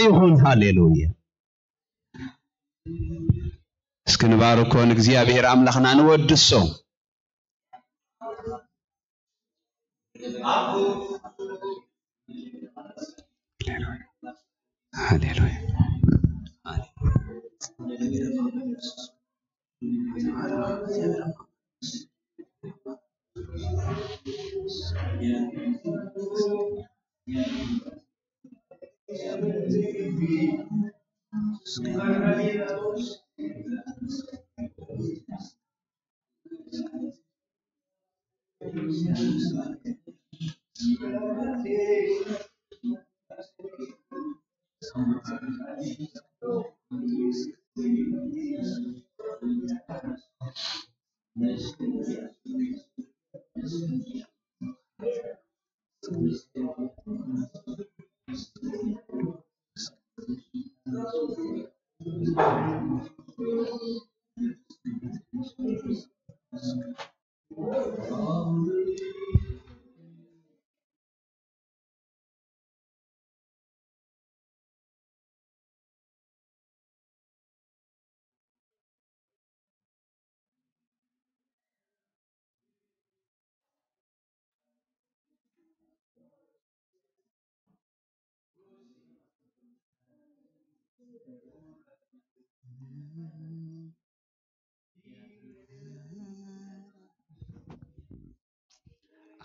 ይኹን። ሃሌሉያ። እስኪ ንባርኮ ንእግዚኣብሔር ኣምላኽና ንወድሶ። ሃሌሉያ።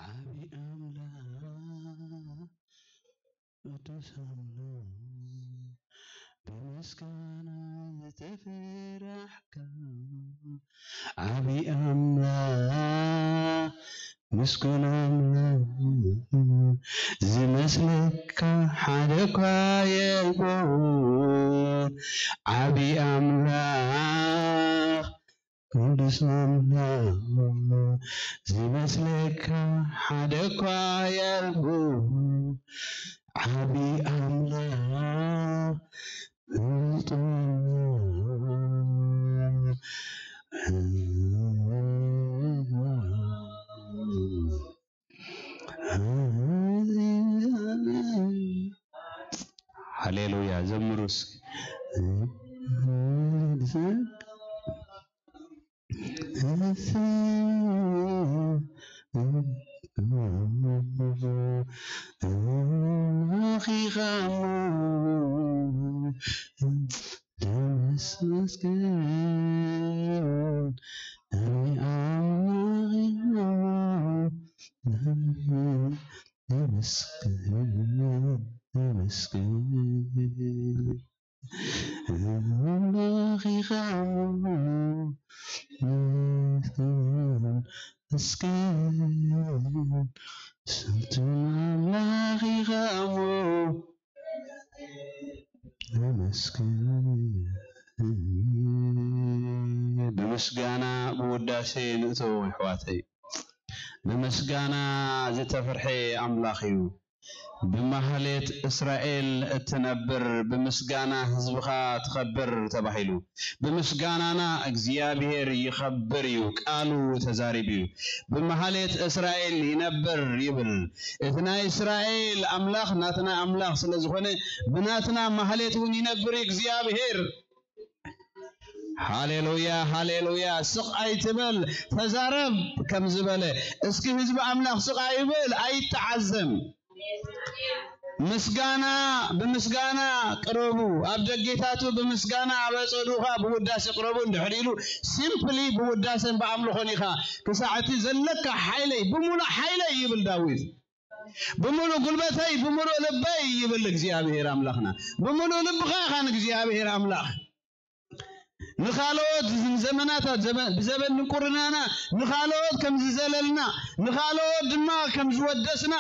ዓቢ ኣምላኽ ቅዱስ ኣምላኽ ብምስጋና ዝተፈራሕካ ዓቢ ኣምላኽ ምስጉን ኣምላኽ ዝመስለካ ሓደ እኳ የልቦን። ዓቢ ኣምላኽ ቅዱስ ኣምላኽ ዝመስለካ ሓደ እኳ የልቦን። ዓቢ ኣምላኽ ሃሌሉያ፣ ዘምሩ እስኪ። ኣምላኽ ኢኻ እሞ መስገን፣ መስገን፣ ስልጡን ኣምላኽ ኢኻ እሞ ተመስገን። ብምስጋና ብውዳሴ ንእቶ ኣሕዋተይ። ብምስጋና ዝተፈርሐ ኣምላኽ እዩ። ብማህሌት እስራኤል እትነብር፣ ብምስጋና ህዝብኻ ትኸብር ተባሂሉ። ብምስጋናና እግዚኣብሔር ይኸብር እዩ፣ ቃሉ ተዛሪቡ እዩ። ብማህሌት እስራኤል ይነብር ይብል። እቲ ናይ እስራኤል ኣምላኽ ናትና ኣምላኽ ስለ ዝኾነ፣ ብናትና ማህሌት እውን ይነብር እዩ እግዚኣብሔር። ሃሌሉያ፣ ሃሌሉያ። ስቕ ኣይትበል፣ ተዛረብ ከም ዝበለ፣ እስኪ ህዝቢ ኣምላኽ ስቕ ኣይበል፣ ኣይተዓዘም። ምስጋና፣ ብምስጋና ቅረቡ፣ ኣብ ደጌታቱ ብምስጋና፣ ኣብ ኣጸዱ ኸኣ ብውዳሴ ቅረቡ እንድሕር ኢሉ፣ ሲምፕሊ ብውዳሴን ብኣምልኾን ኢኻ ክሳዕ እቲ ዘለካ ሓይለይ፣ ብምሉእ ሓይለይ ይብል ዳዊት። ብምሉእ ጉልበተይ፣ ብምሉእ ልበይ ይብል እግዚኣብሔር ኣምላኽና። ብምሉእ ልብኻ ኢኻ ንእግዚኣብሔር ኣምላኽ። ንኻልኦት ዘመናታት፣ ዘመ-፣ ብዘበን ድንቁርናና ንኻልኦት ከም ዝዘለልና፣ ንኻልኦት ድማ ከም ዝወደስና፣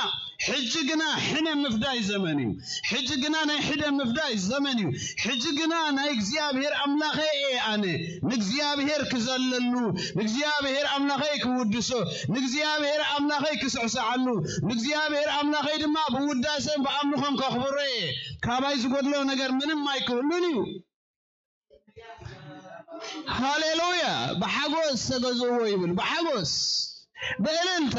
ሕጂ ግና ሕነ ምፍዳይ ዘመን እዩ። ሕጂ ግና ናይ ሕነ ምፍዳይ ዘመን እዩ። ሕጂ ግና ናይ እግዚኣብሔር ኣምላኸይ እየ ኣነ። ንእግዚኣብሔር ክዘለሉ፣ ንእግዚኣብሔር ኣምላኸይ ክውድሶ፣ ንእግዚኣብሔር ኣምላኸይ ክስዕስዓሉ፣ ንእግዚኣብሔር ኣምላኸይ ድማ ብውዳሴን ብኣምልኾን ከኽብሮ እየ። ካባይ ዝጎድሎ ነገር ምንም ኣይክህሉን እዩ። ሃሌሉያ! ብሓጎስ ተገዝእዎ ይብል፣ ብሓጎስ፣ ብእልልታ።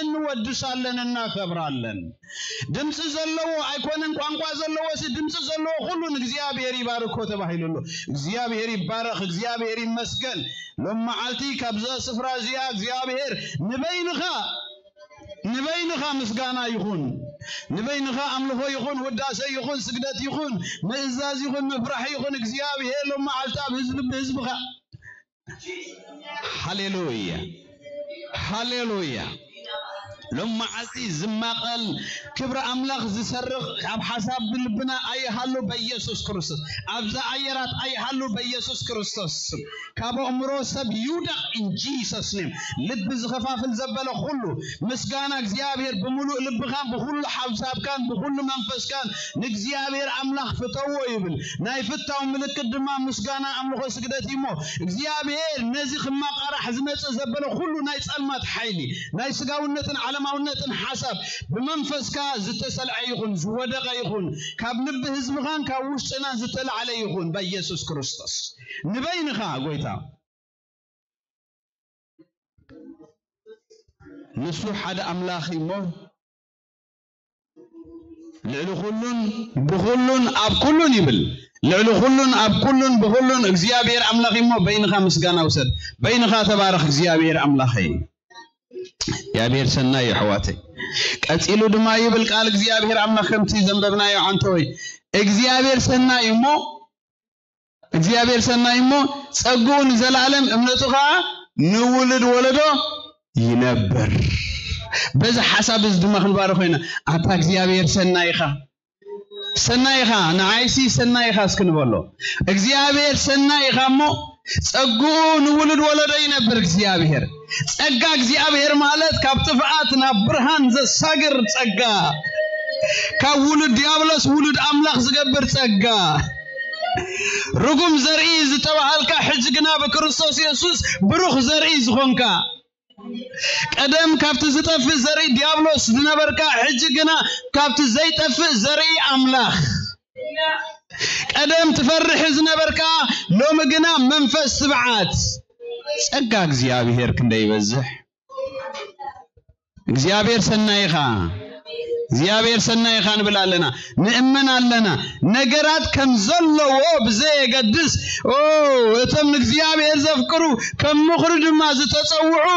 እንወድሳለን፣ እናከብራለን። ድምፂ ዘለዎ ኣይኮነን፣ ቋንቋ ዘለዎ ሲ ድምፂ ዘለዎ ኩሉ ንእግዚኣብሔር ይባርኮ ተባሂሉ ኣሎ። እግዚኣብሔር ይባረኽ፣ እግዚኣብሔር ይመስገን። ሎም መዓልቲ ካብዛ ስፍራ እዚኣ እግዚኣብሔር ንበይንኻ ንበይንኻ ምስጋና ይኹን፣ ንበይንኻ ኣምልኾ ይኹን፣ ውዳሴ ይኹን፣ ስግደት ይኹን፣ ምእዛዝ ይኹን፣ ምፍራሕ ይኹን። እግዚኣብሔር ሎም መዓልቲ ኣብ ህዝቢ ብህዝብኻ ሃሌሉያ፣ ሃሌሉያ። ሎም መዓልቲ ዝማቐል ክብሪ ኣምላኽ ዝሰርቕ ኣብ ሓሳብ ልብና ኣይሃሉ በኢየሱስ ክርስቶስ። ኣብዛ ኣየራት ኣይሃሉ በኢየሱስ ክርስቶስ ስም። ካብ ኣእምሮ ሰብ ይውደቕ in Jesus name። ልቢ ዝኸፋፍል ዘበለ ኩሉ ምስጋና እግዚኣብሔር ብምሉእ ልብኻን ብኹሉ ሓሳብካን ብኹሉ መንፈስካን ንእግዚኣብሔር ኣምላኽ ፍተዎ ይብል። ናይ ፍታው ምልክት ድማ ምስጋና፣ ኣምልኾ፣ ስግደት እዩ እሞ እግዚኣብሔር ነዚ ክማቓራሕ ዝመጽእ ዘበለ ኩሉ ናይ ጸልማት ሓይሊ፣ ናይ ስጋውነትን ዓለማውነትን ሓሳብ ብመንፈስካ ዝተሰልዐ ይኹን፣ ዝወደቐ ይኹን፣ ካብ ልቢ ህዝብኻን ካብ ውሽጥናን ዝተላዕለ ይኹን በኢየሱስ ክርስቶስ። ንበይንኻ ጎይታ ንሱ ሓደ ኣምላኽ እሞ ልዕሊ ኩሉን ብኹሉን ኣብ ኩሉን ይብል። ልዕሊ ኩሉን ኣብ ኩሉን ብኹሉን እግዚኣብሔር ኣምላኽ እሞ በይንኻ ምስጋና ውሰድ። በይንኻ ተባረኽ እግዚኣብሔር ኣምላኸይ። እግዚኣብሔር ሰናይ እዩ ኣሕዋተይ። ቀጺሉ ድማ ይብል ቃል እግዚኣብሔር ኣምላኽ ከምቲ ዘንበብናዮ ዓንተወይ እግዚኣብሔር ሰናይ እዩ እሞ እግዚኣብሔር ሰናይ እሞ ጸግኡ ንዘለኣለም እምነቱ ኸዓ ንውሉድ ወለዶ ይነብር። በዚ ሓሳብ እዚ ድማ ክንባረኽ ኮይና ኣታ እግዚኣብሔር ሰናይ ኢኻ። ሰናይ ኢኻ ንዓይሲ ሰናይ ኢኻ እስኪ ንበሎ። እግዚኣብሔር ሰናይ ኢኻ እሞ ጸግኡ ንውሉድ ወለዶ ይነብር እግዚኣብሔር። ጸጋ እግዚኣብሔር ማለት ካብ ጥፍኣት ናብ ብርሃን ዘሳግር ጸጋ፣ ካብ ውሉድ ዲያብሎስ ውሉድ ኣምላኽ ዝገብር ጸጋ። ርጉም ዘርኢ ዝተባሃልካ ሕጂ ግና ብክርስቶስ የሱስ ብሩኽ ዘርኢ ዝኾንካ፣ ቀደም ካብቲ ዝጠፍእ ዘርኢ ዲያብሎስ ዝነበርካ ሕጂ ግና ካብቲ ዘይጠፍእ ዘርኢ ኣምላኽ፣ ቀደም ትፈርሕ ዝነበርካ ሎሚ ግና መንፈስ ትብዓት። ጸጋ እግዚኣብሔር ክንደይ ይበዝሕ። እግዚኣብሔር ሰናይኻ፣ እግዚኣብሔር ሰናይኻ ንብል ኣለና፣ ንእመን ኣለና። ነገራት ከም ዘለዎ ብዘየገድስ፣ ኦ፣ እቶም ንእግዚኣብሔር ዘፍቅሩ፣ ከም ምኽሩ ድማ ዝተጸውዑ፣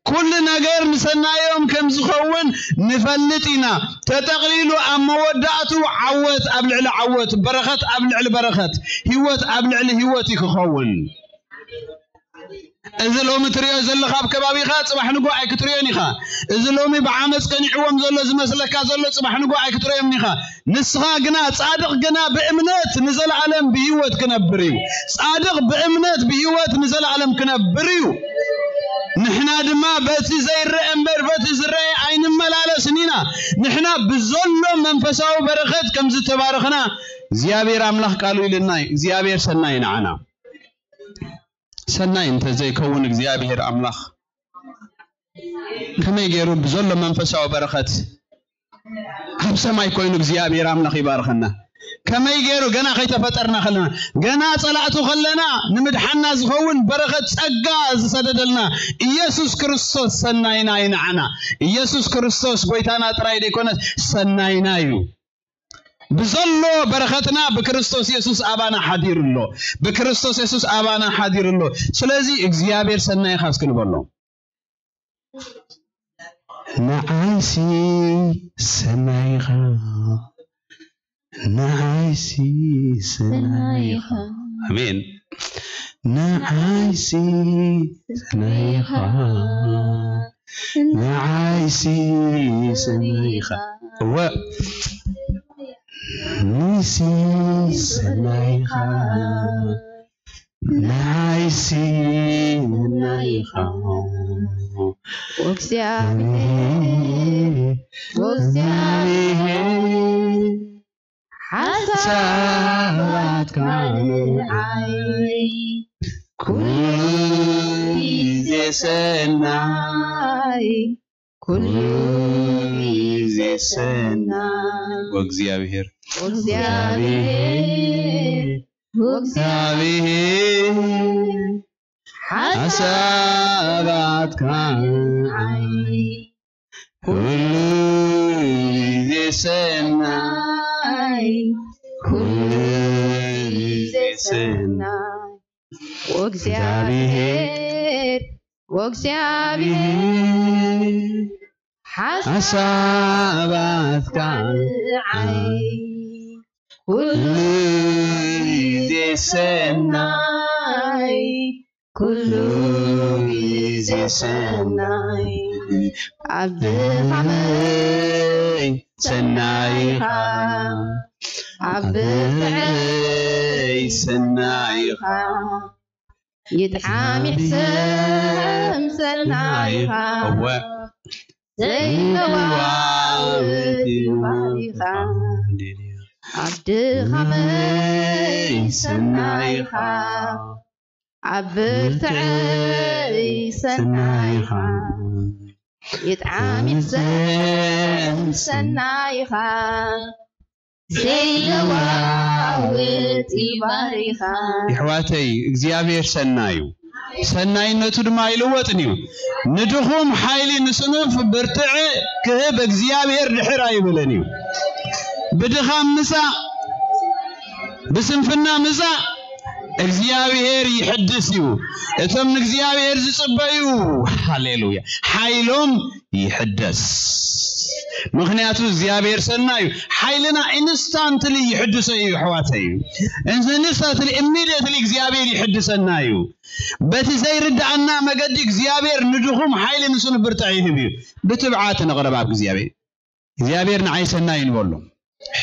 ኩሉ ነገር ንሰናዮም ከም ዝኸውን ንፈልጥ ኢና። ተጠቕሊሉ ኣብ መወዳእቱ ዓወት ኣብ ልዕሊ ዓወት፣ በረኸት ኣብ ልዕሊ በረኸት፣ ህይወት ኣብ ልዕሊ ህይወት እዩ ክኸውን። እዚ ሎሚ ትሪኦ ዘለኻ ኣብ ከባቢኻ ጽባሕ ንጎ ኣይክትሪኦን ኢኻ። እዚ ሎሚ ብዓመፅ ቀኒዕዎም ዘሎ ዝመስለካ ዘሎ ጽባሕ ንጎ ኣይክትሪኦን ኢኻ። ንስኻ ግና ጻድቕ ግና ብእምነት ንዘለኣለም ብህይወት ክነብር እዩ። ጻድቕ ብእምነት ብህይወት ንዘለኣለም ክነብር እዩ። ንሕና ድማ በቲ ዘይረአ እምበር በቲ ዝረአ ኣይንመላለስን ኢና። ንሕና ብዘሎ መንፈሳዊ በረኸት ከም ዝተባረኽና እግዚኣብሔር ኣምላኽ ቃሉ ኢልና እዩ። እግዚኣብሔር ሰናይ ንዓና። ሰናይ እንተ ዘይከውን እግዚኣብሔር ኣምላኽ ከመይ ገይሩ ብዘሎ መንፈሳዊ በረኸት ኣብ ሰማይ ኮይኑ እግዚኣብሔር ኣምላኽ ይባርኸና? ከመይ ገይሩ ገና ከይተፈጠርና ከለና፣ ገና ጸላእቱ ከለና ንምድሓና ዝኸውን በረኸት ጸጋ ዝሰደደልና ኢየሱስ ክርስቶስ ሰናይና እዩ ንዓና። ኢየሱስ ክርስቶስ ጎይታና ጥራይ ዘይኮነስ ሰናይና እዩ። ብዘሎ በረኸትና ብክርስቶስ የሱስ ኣባና ሓዲሩ ኣሎ። ብክርስቶስ የሱስ ኣባና ሓዲሩ ኣሎ። ስለዚ እግዚኣብሔር ሰናይኻ እስኪ ንበሎ። ንዓይሲ ሰናይኻ፣ ንዓይሲ ሰናይኻ። ኣሜን። ንዓይሲ ሰናይኻ፣ ንዓይሲ ሰናይኻ። እወ፣ ንሲ ሰናይኻ፣ ንዓይሲ ሰናይኻ። እግዚኣብሔር፣ እግዚኣብሔር፣ ሓሳባትካ ንዓይ ኩሉ ግዜ ሰናይ፣ ኩሉ ግዜ ሰናይ። ወእግዚኣብሔር፣ ወእግዚኣብሔር፣ ወእግዚኣብሔር፣ ሓሳባትካ ንዓይ ኩሉ ግዜ ሰናይ፣ ኩሉ ግዜ ሰናይ፣ ወእግዚኣብሔር፣ ወእግዚኣብሔር ሓሳባትካ ንዓይ። ኩሉ ግዜ ሰናይ፣ ኩሉ ግዜ ሰናይ፣ ኣብ ድኻመይ ሰናይ ኢኻ፣ ኣብ ብርትዐይ ሰናይ ኢኻ። ይጥዓም ይሕሰም ሰናይ ኢኻ፣ እወ። ዘይለዋወጥ ይባል ኢኻ፣ ኣብ ድኻመይ ሰናይ ኢኻ፣ ኣብ ብርትዐይ ሰናይ ኢኻ። ይጥዓም ይሕሰም ሰናይ ኢኻ፣ ዘይለዋወጥ ይባል ኢኻ። የሕዋተይ፣ እግዚኣብሔር ሰናይ እዩ፣ ሰናይነቱ ድማ ኣይልወጥን እዩ። ንድኹም ሓይሊ፣ ንስኑፍ ብርትዐ ክህብ እግዚኣብሔር ድሕር ኣይብልን እዩ። ብድኻም ምጻእ፣ ብስንፍና ምጻእ፣ እግዚኣብሔር ይሕድስ እዩ። እቶም ንእግዚኣብሔር ዝጽበዩ፣ ሃሌሉያ፣ ሓይሎም ይሕደስ። ምኽንያቱ እግዚኣብሔር ሰናይ እዩ። ሓይልና ኢንስታንትሊ ይሕድሶ እዩ፣ ኣሕዋተይ። ኢንስታንትሊ፣ ኢሚድየትሊ እግዚኣብሔር ይሕድሰና እዩ። በቲ ዘይርድኣና መገዲ እግዚኣብሔር ንድኹም ሓይሊ፣ ንስኑፍ ብርትዐ ይህብ እዩ። ብትብዓት ንቕረብ ኣብ እግዚኣብሔር። እግዚኣብሔር ንዓይ ሰናይ እዩ ንበሎ።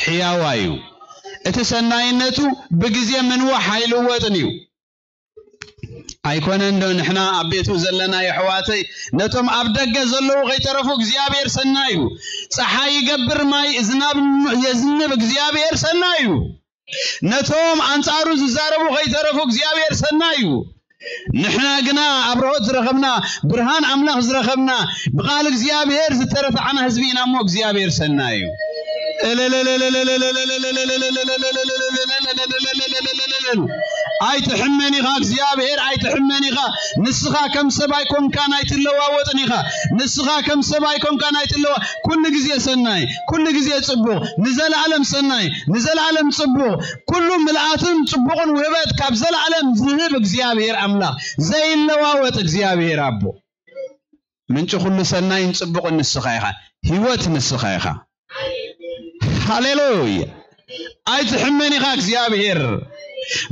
ሕያዋይ እዩ። እቲ ሰናይነቱ ብግዜ ምንዋሕ ኣይልወጥን እዩ። ኣይኮነን ዶ ንሕና ኣብ ቤቱ ዘለና የሕዋተይ፣ ነቶም ኣብ ደገ ዘለዉ ከይተረፉ እግዚኣብሔር ሰናይ እዩ። ጸሓይ ይገብር፣ ማይ ዝናብ የዝንብ፣ እግዚኣብሔር ሰናይ እዩ። ነቶም ኣንጻሩ ዝዛረቡ ከይተረፉ እግዚኣብሔር ሰናይ እዩ። ንሕና ግና ኣብርሆት ዝረኸብና፣ ብርሃን ኣምላኽ ዝረኸብና፣ ብቓል እግዚኣብሔር ዝተረታዕና ህዝቢ ኢና እሞ እግዚኣብሔር ሰናይ እዩ። ኣይትሕመን ኢኻ እግዚኣብሔር፣ ኣይትሕመን ኢኻ። ንስኻ ከም ሰብ ኣይኮንካን ኣይትለዋወጥን ኢኻ። ንስኻ ከም ሰብ ኣይኮንካን ኣይትለዋ-፣ ኩሉ ግዜ ሰናይ፣ ኩሉ ግዜ ጽቡቕ፣ ንዘለኣለም ሰናይ፣ ንዘለኣለም ጽቡቕ፣ ኩሉ ምልኣትን ጽቡቕን ውህበት ካብ ዘለኣለም ዝህብ እግዚኣብሔር ኣምላኽ፣ ዘይለዋወጥ እግዚኣብሔር ኣቦ። ምንጪ ኩሉ ሰናይን ጽቡቕን ንስኻ ኢኻ። ህይወት ንስኻ ኢኻ። ሃሌሉያ። ኣይትሕመን ኢኻ እግዚኣብሔር።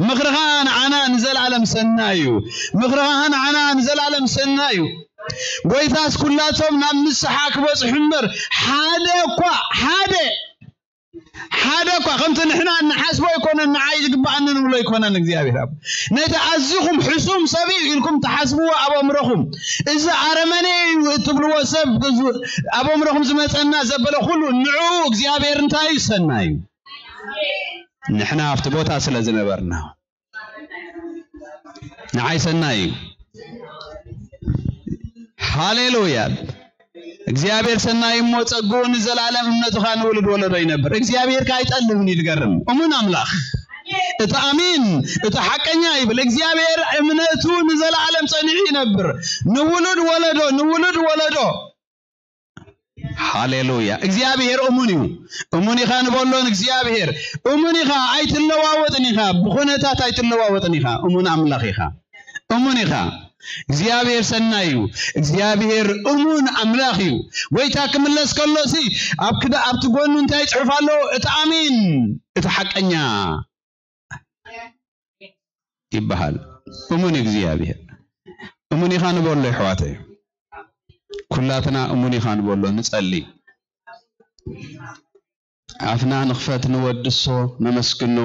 ምኽርኻ ንዓና ንዘለኣለም ሰናይ እዩ። ምኽርኻ ንዓና ንዘለኣለም ሰናይ እዩ። ጎይታስ ኩላቶም ናብ ንስሓ ክበጽሑ እምበር ሓደ እኳ፣ ሓደ፣ ሓደ እኳ ከምቲ ንሕና እንሓስቦ ኣይኮነን፣ ንዓይ ዝግብኣኒ ንብሎ ኣይኮነን። እግዚኣብሔር ኣብ ነቲ ኣዚኹም ሕሱም ሰብ እዩ ኢልኩም ትሓስብዎ ኣብ ኣእምሮኹም፣ እዚ ኣረመኔ እዩ እትብልዎ ሰብ፣ እዚ ኣብ ኣእምሮኹም ዝመጸና ዘበለ ኩሉ ንዕኡ እግዚኣብሔር እንታይ እዩ? ሰናይ እዩ። ንሕና ኣብቲ ቦታ ስለ ዝነበርና ንዓይ ሰናይ እዩ። ሃሌሉያ። እግዚኣብሔር ሰናይ እሞ ጸግኡ ንዘላለም እምነትኻ ንውሉድ ወለዶ ይነብር። እግዚኣብሔር ከኣ ኣይጠልምን እዩ። ዝገርም እሙን ኣምላኽ። እቲ ኣሚን፣ እቲ ሓቀኛ ይብል። እግዚኣብሔር እምነቱ ንዘላለም ጸኒዑ ይነብር። ንውሉድ ወለዶ፣ ንውሉድ ወለዶ። ሃሌሉያ። እግዚኣብሔር እሙን እዩ። እሙን ኢኻ ንበሎ ንእግዚኣብሔር። እሙን ኢኻ፣ ኣይትለዋወጥን ኢኻ። ብኹነታት ኣይትለዋወጥን ኢኻ። እሙን ኣምላኽ ኢኻ። እሙን ኢኻ። እግዚኣብሔር ሰናይ እዩ። እግዚኣብሔር እሙን ኣምላኽ እዩ። ጎይታ ክምለስ ከሎሲ ኣብ ክዳ-፣ ኣብቲ ጎኑ እንታይ ይጽሕፍ ኣሎ? እቲ ኣሚን፣ እቲ ሓቀኛ ይበሃል። እሙን እግዚኣብሔር። እሙን ኢኻ ንበሎ የሕዋተይ። ኩላትና እሙን ኢኻ ንበሎ፣ ንጸሊ። ኣፍና ንኽፈት፣ ንወድሶ፣ ነመስግኖ፣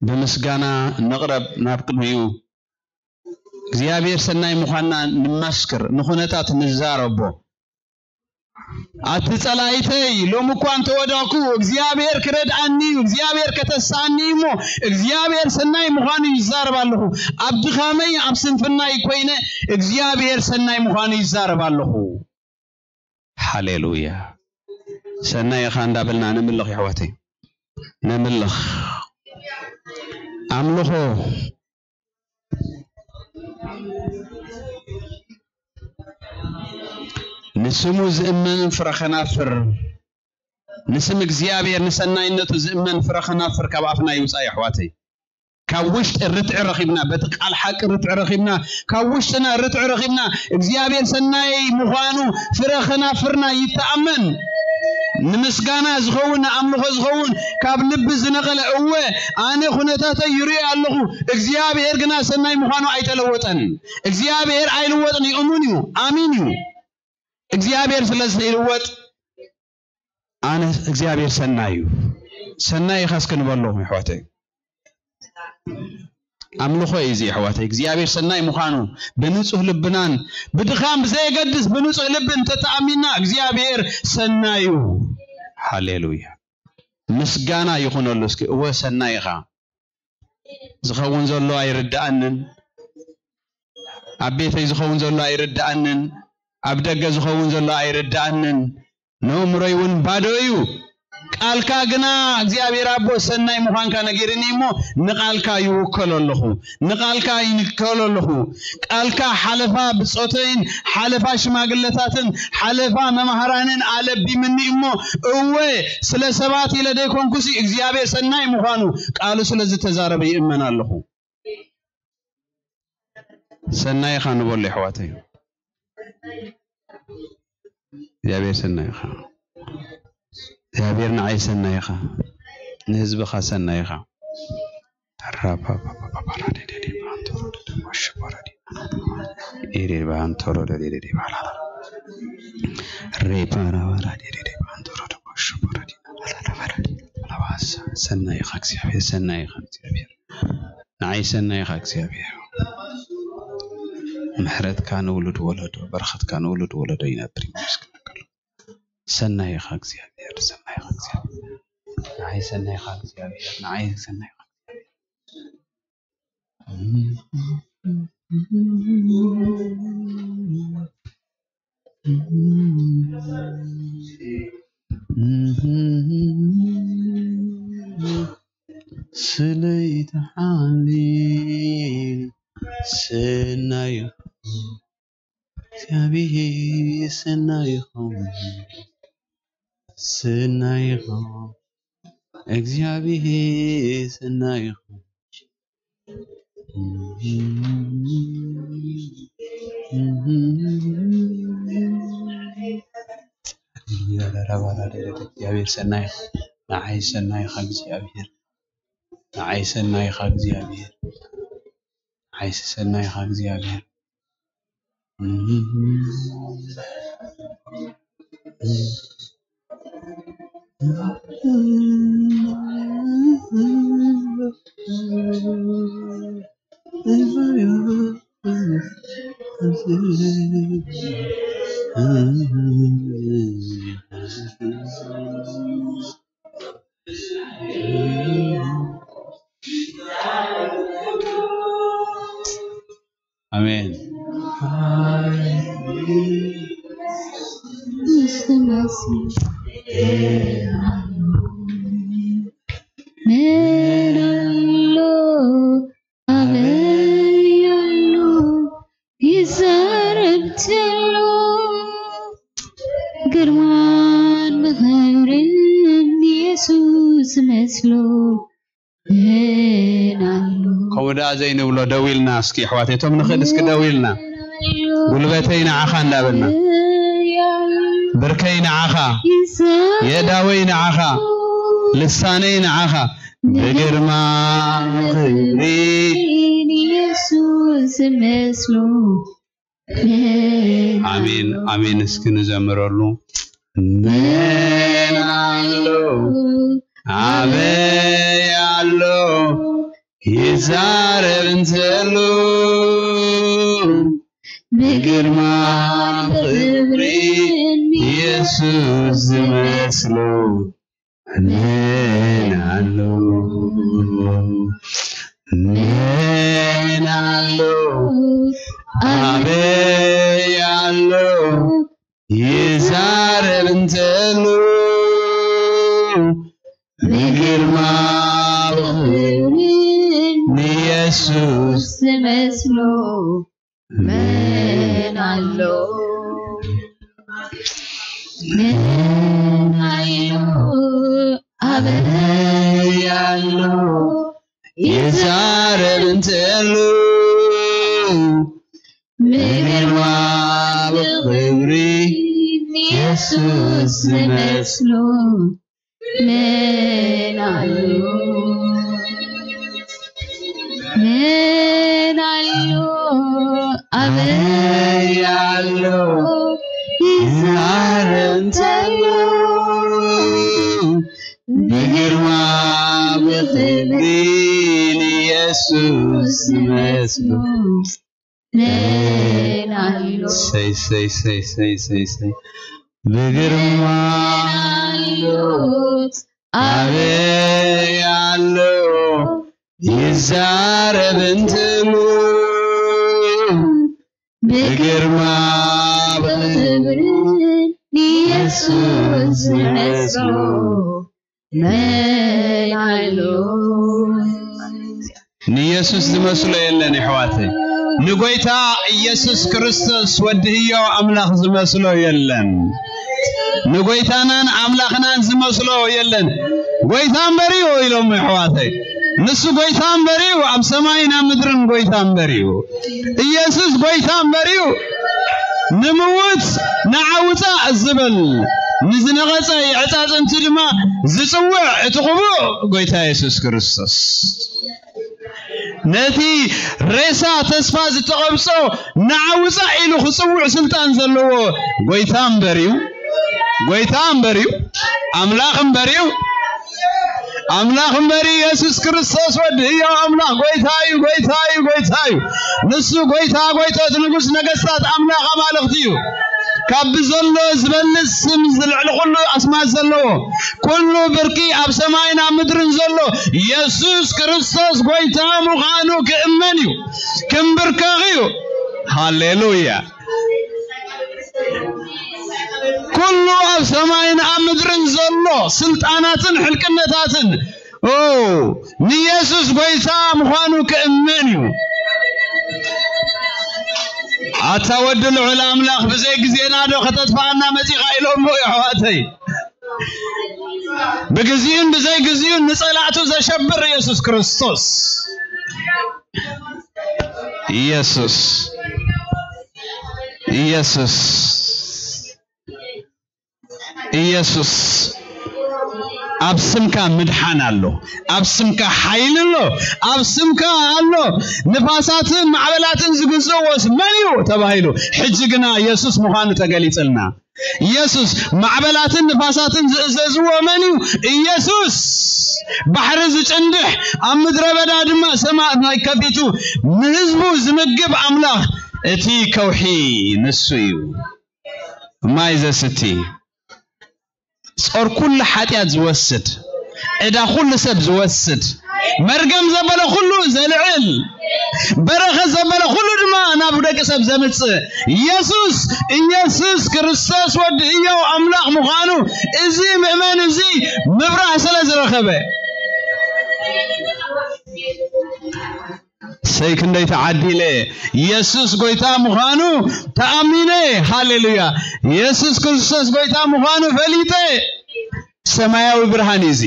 ብምስጋና ንቕረብ ናብ ቅድሚኡ። እግዚኣብሔር ሰናይ ምዃንና ንመስክር፣ ንኹነታት ንዛረቦ። ኣቲ ጸላኢተይ፣ ሎሚ እኳ እንተወደቕኩ፣ እግዚኣብሔር ክረድኣኒ እዩ፣ እግዚኣብሔር ከተስኣኒ እዩ እሞ፣ እግዚኣብሔር ሰናይ ምዃኑ ይዛረብ ኣለኹ። ኣብ ድኻመይ፣ ኣብ ስንፍናይ ኮይነ፣ እግዚኣብሔር ሰናይ ምዃኑ ይዛረብ ኣለኹ። ሃሌሉያ። ሰናይ ኢኻ እንዳበልና ነምልኽ፣ የሕዋተይ። ነምልኽ። ኣምልኾ። ንስሙ ዝእመንን ፍረ ከናፍር፣ ንስም እግዚኣብሔር ንሰናይነቱ ዝእመን ፍረ ከናፍር ካብ ኣፍና ይውፃእ። የሕዋተይ፣ ካብ ውሽጢ ርትዒ ረኺብና፣ በቲ ቃል ሓቂ ርትዒ ረኺብና፣ ካብ ውሽጥና ርትዒ ረኺብና እግዚኣብሔር ሰናይ ምዃኑ ፍረ ከናፍርና ይተኣመን። ንምስጋና ዝኸውን፣ ንኣምልኾ ዝኸውን ካብ ልቢ ዝነቐለ፣ እወ ኣነ ኩነታተይ ይርእዮ ኣለኹ፣ እግዚኣብሔር ግና ሰናይ ምዃኑ ኣይተለወጠን። እግዚኣብሔር ኣይልወጥን እዩ፣ እሙን እዩ፣ ኣሚን እዩ። እግዚኣብሔር ስለ ዘይልወጥ ኣነ እግዚኣብሔር ሰናይ እዩ። ሰናይ ኢኻ እስኪ ንበሎ የሕዋተይ። ኣምልኾ እዩ እዚ የሕዋተይ። እግዚኣብሔር ሰናይ ምዃኑ ብንጹህ ልብናን ብድኻም ብዘየገድስ ብንጹህ ልብን ተተኣሚና እግዚኣብሔር ሰናይ እዩ። ሃሌሉያ። ምስጋና ይኹነሉ እስኪ። እወ ሰናይ ኢኻ። ዝኸውን ዘሎ ኣይርድኣንን። ኣብ ቤተይ ዝኸውን ዘሎ ኣይርድኣንን። ኣብ ደገ ዝኸውን ዘሎ ኣይርድኣንን። ነእምሮይ እውን ባዶ እዩ። ቃልካ ግና እግዚኣብሔር ኣቦ ሰናይ ምዃንካ ነጊርኒ እሞ ንቃልካ ይውከሎ ኣለኹ። ንቃልካ ይንከሎ ኣለኹ። ቃልካ ሓለፋ ብጾተይን ሓለፋ ሽማግለታትን ሓለፋ መማህራንን ኣለቢምኒ እሞ፣ እወ ስለ ሰባት ኢለ ደይኮንኩሲ እግዚኣብሔር ሰናይ ምዃኑ ቃሉ ስለ ዝተዛረበ ይእመን ኣለኹ። ሰናይ ኢኻ ንበሎ የሕዋተይ። እግዚኣብሔር ሰናይ ኢኻ። እግዚኣብሔር ንዓይ ሰናይ ኢኻ። ንህዝብኻ ሰናይ ኢኻ። ሰናይ ኢኻ እግዚኣብሔር፣ ሰናይ ኢኻ እግዚኣብሔር። ንዓይ ሰናይ ኢኻ እግዚኣብሔር። ምሕረትካ ንውሉድ ወለዶ፣ በረኸትካ ንውሉድ ወለዶ ይነብር እዩ። ይመስገን። ሰናይ ኢኻ እግዚኣብሔር፣ ሰናይ ኢኻ እግዚኣብሔር። ንዓይ ሰናይ ኢኻ እግዚኣብሔር፣ ንዓይ ሰናይ ኢኻ እግዚኣብሔር። ስለይትሓሊ ሰናይ ኢኻ እግዚኣብሔር፣ ሰናይ ኢኻ፣ ሰናይ ኢኻ እግዚኣብሔር፣ ሰናይ ኢኻ። እግዚኣብሔር ሰናይ ኢኻ። ንዓይ ሰናይ ኢኻ እግዚኣብሔር። ንዓይ ሰናይ ኢኻ እግዚኣብሔር። ንዓይ ሰናይ ኢኻ እግዚኣብሔር። ኣሜን። ምን ኣሎ ኣበይ ኣሎ ይዛረብ ተሎ ግርማን ብኽብርን ኢየሱስ መስሎ ምን ኣሎ ከምኡ ደኣ ዘይንብሎ ደው ኢልና እስኪ ኣሕዋት፣ እቶም ንኽእል እስኪ ደው ኢልና፣ ጉልበተይ ንዓኻ እንዳበልና፣ ብርከይ ንዓኻ፣ የእዳወይ ንዓኻ፣ ልሳነይ ንዓኻ፣ ብግርማ ክብሪ ኢየሱስ መስሎ። ኣሜን ኣሜን። እስኪ ንዘምረሉ። መን ኣሎ ኣበይ ኣሎ ይዛረብ እንተሎ ብግርማ ብኽብሪ ኢየሱስ ዝመስሎ መን ኣሎ? መን ኣሎ? ኣበይ ኣሎ? ይዛረብ እንተሎ ብግርማ ብኽብሪ ንየሱስ ዝመስሎ መን ኣሎ? ምን ኣሎ ኣበይ ኣሎ ይዛረብ እንተሎ ብግርማ ብኽብሪ ንየሱስ ዝመስሎ ምን ኣሎ ምን ኣሎ ኣበይ ኣሎ ይዛረብ እንተሎ ብግርማ ብኽብሪ ንየሱስ ዝመስሎ ምን ኣሎ ሰይ ሰይ ሰይ ሰይ ሰይ ሰይ ብግርማ ኣሎ ኣበይ ኣሎ ይዛረብ እንተሎ ብግርማ ብኽብሪ ንየሱስ ዝመስሎ መን ኣሎ? ንየሱስ ዝመስሎ የለን የሕዋተይ። ንጎይታ ኢየሱስ ክርስቶስ ወዲ ህያው ኣምላኽ ዝመስሎ የለን። ንጎይታናን ኣምላኽናን ዝመስሎ የለን። ጎይታ እምበር እዩ ኢሎም የሕዋተይ። ንሱ ጎይታ እምበር እዩ፣ ኣብ ሰማይን ኣብ ምድርን ጎይታ እምበር እዩ። ኢየሱስ ጎይታ እምበር እዩ። ንምውት ንዓ ውጻእ ዝብል፣ ንዝነቐጸ የዕጻጽምቲ ድማ ዝጽውዕ እቲ ቅቡእ ጎይታ የሱስ ክርስቶስ። ነቲ ሬሳ ተስፋ ዝተቐብጾ ንዓ ውጻእ ኢሉ ክጽውዕ ስልጣን ዘለዎ ጎይታ እምበር እዩ። ጎይታ እምበር እዩ። ኣምላኽ እምበር እዩ። ኣምላኽ እምበር እዩ። የሱስ ክርስቶስ ወዲ ህያው ኣምላኽ ጎይታ እዩ፣ ጎይታ እዩ፣ ጎይታ እዩ። ንሱ ጎይታ ጎይቶት፣ ንጉስ ነገስታት፣ ኣምላኽ ኣማልኽቲ እዩ። ካብ ብዘሎ ዝበልጽ ስም ዝልዕሊ ኩሉ ኣስማት ዘለዎ፣ ኩሉ ብርኪ ኣብ ሰማይን ኣብ ምድርን ዘሎ የሱስ ክርስቶስ ጎይታ ምዃኑ ክእመን እዩ፣ ክንብርከኽ እዩ። ሃሌሉያ። ኩሉ ኣብ ሰማይን ኣብ ምድርን ዘሎ ስልጣናትን ሕልቅነታትን፣ ኦ፣ ንየሱስ ጎይታ ምዃኑ ክእመን እዩ። ኣታ ወዲ ልዑል ኣምላኽ፣ ብዘይ ግዜና ዶ ከተጥፍኣና መጺኻ ኢሎሞ፣ የሕዋተይ። ብግዜኡን ብዘይ ግዜኡን ንጸላእቱ ዘሸብር የሱስ ክርስቶስ። ኢየሱስ፣ ኢየሱስ፣ ኢየሱስ። ኣብ ስምካ ምድሓን ኣሎ፣ ኣብ ስምካ ሓይሊ ኣሎ፣ ኣብ ስምካ ኣሎ። ንፋሳትን ማዕበላትን ዝግዝእዎስ መን እዩ ተባሂሉ፣ ሕጂ ግና ኢየሱስ ምዃኑ ተገሊጽልና። ኢየሱስ። ማዕበላትን ንፋሳትን ዝእዘዝዎ መን እዩ? ኢየሱስ። ባሕሪ ዝጭንድሕ፣ ኣብ ምድረ በዳ ድማ ሰማይ ከፊቱ ንህዝቡ ዝምግብ ኣምላኽ፣ እቲ ከውሒ ንሱ እዩ። ማይ ዘስቲ፣ ጾር ኩሉ ሓጢኣት ዝወስድ፣ ዕዳ ኩሉ ሰብ ዝወስድ፣ መርገም ዘበለ ኩሉ ዘልዕል፣ በረኸት ዘበለ ኩሉ ድማ ናብ ደቂ ሰብ ዘምጽእ ኢየሱስ፣ ኢየሱስ ክርስቶስ ወዲ ህያው ኣምላኽ ምዃኑ እዚ ምእመን እዚ ምብራህ ስለ ዝረኸበ፣ ሰይ ክንደይ ተዓዲለ፣ ኢየሱስ ጎይታ ምዃኑ ተኣሚነ፣ ሃሌሉያ፣ ኢየሱስ ክርስቶስ ጎይታ ምዃኑ ፈሊጠ፣ ሰማያዊ ብርሃን እዩ እዚ።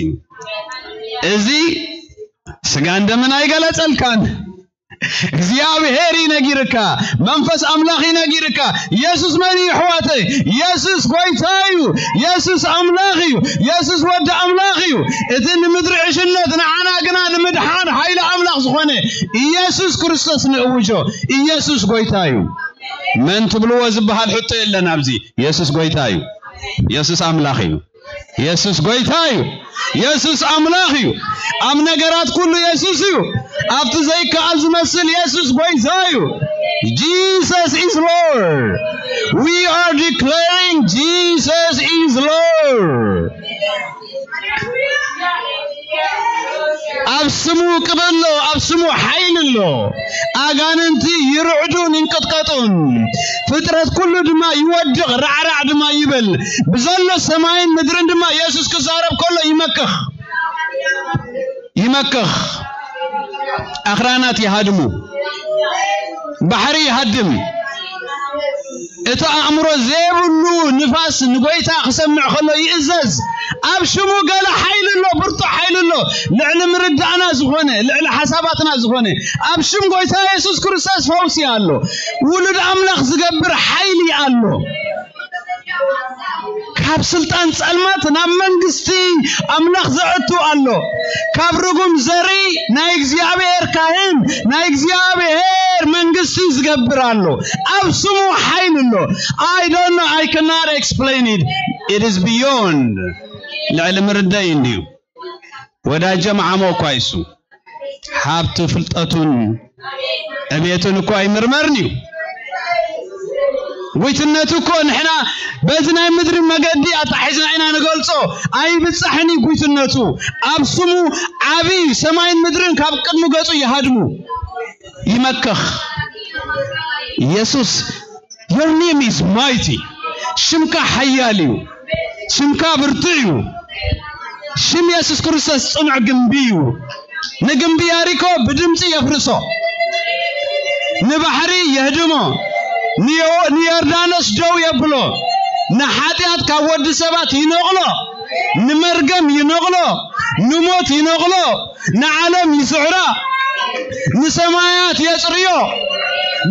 እዚ ስጋን ደምን ኣይገለጸልካን። እግዚኣብሔር እዩ ነጊርካ፣ መንፈስ ኣምላኽ እዩ ነጊርካ። ኢየሱስ መን እዩ ኣሕዋተይ? ኢየሱስ ጎይታ እዩ። ኢየሱስ ኣምላኽ እዩ። ኢየሱስ ወዲ ኣምላኽ እዩ። እቲ ንምድሪ ዕሽነት ንዓና ግና ንምድሓን ሓይሊ ኣምላኽ ዝኾነ ኢየሱስ ክርስቶስ ንእውጆ። ኢየሱስ ጎይታ እዩ። መን ትብልዎ ዝበሃል ሕቶ የለን ኣብዚ። ኢየሱስ ጎይታ እዩ። ኢየሱስ ኣምላኽ እዩ። ኢየሱስ ጎይታ እዩ። ኢየሱስ ኣምላኽ እዩ። ኣብ ነገራት ኩሉ ኢየሱስ እዩ። ኣብቲ ዘይከኣል ዝመስል ኢየሱስ ጎይታ እዩ። Jesus is Lord. We are declaring Jesus is Lord. ኣብ ስሙ ቅበሎ፣ ኣብ ስሙ ሓይሊ ኣሎ። ኣጋንንቲ ይርዕዱን ይንቀጥቀጡን፣ ፍጥረት ኩሉ ድማ ይወድቕ፣ ራዕራዕ ድማ ይብል። ብዘሎ ሰማይን ምድርን ድማ ኢየሱስ ክዛረብ ከሎ ይመክኽ፣ ይመክኽ። ኣኽራናት ይሃድሙ፣ ባሕሪ ይሃድም። እቲ ኣእምሮ ዘይብሉ ንፋስ ንጎይታ ክሰምዕ ከሎ ይእዘዝ። ኣብ ሽሙ ገለ ሓይሊ ኣሎ፣ ብርቱዕ ሓይሊ ኣሎ። ልዕሊ ምርዳእና ዝኾነ፣ ልዕሊ ሓሳባትና ዝኾነ፣ ኣብ ሽም ጎይታ የሱስ ክርስቶስ ፈውሲ ኣሎ። ውሉድ ኣምላኽ ዝገብር ሓይሊ ኣሎ። ካብ ስልጣን ጸልማት ናብ መንግስቲ ኣምላኽ ዘእቱ ኣሎ። ካብ ርጉም ዘርኢ ናይ እግዚኣብሔር ካህን፣ ናይ እግዚኣብሔር መንግስቲ ዝገብር ኣሎ። ኣብ ስሙ ሓይሊ ኣሎ። I don't know, I cannot explain it. It is beyond. ልዕሊ ምርዳይ እንድዩ። ወዳጀ መዓሞ እኳ ይሱ ሃብቲ ፍልጠቱን ዕቤቱን እኳ ኣይምርመርን እዩ። ጉይትነቱ እኮ ንሕና በዚ ናይ ምድሪ መገዲ ኣጣሒዝና ኢና ንገልጾ፣ ኣይብጻሕን እዩ ጉይትነቱ። ኣብ ስሙ ዓቢ ሰማይን ምድርን ካብ ቅድሚ ገጹ ይሃድሙ፣ ይመክኽ። ኢየሱስ፣ your name is mighty. ሽምካ ሓያል እዩ። ሽምካ ብርቱዕ እዩ። ሽም የሱስ ክርስቶስ ጽኑዕ ግንቢ እዩ። ንግንቢ ያሪኮ ብድምጺ የፍርሶ፣ ንባሕሪ የህድሞ፣ ንዮ-፣ ንዮርዳኖስ ደው የብሎ፣ ንሓጢኣት ካብ ወዲ ሰባት ይነቕሎ፣ ንመርገም ይነቕሎ፣ ንሞት ይነቕሎ፣ ንዓለም ይስዕራ፣ ንሰማያት የጽርዮ፣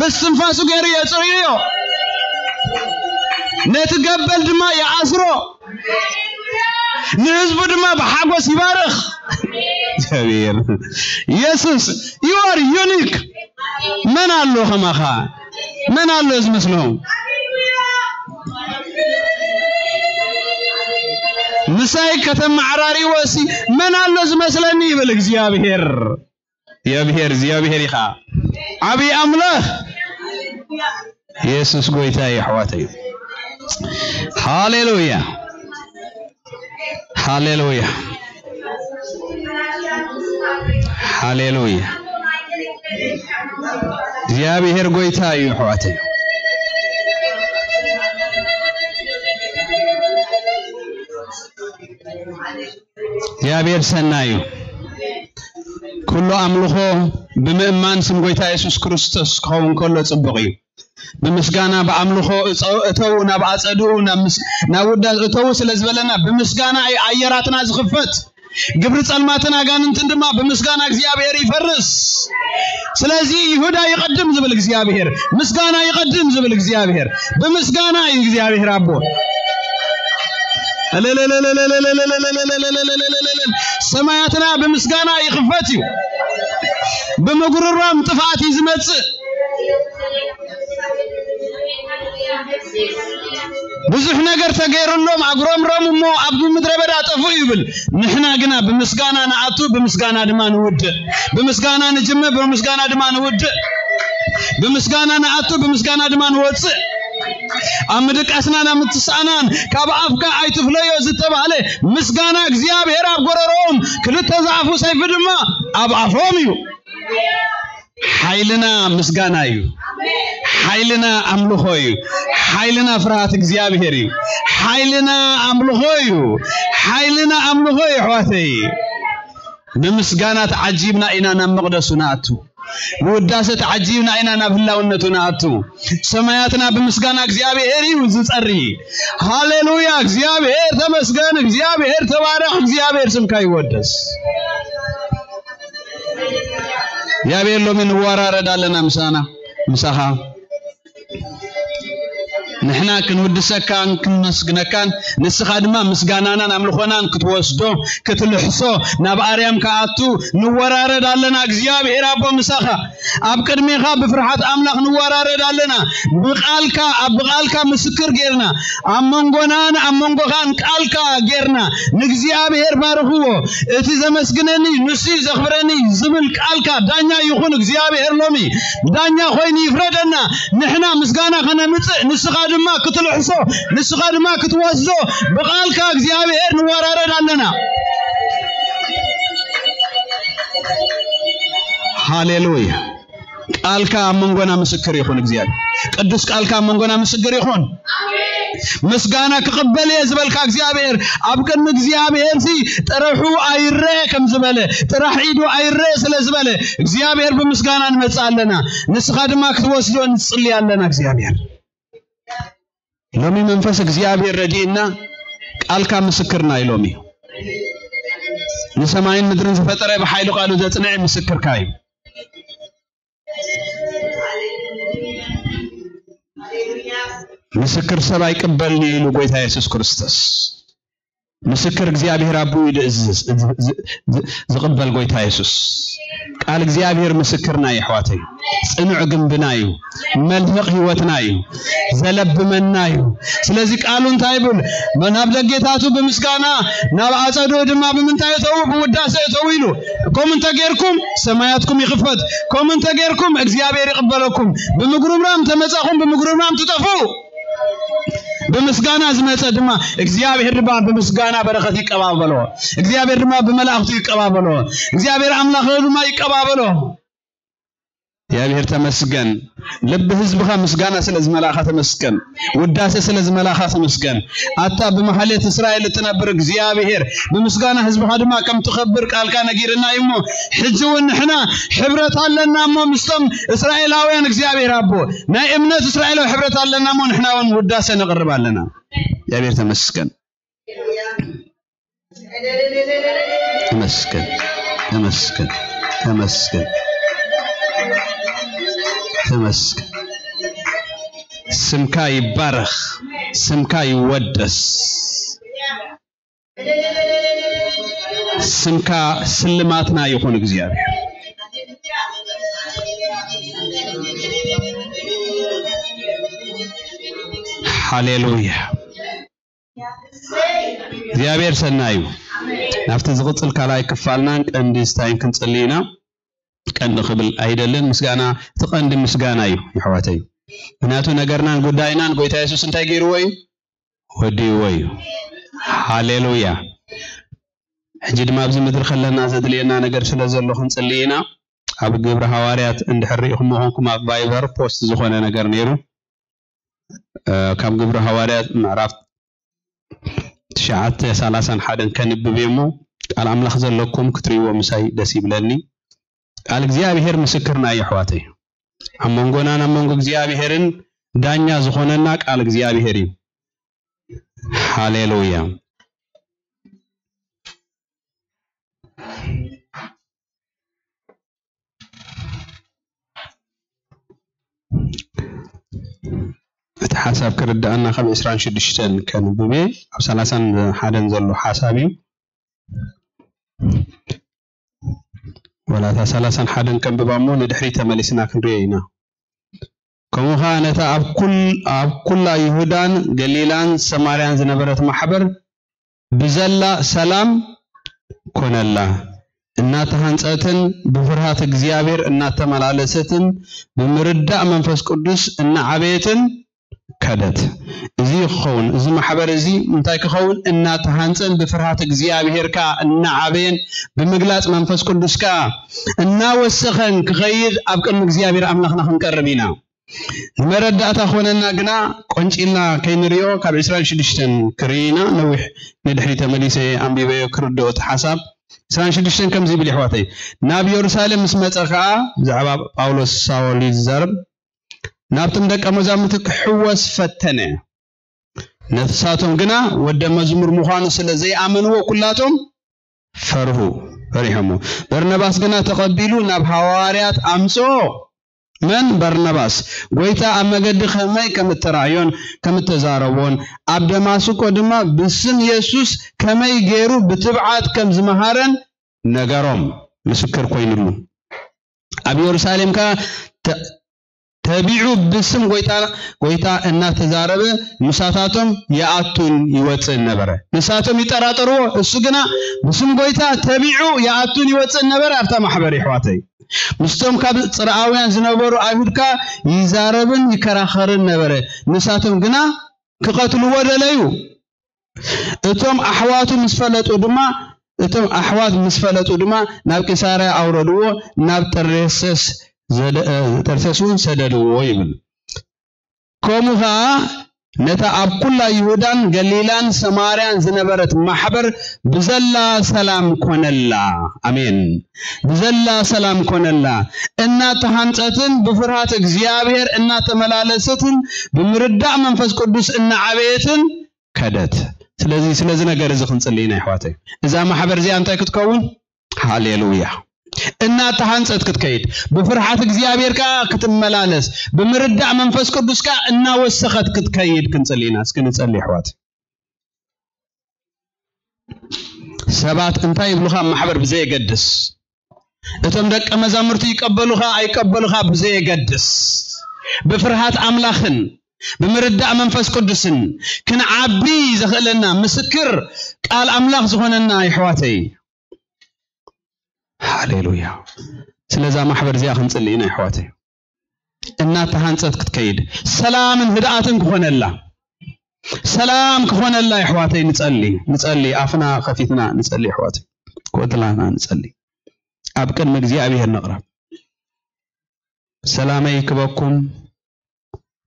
ብስትንፋሱ ገይሩ የጽርዮ፣ ነቲ ገበል ድማ ይኣስሮ፣ ንህዝቡ ድማ ብሓጎስ ይባርኽ። እግዚኣብሔር ኢየሱስ፣ you are unique። መን ኣሎ ከማኻ? መን ኣሎ ዝመስሎ? ምሳይ ከተመዓራሪዎ ሲ መን ኣሎ ዝመስለኒ ይብል እግዚኣብሔር። እግዚኣብሔር፣ እግዚኣብሔር ኢኻ። ዓብዪ ኣምላኽ። ኢየሱስ ጎይታ እዩ፣ ኣሕዋተይ። ሃሌሉያ። ሃሌሉያ። ሃሌሉያ። እግዚኣብሔር ጎይታ እዩ፣ ኣሕዋተይ። እግዚኣብሔር ሰናይ እዩ። ኩሉ ኣምልኾ ብምእማን ስም ጎይታ የሱስ ክርስቶስ ክኸውን ከሎ ጽቡቕ እዩ። ብምስጋና ብኣምልኾ እፀ-፣ እተው ናብ ኣጸድኡ፣ ናብ ምስ-፣ ናብ ውዳሴ እተው ስለ ዝበለና፣ ብምስጋና እዩ ኣየራትና ዝኽፈት። ግብሪ ጸልማትን ኣጋንንትን ድማ ብምስጋና እግዚኣብሔር ይፈርስ። ስለዚ ይሁዳ ይቐድም ዝብል እግዚኣብሔር፣ ምስጋና ይቐድም ዝብል እግዚኣብሔር፣ ብምስጋና እዩ እግዚኣብሔር ኣቦ። ሰማያትና ብምስጋና ይኽፈት እዩ። ብምጉርራም ጥፍኣት እዩ ዝመጽእ። ብዙሕ ነገር ተገይሩሎም ኣጉረምረሙ እሞ ኣብ ምድረ በዳ ጠፍኡ ይብል። ንሕና ግና ብምስጋና ንኣቱ፣ ብምስጋና ድማ ንውድእ። ብምስጋና ንጅምር፣ ብምስጋና ድማ ንውድእ። ብምስጋና ንኣቱ፣ ብምስጋና ድማ ንወፅእ። ኣብ ምድቃስናን ኣብ ምትስኣናን ካብ ኣፍካ ኣይትፍለዮ ዝተባህለ ምስጋና እግዚኣብሔር ኣብ ጎረሮኦም፣ ክልተ ዝኣፉ ሰይፊ ድማ ኣብ ኣፎም እዩ። ሓይልና ምስጋና እዩ። ሓይልና ኣምልኾ እዩ። ሓይልና ፍርሃት እግዚኣብሔር እዩ። ሓይልና ኣምልኾ እዩ። ሓይልና ኣምልኾ እዩ፣ ኣሕዋተይ። ብምስጋና ተዓጂብና ኢና ናብ መቕደሱ ንኣቱ። ብውዳሰ ተዓጂብና ኢና ናብ ህላውነቱ ንኣቱ። ሰማያትና ብምስጋና እግዚኣብሔር እዩ ዝጸሪ። ሃሌሉያ! እግዚኣብሔር ተመስገን፣ እግዚኣብሔር ተባረኽ፣ እግዚኣብሔር ስምካ ይወደስ። እግዚኣብሔር ሎሚ ንወራረድ ኣለና ምሳና፣ ምሳኻ። ንሕና ክንውድሰካን ክንመስግነካን፣ ንስኻ ድማ ምስጋናናን ኣምልኾናን ክትወስዶ፣ ክትልሕሶ፣ ናብ ኣርያም ክኣቱ ንወራረድ ኣለና። እግዚኣብሔር ኣቦ ምሳኻ፣ ኣብ ቅድሜኻ ብፍርሓት ኣምላኽ ንወራረድ ኣለና። ብቓልካ፣ ኣብ ብቓልካ ምስክር ጌርና፣ ኣብ መንጎናን ኣብ መንጎኻን ቃልካ ጌርና፣ ንእግዚኣብሔር ባርኽዎ። እቲ ዘመስግነኒ ንሱ እዩ ዘኽብረኒ ዝብል ቃልካ ዳኛ ይኹን። እግዚኣብሔር ሎሚ ዳኛ ኮይኑ ይፍረደና። ንሕና ምስጋና ከነምጽእ፣ ንስኻ ድማ ክትልሕሶ፣ ንስኻ ድማ ክትወስዶ፣ ብቓልካ እግዚኣብሔር ንወራረድ ኣለና። ሃሌሉያ። ቃልካ ኣብ መንጎና ምስክር ይኹን። እግዚኣብሔር ቅዱስ ቃልካ ኣብ መንጎና ምስክር ይኹን። ምስጋና ክቕበል እየ ዝበልካ እግዚኣብሔር፣ ኣብ ቅድሚ እግዚኣብሔር ሲ ጥረሑ ኣይረአ ከም ዝበለ፣ ጥራሕ ኢዱ ኣይረአ ስለ ዝበለ፣ እግዚኣብሔር ብምስጋና ንመጽእ ኣለና። ንስኻ ድማ ክትወስዶ ንጽሊ ኣለና። እግዚኣብሔር ሎሚ መንፈስ እግዚኣብሔር ረድእና፣ ቃልካ ምስክርና እዩ። ሎሚ ንሰማይን ምድርን ዝፈጠረ፣ ብሓይሉ ቃሉ ዘጽንዐ ምስክርካ እዩ። ምስክር ሰብ ኣይቅበልን እዩ ኢሉ ጎይታ የሱስ ክርስቶስ። ምስክር እግዚኣብሔር ኣቦ እዩ ዝ- ዝ- ዝ- ዝቕበል ጎይታ የሱስ። ቃል እግዚኣብሔር ምስክርና እዩ ኣሕዋተይ። ጽኑዕ ግንብና እዩ። መልህቕ ህይወትና እዩ። ዘለብመና እዩ። ስለዚ ቃሉ እንታይ ይብል? ናብ ደጌታቱ ብምስጋና፣ ናብ ኣጸድኡ ድማ ብምንታይ እተዉ? ብውዳሴ እተዉ ኢሉ። ከምኡ እንተጌርኩም ሰማያትኩም ይኽፈት። ከምኡ እንተጌርኩም እግዚኣብሔር ይቕበለኩም። ብምጉርምራም ተመጻኹም ብምጉርምራም ትጠፍኡ። ብምስጋና ዝመጸ ድማ እግዚኣብሔር ድማ ብምስጋና በረኸት ይቀባበሎ። እግዚኣብሔር ድማ ብመላእኽቱ ይቀባበሎ። እግዚኣብሔር ኣምላኽ ድማ ይቀባበሎ። እግዚኣብሔር ተመስገን። ልቢ ህዝብኻ ምስጋና ስለ ዝመላእኻ ተመስገን። ውዳሴ ስለ ዝመላእኻ ተመስገን። ኣታ ብማሕሌት እስራኤል እትነብር እግዚኣብሔር፣ ብምስጋና ህዝብኻ ድማ ከም ትኸብር ቃልካ ነጊርና እዩ እሞ፣ ሕጂ እውን ንሕና ሕብረት ኣለና እሞ ምስቶም እስራኤላውያን እግዚኣብሔር ኣቦ ናይ እምነት እስራኤላዊ ሕብረት ኣለና እሞ ንሕና እውን ውዳሴ ነቕርብ ኣለና። እግዚኣብሔር ተመስገን። ተመስገን፣ ተመስገን፣ ተመስገን፣ ተመስገን። ስምካ ይባረኽ፣ ስምካ ይወደስ፣ ስምካ ስልማትና ይኹን እግዚኣብሔር። ሃሌሉያ። እግዚኣብሔር ሰናይ እዩ። ናብቲ ዝቕጽል ካልኣይ ክፋልናን ቀንዲ ስታይን ክንጽሊ ኢና። ቀንዲ ክብል ኣይደልን፣ ምስጋና እቲ ቀንዲ ምስጋና እዩ የሕዋተይ። ምክንያቱ ነገርናን ጉዳይናን ጎይታ የሱስ እንታይ ገይርዎ እዩ? ወዲእዎ እዩ። ሃሌሉያ። ሕጂ ድማ ኣብዚ ምድሪ ከለና ዘድልየና ነገር ስለ ዘሎ ክንጽሊ ኢና። ኣብ ግብሪ ሃዋርያት እንድሕር ርኢኹሞ ኮንኩም ኣብ ቫይበር ፖስት ዝኾነ ነገር ነይሩ። ካብ ግብሪ ሃዋርያት ምዕራፍ ትሽዓተ ሰላሳን ሓደን ከንብብ እየ እሞ ቃል ኣምላኽ ዘለኩም ክትርእይዎ ምሳይ ደስ ይብለኒ። ቃል እግዚኣብሔር ምስክርና እዩ ኣሕዋተይ። ኣብ መንጎናን ኣብ መንጎ እግዚኣብሔርን ዳኛ ዝኾነና ቃል እግዚኣብሔር እዩ። ሃሌሉያ። እቲ ሓሳብ ክርዳኣና ካብ ዕስራን ሽዱሽተን ከንብብ እየ። ኣብ ሰላሳን ሓደን ዘሎ ሓሳብ እዩ። ወላ እታ ሰላሳን ሓደን ከንብባ እሞ ንድሕሪት ተመሊስና ክንሪኦ ኢና። ከምኡ ኸዓ ነታ ኣብ ኩል-፣ ኣብ ኩላ ይሁዳን ገሊላን ሰማርያን ዝነበረት ማሕበር ብዘላ ሰላም ኮነላ። እናተሃንጸትን ብፍርሃት እግዚኣብሔር እናተመላለሰትን ብምርዳእ መንፈስ ቅዱስ እናዓበየትን ከደት። እዚ ክኸውን፣ እዚ ማሕበር እዚ እንታይ ክኸውን? እናተሃንጸን ብፍርሃት እግዚኣብሔር ከኣ እናዓበየን ብምግላጽ መንፈስ ቅዱስ ከኣ እናወሰኸን ክኸይድ ኣብ ቅድሚ እግዚኣብሔር ኣምላኽና ክንቀርብ ኢና። ንመረዳእታ ኮነና ግና ቆንጪልና ከይንሪኦ ካብ ዕስራን ሽዱሽተን ክርኢ ኢና። ነዊሕ ንድሕሪ ተመሊሰ ኣንቢበዮ ክርድኦ እቲ ሓሳብ። ዕስራን ሽዱሽተን ከምዚ ይብል የሕዋተይ፣ ናብ የሩሳሌም ምስ መጸ ከኣ ብዛዕባ ጳውሎስ ሳውል እዩ ዝዛረብ፣ ናብቶም ደቀ መዛሙርቲ ክሕወስ ፈተነ። ነፍሳቶም ግና ወደ መዝሙር ምዃኑ ስለ ዘይኣመንዎ ኩላቶም ፈርሁ፣ ፈሪሖሞ። በርነባስ ግና ተቐቢሉ ናብ ሃዋርያት ኣምጽኦ። መን? በርነባስ። ጐይታ ኣብ መገዲ ከመይ ከም እተራእዮን ከም እተዛረቦን፣ ኣብ ደማስቆ ድማ ብስም የሱስ ከመይ ገይሩ ብትብዓት ከም ዝመሃረን ነገሮም። ምስክር ኮይኑሉ። ኣብ የሩሳሌም ከኣ ተ-፣ ተቢዑ ብስም ጐይታ፣ ጐይታ እናተዛረበ ምሳታቶም ይኣቱን ይወጽእን ነበረ። ንሳቶም ይጠራጠርዎ፣ እሱ ግና ብስም ጐይታ ተቢዑ ይኣቱን ይወጽእን ነበረ። ኣብታ ማሕበር የሕዋተይ፣ ምስቶም ካብ ጽርኣውያን ዝነበሩ ኣይሁድ ከኣ ይዛረብን ይከራኸርን ነበረ። ንሳቶም ግና ክቐትልዎ ደለዩ። እቶም ኣሕዋቱ ምስ ፈለጡ ድማ፣ እቶም ኣሕዋት ምስ ፈለጡ ድማ ናብ ቂሳርያ ኣውረድዎ፣ ናብ ጠርሴስ ዘደ-፣ እ፣ ጠርሴስ እውን ሰደድዎ ይብል። ከምኡ ኸዓ ነታ ኣብ ኩላ ይሁዳን ገሊላን ሰማርያን ዝነበረት ማሕበር ብዘላ ሰላም ኮነላ። ኣሜን። ብዘላ ሰላም ኮነላ። እናተሃንጸትን ብፍርሃት እግዚኣብሔር እናተመላለሰትን ብምርዳእ መንፈስ ቅዱስ እናዓበየትን ከደት። ስለዚ ስለዚ ነገር እዚ ክንጽሊ ኢና ኣሕዋተይ። እዛ ማሕበር እዚኣ እንታይ ክትከውን? ሃሌሉያ። እናተሃንጸት ክትከይድ፣ ብፍርሓት እግዚኣብሔር ከኣ ክትመላለስ፣ ብምርዳእ መንፈስ ቅዱስ ከኣ እናወሰኸት ክትከይድ ክንጽሊ ኢና። እስኪ ንጸሊ ኣሕዋት። ሰባት እንታይ ይብሉኻ ኣብ ማሕበር ብዘየገድስ፣ እቶም ደቀ መዛሙርቲ ይቀበሉኻ ኣይቀበሉኻ ብዘየገድስ፣ ብፍርሃት ኣምላኽን ብምርዳእ መንፈስ ቅዱስን ክንዓቢ ዘኽእለና ምስክር ቃል ኣምላኽ ዝኾነና የሕዋተይ። ሃሌሉያ። ስለዛ ማሕበር እዚኣ ክንጽሊ ኢና ኣሕዋተይ። እናተሃንጸት ክትከይድ ሰላምን ህድኣትን ክኾነላ፣ ሰላም ክኾነላ ኣሕዋተይ ንጸሊ፣ ንጸሊ፣ ኣፍና ከፊትና ንጸሊ ኣሕዋተይ፣ ክወትላና ንጸሊ፣ ኣብ ቅድሚ እግዚኣብሔር ንቕረብ። ሰላመይ ክበኩም፣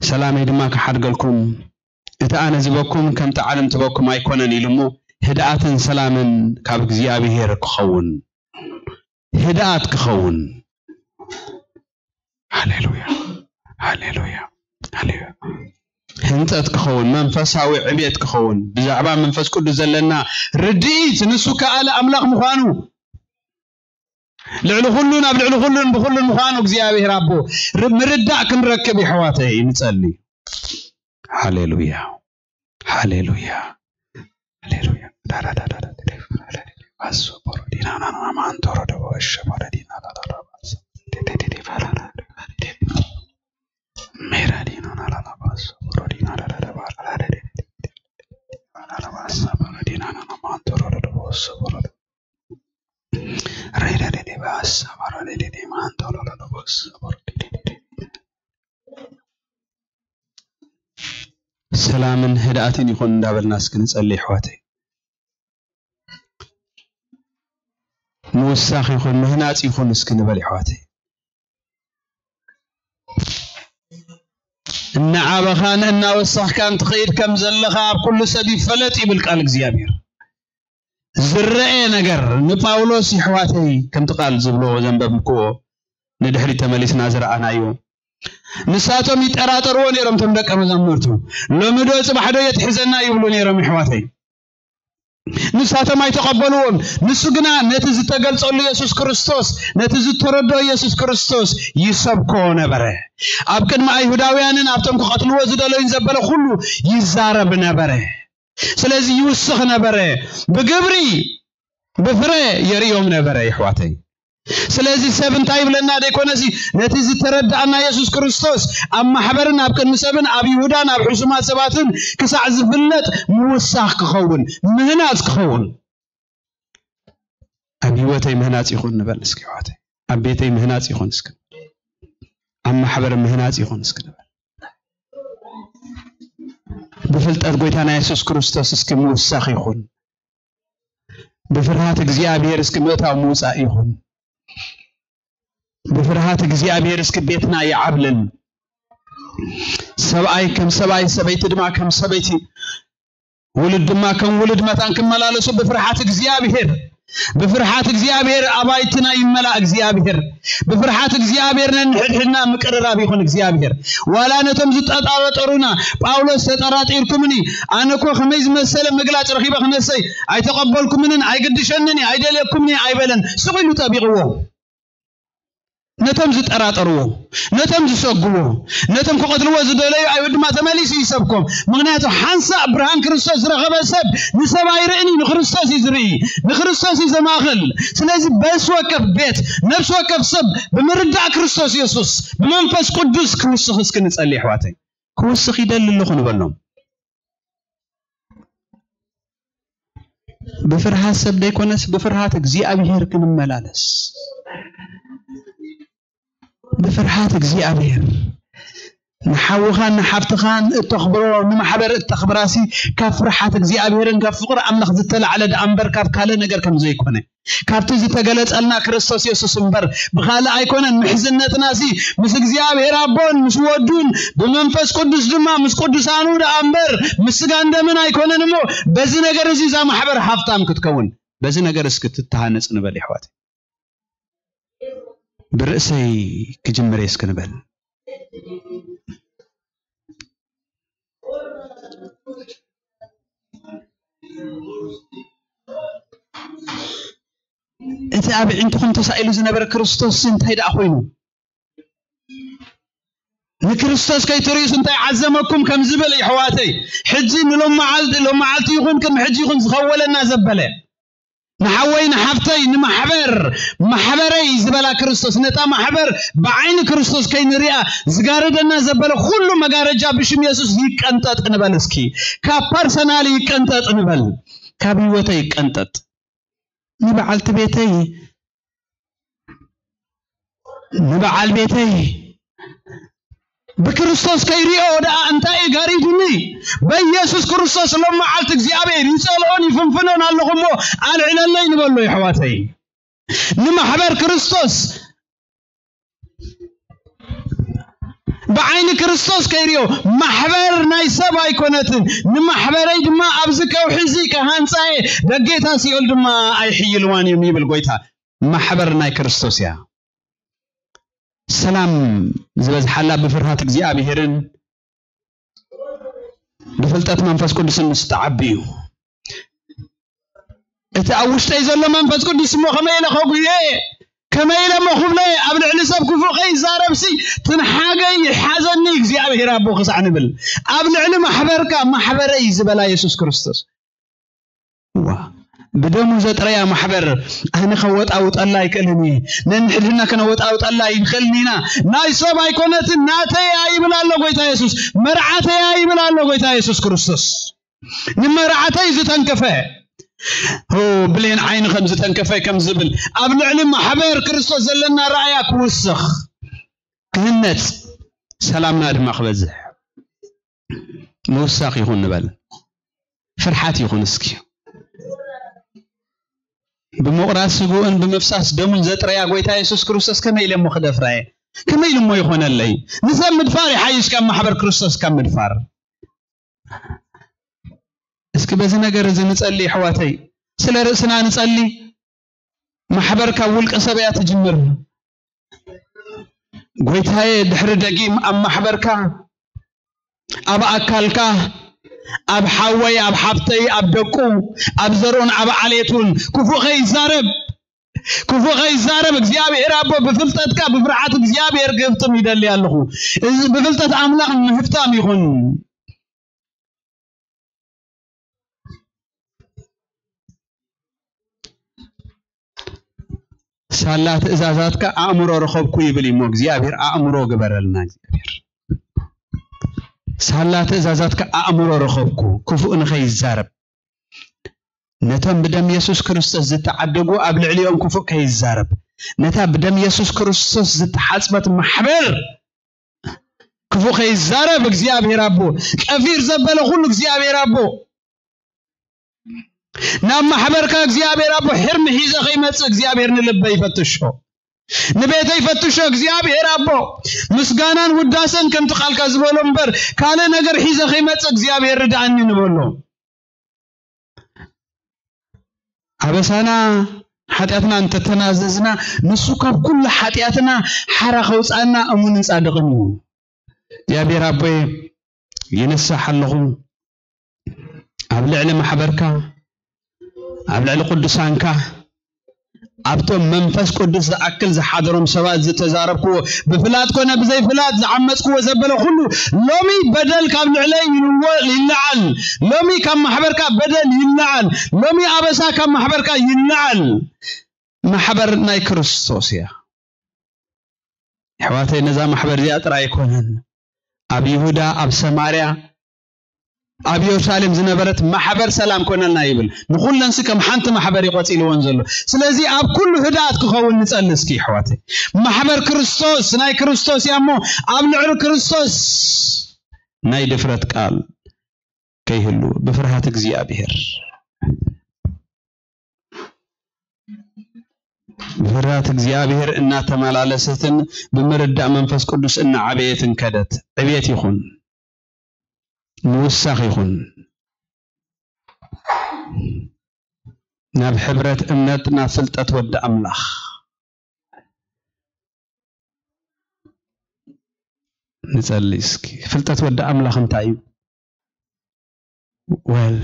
ሰላመይ ድማ ክሓድገልኩም፣ እቲ ኣነ ዝበኩም ከምቲ ዓለም ትበኩም ኣይኮነን ኢሉ እሞ፣ ህድኣትን ሰላምን ካብ እግዚኣብሔር ክኸውን፣ ህድኣት ክኸውን። ሃሌሉያ፣ ሃሌሉያ፣ ሃሌሉያ። ህንጸት ክኸውን፣ መንፈሳዊ ዕቤት ክኸውን፣ ብዛዕባ መንፈስ ቅዱስ ዘለና ርድኢት፣ ንሱ ከኣለ ኣምላኽ ምዃኑ፣ ልዕሊ ኩሉን ኣብ ልዕሊ ኩሉን ብኩሉን ምዃኑ እግዚኣብሔር ኣቦ ር-፣ ምርዳእ ክንረክብ የሕዋተይ ንጸሊ። ሃሌሉያ፣ ሃሌሉያ፣ ሃሌሉያ። ሰላምን ህድኣትን ይኹን እንዳበልና እስኪ ንጸሊ ኣሕዋተይ። ምውሳኽ ይኹን ምህናጽ ይኹን እስኪ ንበል ኣሕዋተይ። እናዓበኻን እናወሳኽካን ትኸይድ ከም ዘለኻ ኣብ ኩሉ ሰብ ይፈለጥ ይብል ቃል እግዚኣብሔር። ዝረአ ነገር ንጳውሎስ የሕዋተይ ከምቲ ቃል ዝብሎ ዘንበብክዎ ንድሕሪት ተመሊስና ዝረኣናዮ። ንሳቶም ይጠራጠርዎ ነይሮም እቶም ደቀ መዛሙርቱ። ሎሚ ዶ ጽባሕ ዶ የትሕዘና ይብሉ ነይሮም የሕዋተይ። ንሳቶም ኣይተቐበልዎን። ንሱ ግና ነቲ ዝተገልጸሉ የሱስ ክርስቶስ፣ ነቲ ዝተረድኦ የሱስ ክርስቶስ ይሰብኮ ነበረ። ኣብ ቅድሚ ኣይሁዳውያንን ኣብቶም ክቐትልዎ ዝደለዩን ዘበለ ኩሉ ይዛረብ ነበረ። ስለዚ ይውስኽ ነበረ። ብግብሪ፣ ብፍረ የርእዮም ነበረ፣ የሕዋተይ። ስለዚ ሰብ እንታይ ይብለና ደይኮነ፣ እዚ ነቲ ዝተረዳእና የሱስ ክርስቶስ ኣብ ማሕበርን ኣብ ቅድሚ ሰብን ኣብ ይሁዳን ኣብ ሕሱማት ሰባትን ክሳዕ ዝፍለጥ ምውሳኽ ክኸውን፣ ምህናጽ ክኸውን። ኣብ ህይወተይ ምህናጽ ይኹን ንበል እስኪ ኣሕዋተይ። ኣብ ቤተይ ምህናጽ ይኹን እስኪ። ኣብ ማሕበር ምህናጽ ይኹን እስኪ ንበል። ብፍልጠት ጎይታና የሱስ ክርስቶስ እስኪ ምውሳኽ ይኹን። ብፍርሃት እግዚኣብሔር እስኪ ምእታው ምውጻእ ይኹን። ብፍርሃት እግዚኣብሔር እስኪ ቤትና ይዓብልል። ሰብኣይ ከም ሰብኣይ፣ ሰበይቲ ድማ ከም ሰበይቲ፣ ውሉድ ድማ ከም ውሉድ መታን ክመላለሱ ብፍርሃት እግዚኣብሔር፣ ብፍርሃት እግዚኣብሔር ኣባይትና ይመላእ እግዚኣብሔር። ብፍርሃት እግዚኣብሔር ነንሕድሕድና ምቅርራብ ይኹን እግዚኣብሔር። ዋላ ነቶም ዝጠጣወጠሩና፣ ጳውሎስ ተጠራጢርኩምኒ፣ ኣነ እኮ ከመይ ዝመሰለ ምግላጽ ረኺበ ክነሰይ ኣይተቐበልኩምንን ኣይግድሸንን ኣይደልየኩምኒ ኣይበለን። ስቕ ኢሉ ጠቢቕዎ። ነቶም ዝጠራጠርዎ፣ ነቶም ዝሰግዎ፣ ነቶም ክቐትልዎ ዝደለዩ ኣይሁድ ድማ ተመሊሱ ይሰብኮም። ምኽንያቱ ሓንሳእ ብርሃን ክርስቶስ ዝረኸበ ሰብ ንሰብ ኣይርእን እዩ፣ ንክርስቶስ እዩ ዝርኢ። ንክርስቶስ እዩ ዘማእኽል። ስለዚ በስ ወከፍ ቤት፣ ነፍሲ ወከፍ ሰብ ብምርዳእ ክርስቶስ የሱስ፣ ብመንፈስ ቅዱስ ክውስኽ እስኪ ንጸሊ ኣሕዋተይ። ክውስኽ ይደሊ ኣለኹ ንበሎም። ብፍርሃት ሰብ ደይኮነስ ብፍርሃት እግዚኣብሔር ክንመላለስ። ብፍርሃት እግዚኣብሔር። ንሓውኻን ንሓፍትኻን እተኽብሮ፣ ንማሕበር እተኽብራሲ ካብ ፍርሓት እግዚኣብሔርን ካብ ፍቕሪ ኣምላኽ ዝተላዕለ ደኣ እምበር ካብ ካልእ ነገር ከም ዘይኮነ፣ ካብቲ ዝተገለጸልና ክርስቶስ የሱስ እምበር ብኻልእ ኣይኮነን። ምሕዝነትናሲ ምስ እግዚኣብሔር ኣቦን ምስ ወዱን ብመንፈስ ቅዱስ ድማ ምስ ቅዱሳኑ ደኣ እምበር ምስ ስጋን ደምን ኣይኮነን። እሞ በዚ ነገር እዚ እዛ ማሕበር ሃፍታም ክትከውን፣ በዚ ነገር እስኪ ትተሃነጽ ንበል የሕዋት። ብርእሰይ ክጅምር እስኪ ንበል። እቲ ኣብ ዕንትኹም ተሳኢሉ ዝነበረ ክርስቶስ እንታይ ደኣ ኮይኑ? ንክርስቶስ ከይትርእዩስ እንታይ ዓዘመኩም ከም ዝብል የሕዋተይ፣ ሕጂ ንሎመዓልቲ፣ ሎመዓልቲ ይኹን ቅድሚ ሕጂ ይኹን ዝኸወለና ዘበለ፣ ንሓወይ ንሓፍተይ ንማሕበር፣ ማሕበረይ ዝበላ ክርስቶስ፣ ነታ ማሕበር ብዓይኒ ክርስቶስ ከይንሪኣ ዝጋረደና ዘበለ ኩሉ መጋረጃ ብሽም የሱስ ይቀንጠጥ ንበል። እስኪ ካብ ፐርሰናል ይቀንጠጥ ንበል። ካብ ህይወተይ ይቀንጠጥ። ንበዓልቲ ቤተይ፣ ንበዓል ቤተይ ብክርስቶስ ከይሪኦ ደኣ እንታይ እዩ ጋሪዱኒ? በኢየሱስ ክርስቶስ ሎም መዓልቲ እግዚኣብሔር ይጸልኦን ይፍንፍኖን ኣለኹ እሞ ኣልዕለለይ ንበሎ የሕዋተይ። ንማሕበር ክርስቶስ ብዓይኒ ክርስቶስ ከይሪኦ፣ ማሕበር ናይ ሰብ ኣይኮነትን፣ ንማሕበረይ ድማ ኣብዚ ከውሒ እዚ ክሃንጻ እየ፣ ደጌታ ሲኦል ድማ ኣይሕይልዋን እዮም ይብል ጎይታ። ማሕበር ናይ ክርስቶስ እያ። ሰላም ዝበዝሓላ ብፍርሃት እግዚኣብሔርን ብፍልጠት መንፈስ ቅዱስን ምስ ትዓቢ እዩ። እቲ ኣብ ውሽጠይ ዘሎ መንፈስ ቅዱስ እሞ ከመይ ኢለ ከጉየ፣ ከመይ ኢለ እሞ ክብለ፣ ኣብ ልዕሊ ሰብ ክፉእ ከይዛረብሲ ትንሓገይ ይሓዘኒ እግዚኣብሔር ኣቦ ክሳዕ ንብል፣ ኣብ ልዕሊ ማሕበርካ ማሕበረይ ዝበላ የሱስ ክርስቶስ። ዋ፣ ብደሙ ዘጥረያ ማሕበር ኣነ ከወጣውጠላ ኣይክእልን እየ። ነንሕድሕድና ከነወጣውጠላ ኣይንኽእልን ኢና። ናይ ሰብ ኣይኮነትን፣ ናተይ እያ ይብል ኣሎ ጎይታ የሱስ። መርዓተይ እያ ይብል ኣሎ ጎይታ የሱስ ክርስቶስ። ንመርዓተይ ዝተንከፈ፣ ኦ፣ ብሌን ዓይኒ ከም ዝተንከፈ ከም ዝብል፣ ኣብ ልዕሊ ማሕበር ክርስቶስ ዘለና ራእያ ክውስኽ፣ ክህነጽ፣ ሰላምና ድማ ክበዝሕ። ምውሳኽ ይኹን ንበል። ፍርሓት ይኹን እስኪ። ብምቑራስ ስግኡን ብምፍሳስ ደሙን ዘጥረያ ጎይታ የሱስ ክርስቶስ ከመይ ኢለ እሞ ክደፍራ እየ? ከመይ ኢሉ እሞ ይኾነለይ? ንሰብ ምድፋር ይሓይሽ ካብ ማሕበር ክርስቶስ ካብ ምድፋር። እስኪ በዚ ነገር እዚ ንጸሊ ኣሕዋተይ። ስለ ርእስና ንጸሊ። ማሕበር ካብ ውልቀ ሰብ እያ ትጅምር። ጎይታዬ፣ ድሕሪ ደጊም ኣብ ማሕበርካ፣ ኣብ ኣካልካ፣ ኣብ ሓወይ፣ ኣብ ሓፍተይ፣ ኣብ ደቁ፣ ኣብ ዘርኡን ኣብ ዓሌቱን ክፉእ ከይዛረብ፣ ክፉእ ከይዛረብ እግዚኣብሔር ኣቦ ብፍልጠትካ ብፍርሓት እግዚኣብሔር ክህፍትም ይደሊ ኣለኹ። እዚ ብፍልጠት ኣምላኽ ምህፍታም ይኹን። ሳላ ትእዛዛትካ ኣእምሮ ረኸብኩ ይብል እሞ እግዚኣብሔር ኣእምሮ ግበረልና። እግዚኣብሔር ሳላ ትእዛዛትካ ኣእምሮ ረኸብኩ፣ ክፉእ ንኸይዛረብ፣ ነቶም ብደም የሱስ ክርስቶስ ዝተዓደጉ ኣብ ልዕሊኦም ክፉእ ከይዛረብ፣ ነታ ብደም የሱስ ክርስቶስ ዝተሓጽበት ማሕበር ክፉእ ከይዛረብ እግዚኣብሔር ኣቦ፣ ቀፊር ዘበለ ኩሉ እግዚኣብሔር ኣቦ፣ ናብ ማሕበርካ እግዚኣብሔር ኣቦ ሕርሚ ሒዘ ከይመጽእ እግዚኣብሔር ንልበይ ይፈትሾ፣ ንቤተይ ይፈትሾ እግዚኣብሔር ኣቦ። ምስጋናን ውዳሰን ከምቲ ቃልካ ዝበሎ እምበር ካልእ ነገር ሒዘ ከይመጽእ እግዚኣብሔር ርድኣኒ ንበሎ። ኣበሳና ሓጢኣትና እንተተናዘዝና ንሱ ካብ ኩሉ ሓጢኣትና ሓራ ከውፅኣና እሙንን ጻድቕን እዩ። እግዚኣብሔር ኣቦየ ይንሳሕ ኣለኹ። ኣብ ልዕሊ ማሕበርካ፣ ኣብ ልዕሊ ቅዱሳንካ፣ ኣብቶም መንፈስ ቅዱስ ዝኣክል ዝሓደሮም ሰባት ዝተዛረብክዎ፣ ብፍላጥ ኮነ ብዘይፍላጥ ዝዓመፅክዎ ዘበለ ኩሉ፣ ሎሚ በደል ካብ ልዕለይ ይንወ-፣ ይለዓል። ሎሚ ካብ ማሕበርካ በደል ይለዓል። ሎሚ ኣበሳ ካብ ማሕበርካ ይለዓል። ማሕበር ናይ ክርስቶስ እያ። ኣሕዋተይ፣ ነዛ ማሕበር እዚኣ ጥራይ ኣይኮነን። ኣብ ይሁዳ፣ ኣብ ሰማርያ፣ ኣብ ኢየሩሳሌም ዝነበረት ማሕበር ሰላም ኮነልና ይብል። ንኹለንሲ ከም ሓንቲ ማሕበር እዩ ቆጺልወን ዘሎ። ስለዚ ኣብ ኩሉ ህድኣት ክኸውን ንጸሊ እስኪ ኣሕዋተይ። ማሕበር ክርስቶስ ናይ ክርስቶስ እያ እሞ ኣብ ልዕሊ ክርስቶስ ናይ ድፍረት ቃል ከይህሉ ብፍርሃት እግዚኣብሔር ብፍርሃት እግዚኣብሔር እናተመላለሰትን ብምርዳእ መንፈስ ቅዱስ እናዓበየትን ከደት። ዕብየት ይኹን፣ ምውሳኽ ይኹን፣ ናብ ሕብረት እምነት፣ ናብ ፍልጠት ወዲ ኣምላኽ ንጸሊ እስኪ። ፍልጠት ወዲ ኣምላኽ እንታይ እዩ? ወል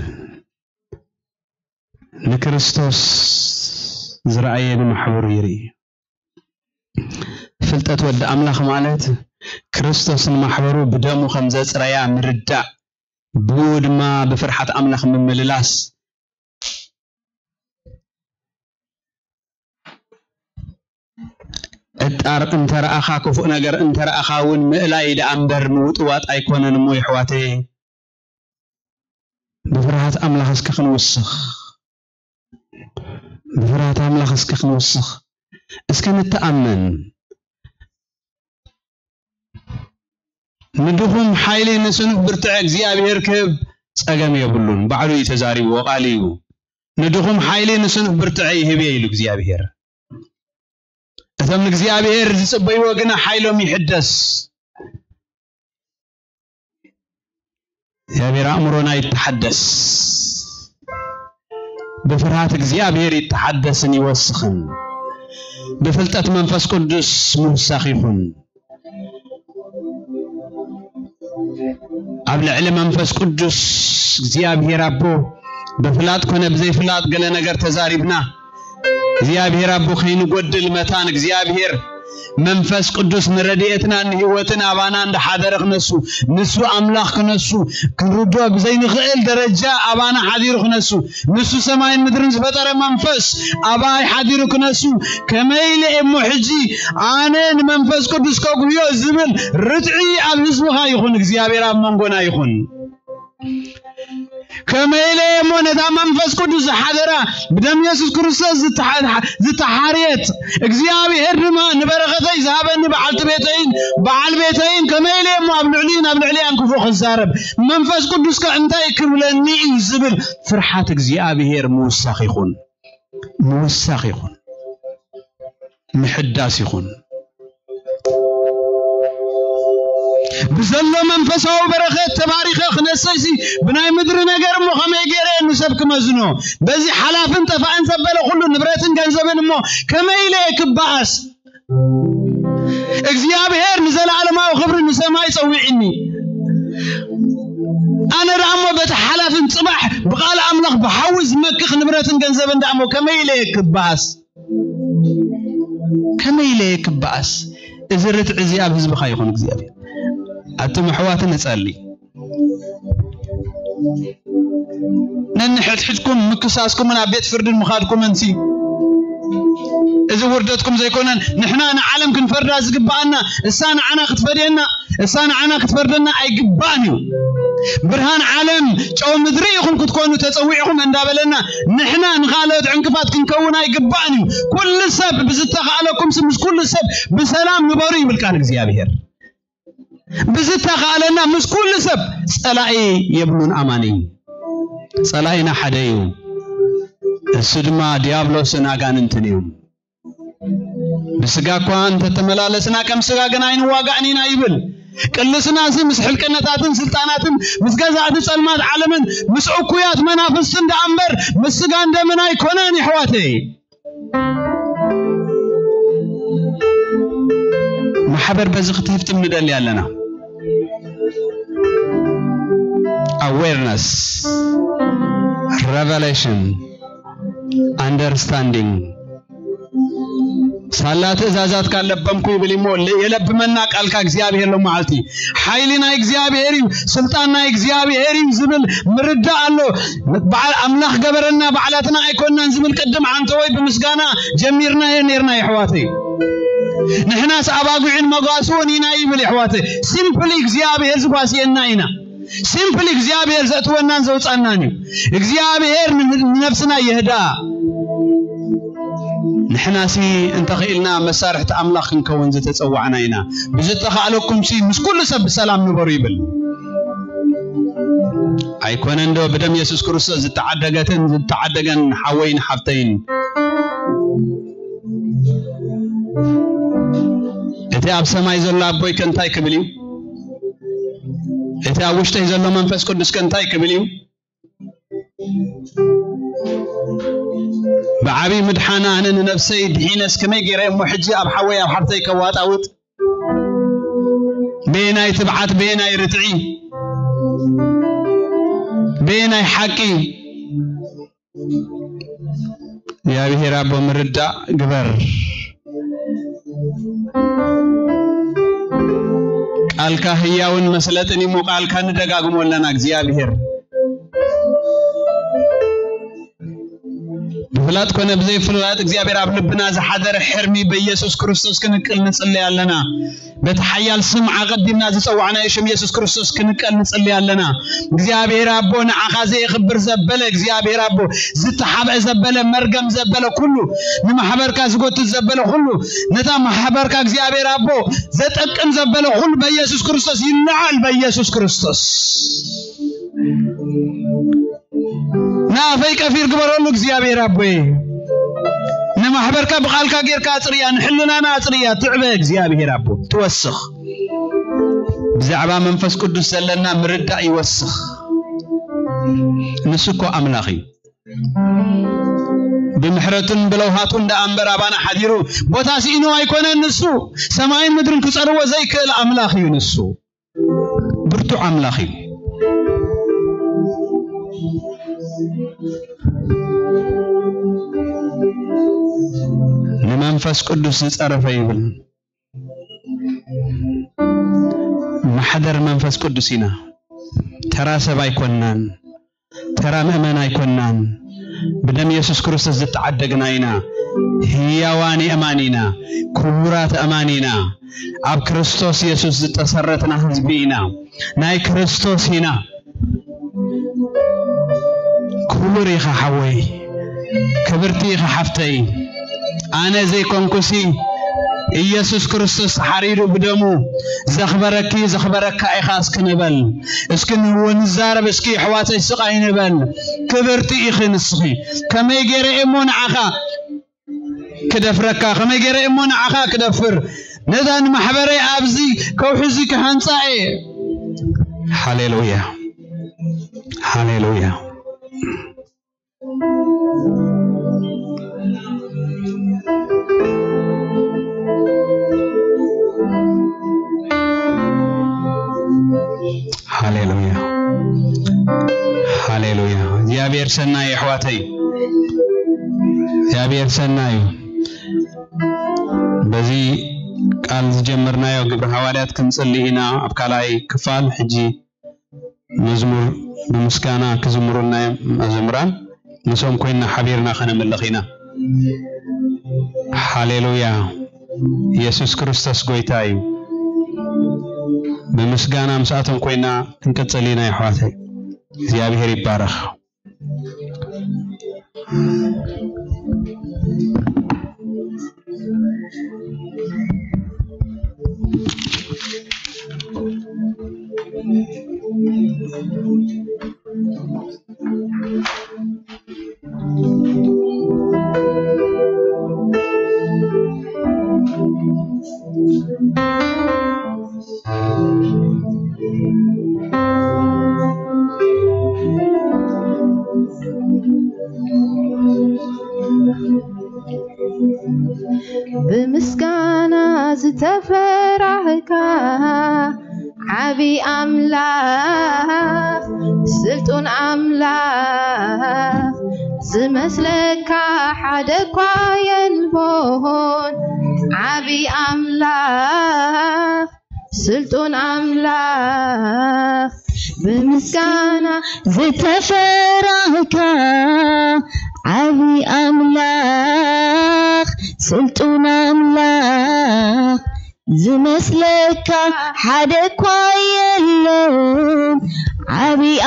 ንክርስቶስ ዝረኣየ ንማሕበሩ ይርኢ። ፍልጠት ወዲ ኣምላኽ ማለት ክርስቶስ ንማሕበሩ ብደሙ ከም ዘጽረያ ምርዳእ፣ ብኡ ድማ ብፍርሓት ኣምላኽ ምምልላስ። ዕጣር እንተረኣኻ፣ ክፉእ ነገር እንተረኣኻ እውን ምእላይ ደኣ እምበር ምውጥዋጥ ኣይኮነን እሞ የሕዋተይ። ብፍርሃት ኣምላኽ እስከ ክንውስኽ፣ ብፍርሃት ኣምላኽ እስከ ክንውስኽ፣ እስከ ንተኣመን። ንድኹም ሓይሊ ንስኑፍ ብርትዐ እግዚኣብሔር ክህብ ጸገም የብሉን። ባዕሉ እዩ ተዛሪብዎ፣ ቃል እዩ። ንድኹም ሓይሊ ንስኑፍ ብርትዐ ይህብ እየ ኢሉ እግዚኣብሔር። እቶም ንእግዚኣብሔር ዝጽበይዎ ግና ሓይሎም ይሕደስ። እግዚኣብሔር ኣእምሮና ይተሓደስ። ብፍርሃት እግዚኣብሔር ይተሓደስን ይወስኽን። ብፍልጠት መንፈስ ቅዱስ ምውሳኽ ይኹን። ኣብ ልዕሊ መንፈስ ቅዱስ እግዚኣብሔር ኣቦ ብፍላጥ ኮነ ብዘይፍላጥ ገለ ነገር ተዛሪብና፣ እግዚኣብሔር ኣቦ ከይንጎድል መታን እግዚኣብሔር መንፈስ ቅዱስ ንረድኤትና ንህይወትን ኣባና እንዳሓደረ ክነሱ፣ ንሱ ኣምላኽ ክነሱ፣ ክንርድኦ ብዘይንኽእል ደረጃ ኣባና ሓዲሩ ክነሱ፣ ንሱ ሰማይን ምድርን ዝፈጠረ መንፈስ ኣባይ ሓዲሩ ክነሱ፣ ከመይ ኢለ እሞ ሕጂ ኣነ ንመንፈስ ቅዱስ ከጉህዮ ዝብል ርትዒ ኣብ ህዝብኻ ይኹን፣ እግዚኣብሔር ኣብ መንጎና ይኹን። ከመይ ኢለ እሞ ነታ መንፈስ ቅዱስ ዝሓደራ ብደም የሱስ ክርስቶስ ዝተሓ-፣ ዝተሓርየት እግዚኣብሔር ድማ ንበረኸተይ ዝሃበኒ በዓልቲ ቤተይን በዓል ቤተይን ከመይ ኢለ እሞ ኣብ ልዕሊኡን ኣብ ልዕሊኣን ክፉእ ክዛረብ? መንፈስ ቅዱስ ከ እንታይ ክብለኒ እዩ ዝብል ፍርሓት እግዚኣብሔር ምውሳኽ ይኹን። ምውሳኽ ይኹን። ምሕዳስ ይኹን። ብዘሎ መንፈሳዊ በረኸት ተባሪኸ ክነሰይሲ ብናይ ምድሪ ነገር እሞ ከመይ ገይረ ንሰብ ክመዝኖ? በዚ ሓላፍን ጠፋእን ዘበለ ኩሉ ንብረትን ገንዘብን እሞ ከመይ ኢለ ክበኣስ? እግዚኣብሔር ንዘለዓለማዊ ክብሪ ንሰማይ ጸዊዕኒ። ኣነ ደኣ እሞ በቲ ሓላፍን ጽባሕ ብቃል ኣምላኽ ብሓዊ ዝመክኽ ንብረትን ገንዘብን ደኣ እሞ ከመይ ኢለ ክበኣስ? ከመይ ኢለ ክበኣስ? እዚ ርትዒ እዚ ኣብ ህዝብኻ ይኹን እግዚኣብሔር። ኣቱም ኣሕዋት ንጸሊ። ነንሕድሕድኩም ምክሳስኩምን ኣብ ቤት ፍርድን ምኻድኩምንሲ፣ እዚ ውርደትኩም ዘይኮነን? ንሕና ንዓለም ክንፈርዳ ዝግብኣና፣ እሳ ንዓና ክትፈድየና፣ እሳ ንዓና ክትፈርደና ኣይግባእን እዩ። ብርሃን ዓለም ጨው ምድሪ ኢኹም ክትኮኑ ተጸዊዕኹም እንዳበለና፣ ንሕና ንኻልኦት ዕንቅፋት ክንከውን ኣይግባእን እዩ። ኩሉ ሰብ ብዝተኻእለኩም ምስ ኩሉ ሰብ ብሰላም ንበሩ ይብል ቃል እግዚኣብሔር። ብዝተኻእለና ምስ ኩሉ ሰብ ጸላኢ የብሉን ኣማኒ። ጸላኢና ሓደ እዩ። እሱ ድማ ዲያብሎስን ኣጋንንትን እዮም። ብስጋ እኳ እንተተመላለስና ከም ስጋ ግን ኣይንዋጋእን ኢና ይብል። ቅልስናሲ ምስ ሕልቅነታትን ስልጣናትን ምስ ገዛእቲ ጸልማት ዓለምን ምስ እኩያት መናፍስትን ደኣ እምበር ምስ ስጋን ደምን ኣይኮነን የሕዋተይ። ማሕበር በዚ ክትህፍትም ንደሊ ኣለና። ኣዌርነስ፣ ረቨሌሽን፣ ኣንደርስታንዲንግ። ሳላ ትእዛዛትካ ለበምኩ ይብል እሞ፣ ለ-፣ የለብመና ቃልካ እግዚኣብሔር ሎመዓልቲ። ሓይሊ ናይ እግዚኣብሔር እዩ፣ ስልጣን ናይ እግዚኣብሔር እዩ ዝብል ምርዳእ ኣሎ። በዓል ኣምላኽ ገበረና፣ ባዕላትና ኣይኮንናን ዝብል ቅድም ዓንተወይ ብምስጋና ጀሚርናዮ ነርና የሕዋተይ። ንሕናስ ኣባጉዕን መጓስኡን ኢና ይብል የሕዋተይ። ሲምፕሊ እግዚኣብሔር ዝጓስየና ኢና። ሲምፕሊ እግዚኣብሔር ዘእትወናን ዘውፃናን እዩ። እግዚኣብሔር ን- ንነፍስና ይህዳ። ንሕናሲ እንተኽኢልና መሳርሕቲ ኣምላኽ ክንከውን ዝተፀዋዕና ኢና። ብዝተኻእለኩምሲ ምስ ኩሉ ሰብ ብሰላም ንበሩ ይብል። ኣይኮነን ዶ ብደም የሱስ ክርስቶስ ዝተዓደገትን ዝተዓደገን ሓወይን ሓፍተይን? እቲ ኣብ ሰማይ ዘሎ ኣቦይ ከ እንታይ ክብል እዩ? እቲ ኣብ ውሽጠይ ዘሎ መንፈስ ቅዱስ ከ እንታይ ክብል እዩ? ብዓብዪ ምድሓን ኣነ ንነፍሰይ ድሒነስ ከመይ ገይረ እሞ ሕጂ ኣብ ሓወይ ኣብ ሓፍተይ ከዋጣውጥ? በየናይ ትብዓት፣ በየናይ ርትዒ፣ በየናይ ሓቂ? እግዚኣብሔር ኣቦ ምርዳእ ግበር። ቃልካ ህያውን መስለጥን እሞ ቃልካ ንደጋግሞ ኣለና እግዚኣብሔር። ብፍላጥ ኮነ ብዘይፍላጥ እግዚኣብሔር ኣብ ልብና ዝሓደረ ሕርሚ በኢየሱስ ክርስቶስ ክንቅል ንጽለይ ኣለና። በቲ ሓያል ስም ኣቐዲምና ዝጸዋዕናዮ ሽም ኢየሱስ ክርስቶስ ክንቀል ንጽሊ ኣለና። እግዚኣብሔር ኣቦ ንዓኻ ዘየኽብር ዘበለ፣ እግዚኣብሔር ኣቦ ዝተሓብአ ዘበለ፣ መርገም ዘበለ ኩሉ፣ ንማሕበርካ ዝጎትት ዘበለ ኩሉ፣ ነታ ማሕበርካ እግዚኣብሔር ኣቦ ዘጠቅም ዘበለ ኩሉ በኢየሱስ ክርስቶስ ይለዓል፣ በኢየሱስ ክርስቶስ። ንኣፈይ ቀፊር ግበረሉ እግዚኣብሔር ኣቦይ። ንማሕበርካ ብቓልካ ጌርካ ኣጽርያ፣ ንሕልናና ኣጽርያ፣ ትዕበ እግዚኣብሔር ኣቦ፣ ትወስኽ። ብዛዕባ መንፈስ ቅዱስ ዘለና ምርዳእ ይወስኽ። ንሱ እኮ ኣምላኽ እዩ። ብምሕረቱን ብለውሃቱን ደኣ እምበር ኣባና ሓዲሩ ቦታ ስኢኑ ኣይኮነን ንሱ። ሰማይን ምድርን ክጸርዎ ዘይክእል ኣምላኽ እዩ ንሱ። ብርቱዕ ኣምላኽ እዩ። ንመንፈስ ቅዱስ ዝጸረፈ ይብል። ማሕደር መንፈስ ቅዱስ ኢና። ተራ ሰብ ኣይኮንናን። ተራ ምእመን ኣይኮንናን። ብደም የሱስ ክርስቶስ ዝተዓደግና ኢና። ህያዋን የእማን ኢና። ክቡራት ኣእማን ኢና። ኣብ ክርስቶስ የሱስ ዝተሰረትና ህዝቢ ኢና። ናይ ክርስቶስ ኢና። ክቡር ኢኻ ሓወይ፣ ክብርቲ ኢኻ ሓፍተይ። ኣነ ዘይኮንኩሲ ኢየሱስ ክርስቶስ ተሓሪዱ ብደሙ ዘኽበረኪ ዘኽበረካ ኢኻ እስኪ ንበል። እስኪ ንወ-፣ ንዛረብ እስኪ ኣሕዋተይ ስቕ ኣይንበል። ክብርቲ ኢኺ ንስኺ። ከመይ ገይረ እየ እሞ ንዓኻ ክደፍረካ፣ ከመይ ገይረ እሞ ንዓኻ ክደፍር? ነዛ ንማሕበረይ ኣብዚ ከውሒ እዚ ክሃንጻ እየ። ሃሌሉያ። ሃሌሉያ። ሃሌሉያ። ሃሌሉያ። እግዚኣብሔር ሰናይ ኣሕዋተይ። እግዚኣብሔር ሰናይ እዩ። በዚ ቃል ዝጀመርናዮ ግብረ ሃዋርያት ክንጽሊ ኢና። ኣብ ካልኣይ ክፋል ሕጂ መዝሙር ብምስጋና ክዝምሩልና እዮም መዘምራን። ምስኦም ኮይንና ሓቢርና ከነምልኽ ኢና። ሃሌሉያ። ኢየሱስ ክርስቶስ ጎይታ እዩ። ብምስጋና ምስኣቶም ኮይና ክንቅጽል ኢና የሕዋተይ። እግዚኣብሔር ይባረኽ። ብምስጋና ዝተፈራህካ ዓቢ ኣምላኽ፣ ስልጡን ኣምላኽ፣ ዝመስለካ ሓደ እኳ የልቦን። ዓቢ ኣምላኽ፣ ስልጡን ኣምላኽ፣ ብምስጋና ዝተፈራህካ ዓቢ ኣምላኽ፣ ስልጡን ኣምላኽ፣ ዝመስለካ ሓደ እኳ የለን።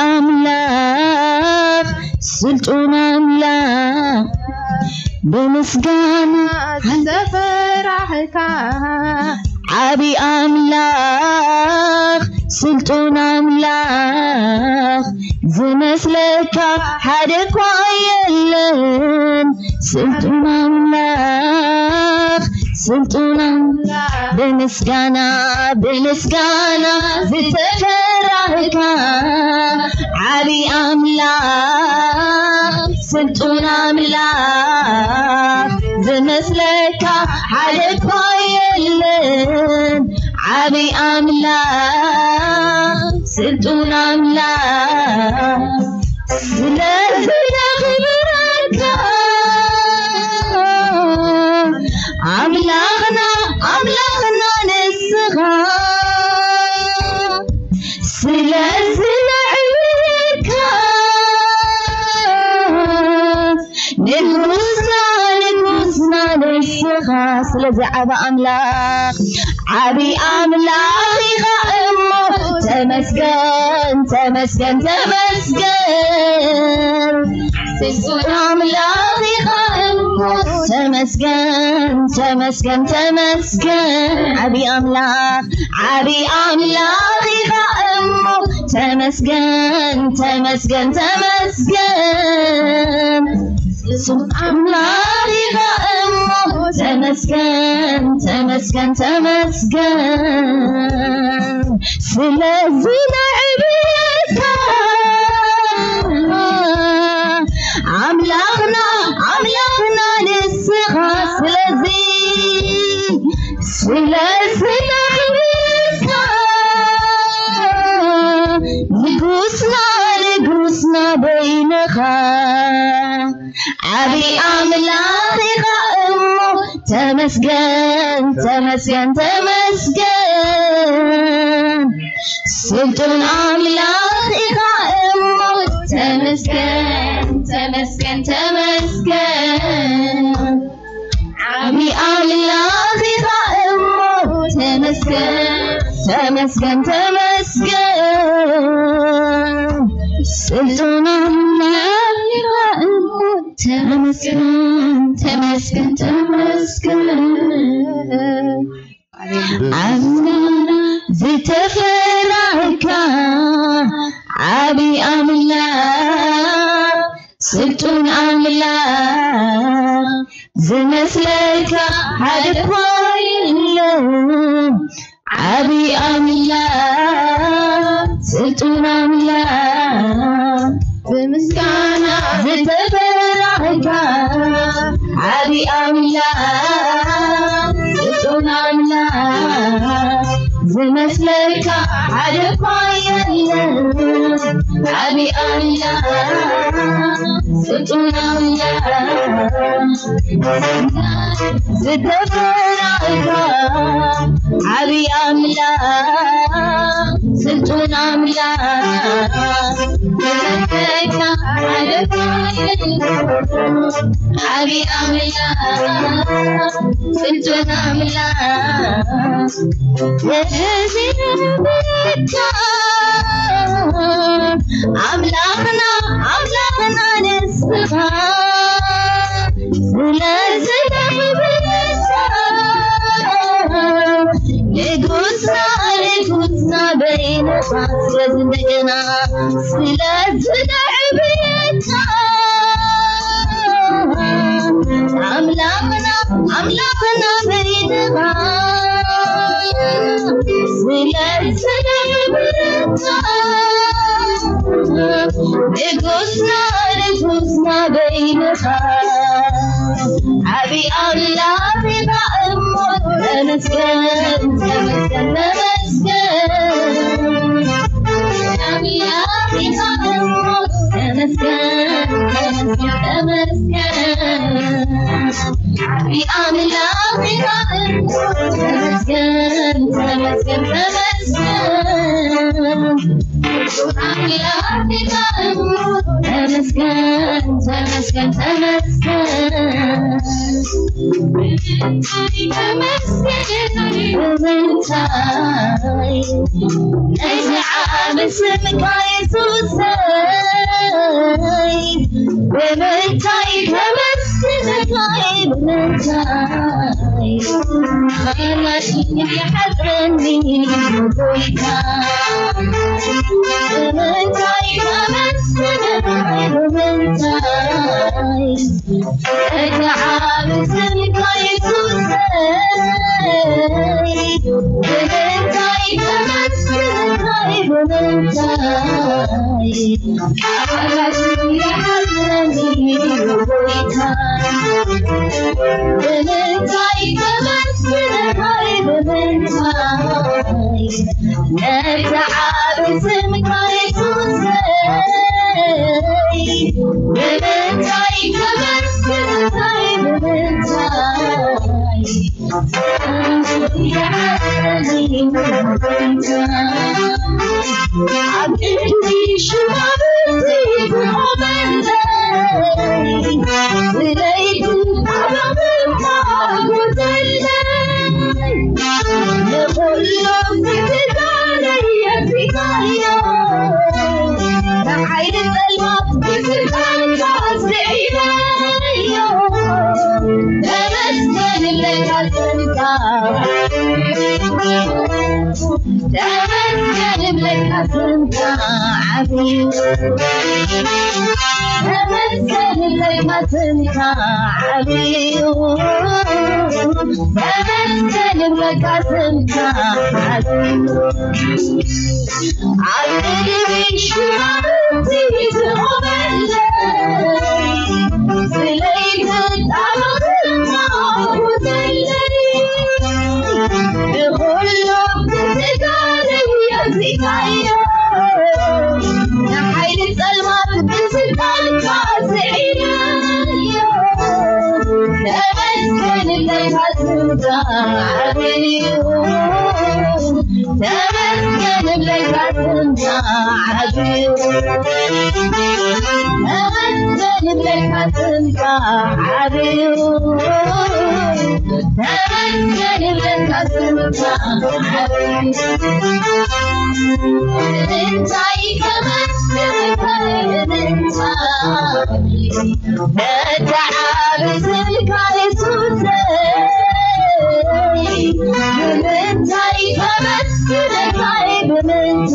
ኣምላኽ ስልጡን ኣምላኽ ብምስጋና ዝተፈራህካ ዓቢ ኣምላኽ ስልጡን ኣምላኽ ዝመስለካ ሓደ እኳ የለን። ስልጡን ኣምላኽ ስልጡን ኣምላኽ ብምስጋና ብምስጋና ዝተፈራህካ ዓቢ ኣምላኽ ስልጡን ኣምላኽ ዝመስለካ ሓደ እኳ የለን። ዓቢ ኣምላኽ ስልጡን ኣምላኽ ስለዚ ነኽብረካ ኣምላኽና ኣምላኽና ንስኻ ስለዚ ነዕብየካ ንጉስና ንጉስና ንስኻ ስለዚ ዓቢ ኣምላኽ ዓቢ ኣምላኽ ኢኻ እሞ ተመስገን ተመስገን ተመስገን ስልጡን ኣምላኽ ኢኻ እሞ ተመስገን ተመስገን ተመስገን ዓቢ ኣምላኽ ዓቢ ኣምላኽ ኢኻ እሞ ተመስገን ተመስገን ተመስገን ስም ኣምላኽ ኢኻ እሞ ተመስገን ተመስገን ተመስገን ስለዚ ነዕብየካ ኣምላኽና ኣምላኽና ንስኻ ስለዚ ስለዚ ነዕብየካ ንጉስና ንጉስና በይንኻ ዓቢ ኣምላኽ ኢኻ እሞ ተመስገን ተመስገን ተመስገን ስልጡን ኣምላኽ ኢኻ እሞ ተመስገን ተመስገን ተመስገን ዓቢ ኣምላኽ ኢኻ እሞ ተመስገን ተመስገን ተመስገን ስልጡን ኣምላኽ ኢኻ እሞ ተመስገን ተመስገን ተመስገን ኣስጋና ዝተፈራህካ ዓቢ ኣምላኽ ስልጡን ኣምላኽ ዝመስለካ ሓደ እኳ የለን ዓቢ ኣምላኽ ስልጡን ኣምላኽ ብምስጋና ዝተፈራህካ ዓቢ ኣምላኽ ስልጡን ኣምላኽ ዝመስለካ ሓደ እኳ የለን ዓቢ ኣምላኽ ስልጡን ኣምላኽ ዝተፈራህካ ዓቢ ኣምላኽ ስልጡን ኣምላኽ ዓቢ ኣምላኽ ስልጡን ኣምላኽ እዚ ንብረካ ኣምላኽና ኣምላኽና ንስኻ ስለዚ ንብረካ ንጉስና ንጉስና በይንኻ ስለዚ እንደገና ስለዚ ነዕብየካ ኣምላኽና ኣምላኽና በይንኻ ስለዚ ነዕብየካ ንጉስና ንጉስና በይንኻ ዓቢ ኣምላኽ ኢኻ እሞ ተመስገን ተመስገን ተመስገን ዓቢ ኣምላኽ ኢኻ እሞ ተመስገን ተመስገን ተመስገን ዓቢ ኣምላኽ ኢኻ እሞ ተመስገን ተመስገን ተመስገን ምስልካ የሱሰይ ብምንታይ ከመስግነካይ ብምንታይ ቃላት ይሓጽረኒ ጎይታ ብምንታይ ከመስግነካይ ብምንታይ እቲ ዓቢ ስምካ የሱሰይ ብምንታይ ከመስግነካይ ብምንታይ ቃላት ይሓጽረኒ ጎይታ ብምንታይ ከመስግነካይ ብምንታይ ነቲ ዓቢ ስምካ የሱሰይ ብምንታይ ከመስግነካይ ብምንታይ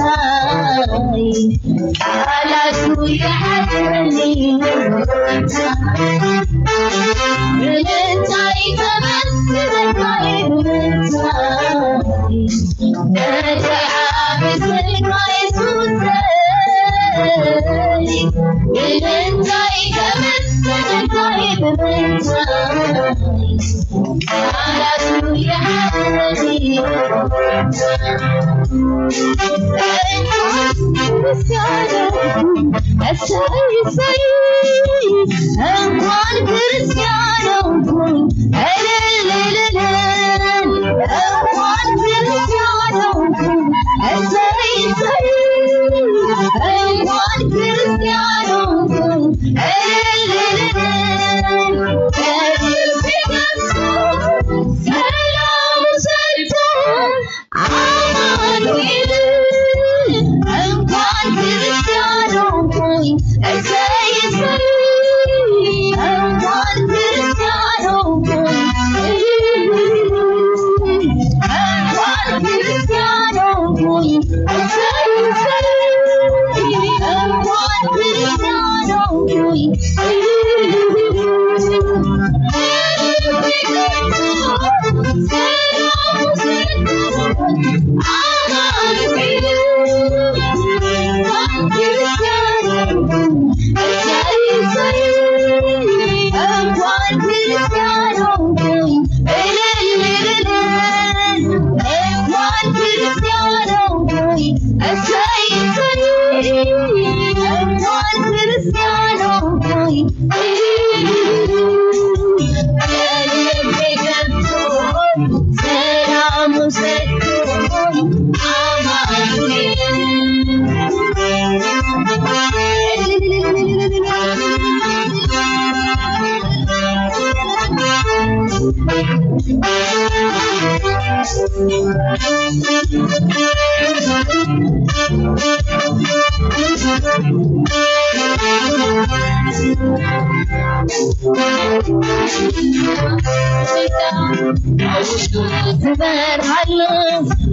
ዝበርሃሉ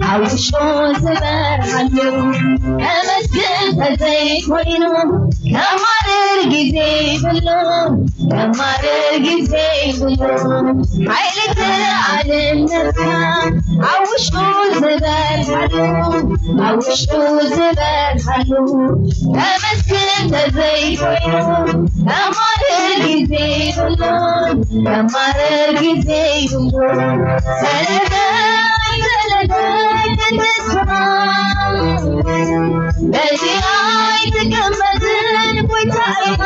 ኣብ ውሽጡ ዝበርሃሉ ተመስገን ተዘይኮይኑ ከማርር ግዜ ይብሉ ከማርር ግዜ ይብሉ ሓይሊ ተኣልነትካ ኣብ ውሽጡ ዝበርሃሉ ኣብ ውሽጡ ዝበርሃሉ ተመስገን ተዘይኮይኑ ከማርር ግዜ ይብሉ ከማርር ግዜ ይብሉ ሰለዳይ ሰለዳይ ቅድስና በዚ ኣይትቀመጥን ጎይታ ኢኻ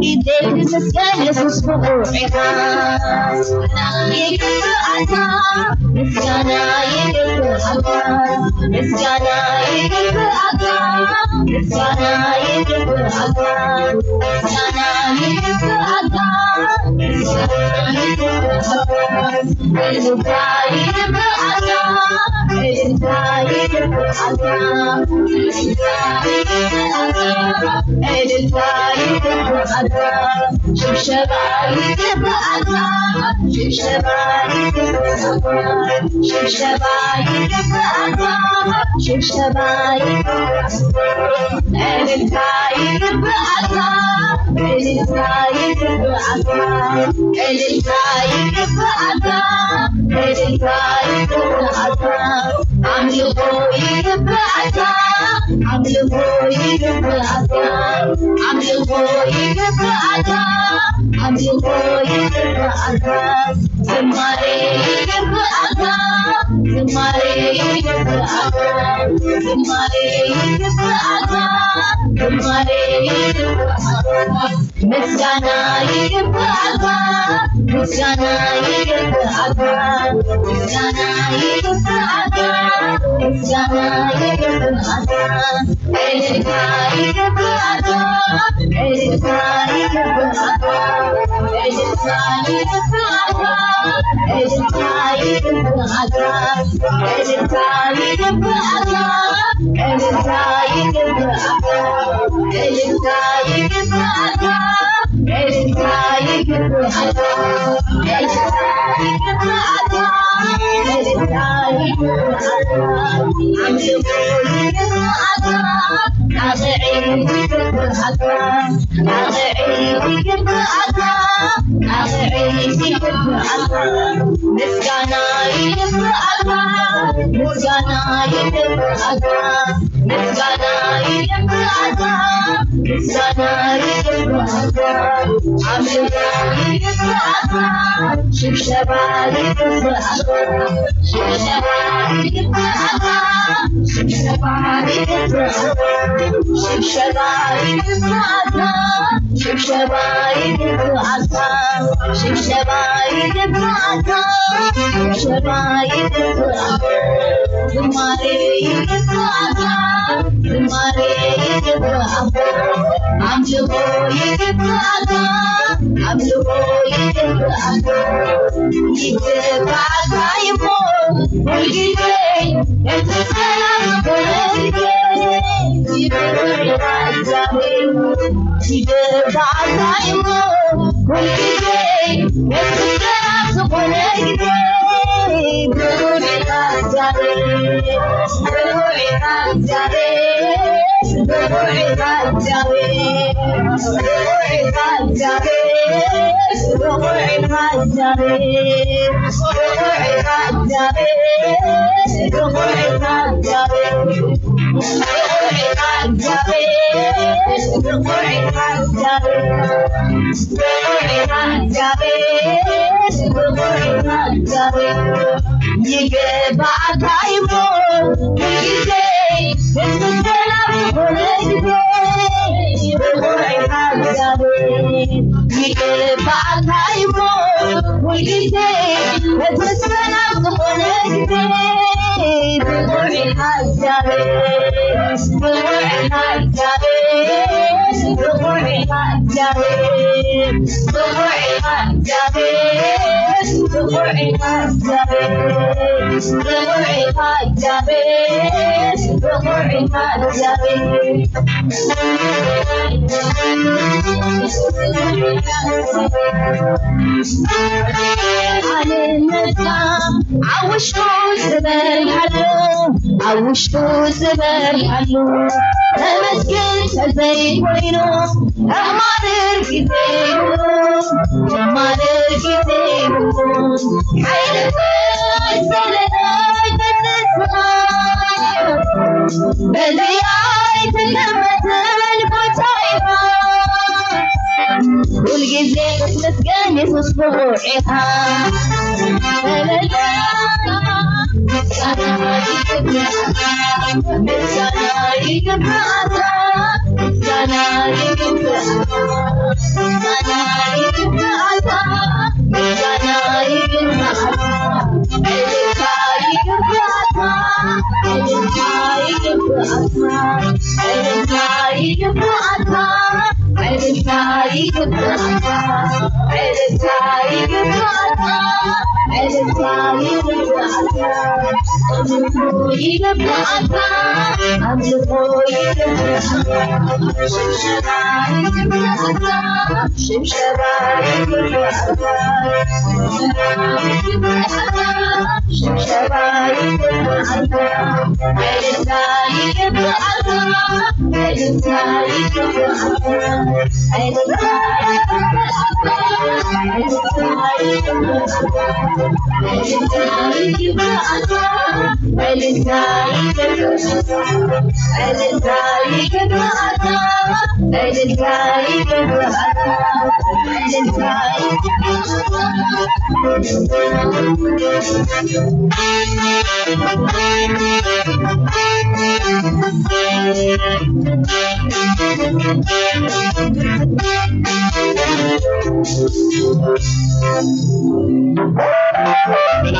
ግዜ ክትመስገን የሱስ ፍቑር ኢኻ ይግብኣካ ምስጋና ይግብኣካ ምስጋና ይግብኣካ ምስጋና ይግብኣካ ምስጋና ይግብኣካ ምስጋና ይግብኣካ እልልታ ይግብኣካ እልልታ ይግብኣካ እልልታ ይግብኣካ እልልታ ይግብኣካ ሽብሸባ ይግብኣካ ሽብሸባ ይግብኣካ ሽብሸባ ይግብኣካ ሽብሸባ ይግብኣካ እልልታ ይግብኣካ እልልታ ይግብኣካ እልልታ ይግብኣካ እልልታ ይግብኣካ ኣምልኾ ይግብኣካ ኣምልኾ ይግብኣካ ኣምልኾ ይግብኣካ ኣምልኾ ይግብኣካ ዝማሬ ይግብኣካ ዝማሬ ይግብኣካ ዝማሬ ይግብኣካ ዝማሬ ይግብኣካ ምስጋና ይግብኣካ ምስጋና ይግብኣካ ምስጋና ይግብኣካ ምስጋና ይግብኣካ እልልታ ይግብኣካ እልልታ ይግብኣካ እልልታ ይግብኣካ እልልታ ይግብኣካ እልልታ ይግብኣካ እልልታ ይግብኣካ እልልታ ይግብኣካ እልልታ ይግብኣካ እልልታ ይግብኣካ እልልታ ይግብኣካ ኣምልኾ ይግብኣካ ጣቕዒት ይግብኣካ ጣቕዒት ይግብኣካ ጣቕዒት ይግብኣካ ምስጋና ይግብኣካ ምስጋና ይግብኣካ ምስጋና ይግብኣካ ምስጋና ይግብኣካ ኣምልኾ ይግብኣካ ሽብሸባ ይግብኣካ ሽብሸባ ይግብኣካ ሽብሸባ ይግብኣካ ሽብሸባ ይግብኣካ ሽብሸባ ይግብኣካ ሽብሸባ ይግብኣካ ሽብሸባ ይግብኣካ ዝማሬ ይግብኣካ ዝማሬ ይግብኣካ ኣምልኾ ይግብኣካ ኣምልኾ ይግብኣካ ይግብኣካ ይኹን ሁልጊዜ እቲ ሰላም ዝኾነ ግዜ ይግብኣካ ይኹን ይግብኣካ ይኹን ሁልጊዜ እቲ ሰላም ዝኾነ ግዜ ይግብኣካ ይኹን ይግባእካ ይሞ ግዜ ምስጋና ዝኾነ ግዜ ብቑዕ ኢኻ እግዚኣብሔር ይግባእካ ይሞ ሁልጊዜ ምስጋና ዝኾነ ግዜ ብቑዕ ኢኻ እግዚኣብሔር ብቑዕ ኢኻ እግዚኣብሔር ብቑዕ ኢኻ እግዚኣብሔር ብቑዕ ኢኻ እግዚኣብሔር ኣነ ነጻ ኣብ ውሽጡ ዝበርሃሉ፣ ኣብ ውሽጡ ዝበርሃሉ፣ ተመስገን ተዘይኮይኑ፣ ከማድር ግዜ ይብሉ፣ ከማድር ግዜ ይብሉ። ሓይልኻ ሰለላይ ተስፋ፣ በዚ ኣይትገመትን ጎይታ ኢኻ። ኩልግዜ ክትመስገን የሱስ ብቑዕ ኢኻ።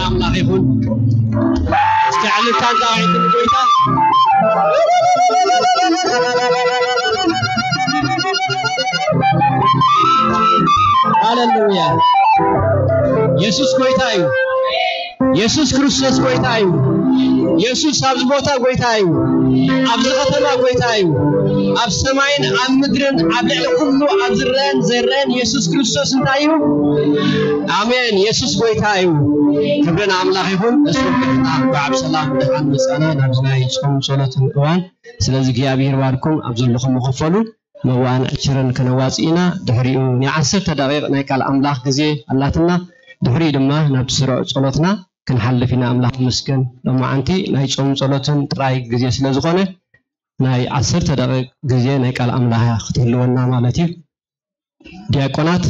ኣምላኽ ይኹን። እስኪ ዕልልታን ጣቕዒትን ንጎይታ። ሃሌሉያ። የሱስ ጎይታ እዩ። የሱስ ክርስቶስ ጎይታ እዩ። የሱስ ኣብዚ ቦታ ጎይታ እዩ። ኣብዚ ከተማ ጎይታ እዩ። ኣብ ሰማይን ኣብ ምድርን ኣብ ልዕሊ ኩሉ ኣብ ዝረአን ዘይረአን የሱስ ክርስቶስ እንታይ እዩ? ኣሜን። የሱስ ጎይታ እዩ። ክብሪ ንኣምላኽ ይኹን። እስኩም ብሕና እንኳዕ ብሰላም ደሓን መጻና ናብዚ ናይ ጾም ጸሎትን እዋን። ስለዚ እግዚኣብሔር ይባርኩም። ኣብ ዘለኹም ክፈሉ። መዋእን ዕሽርን ከነዋጽእ ኢና። ድሕሪኡ ናይ ዓሰርተ ደቂቕ ናይ ቃል ኣምላኽ ግዜ ኣላትና። ድሕሪኡ ድማ ናብቲ ስሩዕ ጸሎትና ክንሓልፍ ኢና። ኣምላኽ ይመስገን። ሎማዓንቲ ናይ ጾም ጸሎትን ጥራይ ግዜ ስለ ዝኾነ ናይ ዓሰርተ ደቂቕ ግዜ ናይ ቃል ኣምላኽ ክትህልወና ማለት እዩ። ዲያቆናት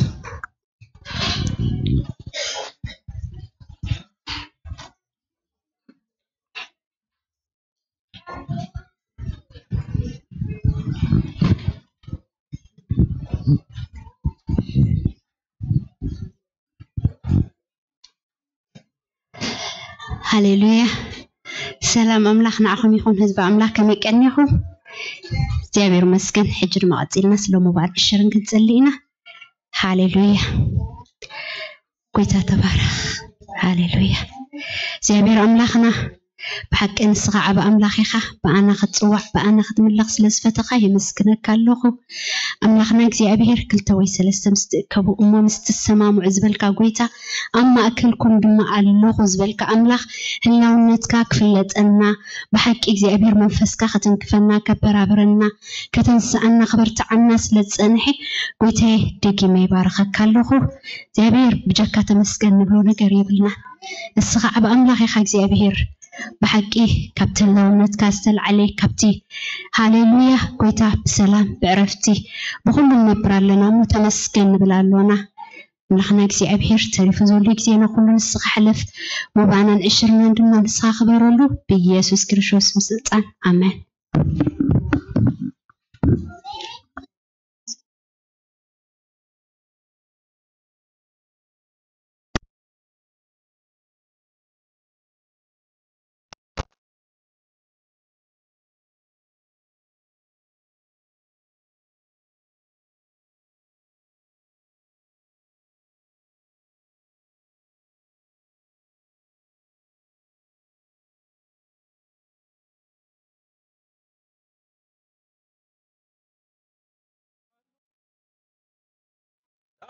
ሃሌሉያ። ሰላም ኣምላኽ ንዓኹም ይኹን፣ ህዝቢ ኣምላኽ ከመይ ቀኒኹም? እግዚኣብሔር ይመስገን። ሕጂ ድማ ቀጺልና ስለ ሞባይል ዕሽርን ክንጽሊ ኢና። ሃሌሉያ። ጎይታ ተባረኽ። ሃሌሉያ። እግዚኣብሔር ኣምላኽና ብሓቂ ንስኻ ዓቢ ኣምላኽ ኢኻ። ብኣና ክትጽዋዕ ብኣና ክትምለኽ ስለ ዝፈተኻ የመስግነካ ኣለኹ። ኣምላኽና እግዚኣብሔር ክልተ ወይ ሰለስተ ምስ ትእከቡ እሞ ምስ ትሰማምዑ ዝበልካ ጎይታ ኣብ ማእከልኩም ድማ ኣለኹ ዝበልካ ኣምላኽ ህላውነትካ ክፍለጠና ብሓቂ እግዚኣብሔር መንፈስካ ከተንክፈና ከበራብረና ከተንስኣና ክበርትዓና ስለ ዝጸንሐ ጎይታየ ደጊመ ይባርኸካ ኣለኹ። እግዚኣብሔር ብጀካ ተመስገን ንብሎ ነገር የብልና። ንስኻ ዓቢ ኣምላኽ ኢኻ እግዚኣብሔር። ብሓቂ ካብቲ ህላውነትካ ዝተልዓለ ካብቲ ሃሌሉያ ጎይታ ብሰላም ብዕረፍቲ ብኹሉ ንነብር ኣለና እሞ ተመስገን ንብል ኣሎና። ኣምላኽና እግዚኣብሔር ተሪፉ ዘሎ ግዜና ኩሉ ንስኻ ሕለፍ። መባእናን ዕሽርናን ድማ ንስኻ ክበረሉ ብኢየሱስ ክርስቶስ ስልጣን ኣሜን።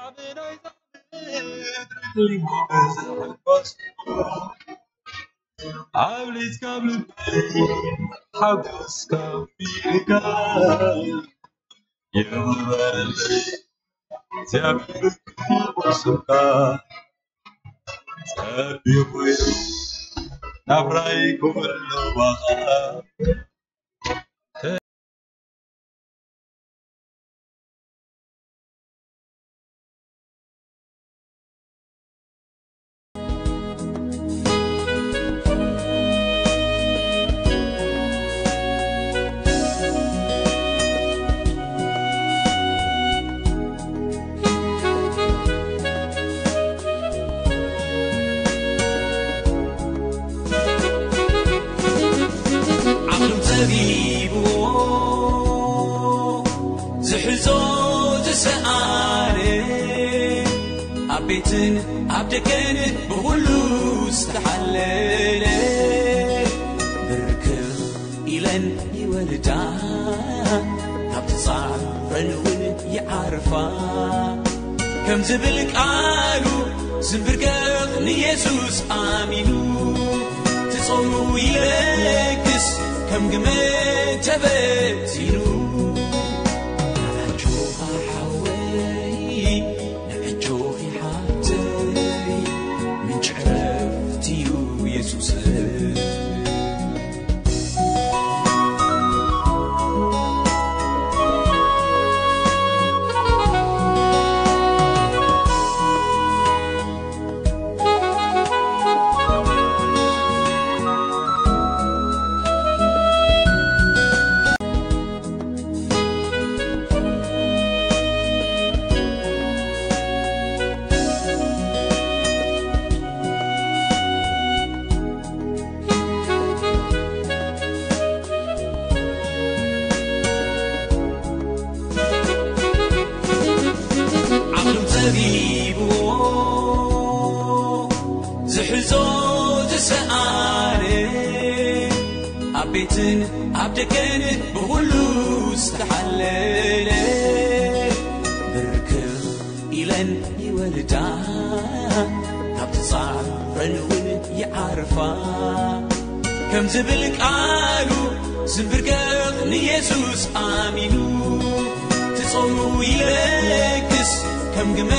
ኣብ ናይ ዛብር ትሪሞ በዛ ሓጎስ ኣብሊጽካ ኣብ ልበይ ሓጎስካ ፊልካ ይኽበረለይ እግዚኣብሔር ክብር ስምካ ጸቢቑ ናብራይ ክህሉ ዋጋ ዓቕሉ ጸቢብዎ ዝሕዞ ዝሰኣነ ኣብ ቤትን ኣብ ደገን ብኹሉ ዝተሓለለ ብርክኽ ኢለን ይወልዳ ካብ ተጻረን እውን ይዓርፋ ከም ዝብል ቃሉ ዝንብርከኽ ንየሱስ ኣሚኑ ትጾሙ ይለግስ ከም ግመ ተበቲኑ ኣጆኻ ሓወይ ንዕጆኺ ሓብተይ ምንጭ ዕረፍቲ እዩ የሱስ ዓቕሉ ጸቢብዎ ዝሕዞ ዝሰኣነ ኣብ ቤትን ኣብ ደገን ብኹሉ ዝተሓለለ ብርክኽ ኢለን ይወልዳ ካብ ተጻረን እውን ይዓርፋ ከም ዝብል ቃሉ ዝንብርከኽ ንየሱስ ኣሚኑ ትጾሙ ይለግስ ከም ግመ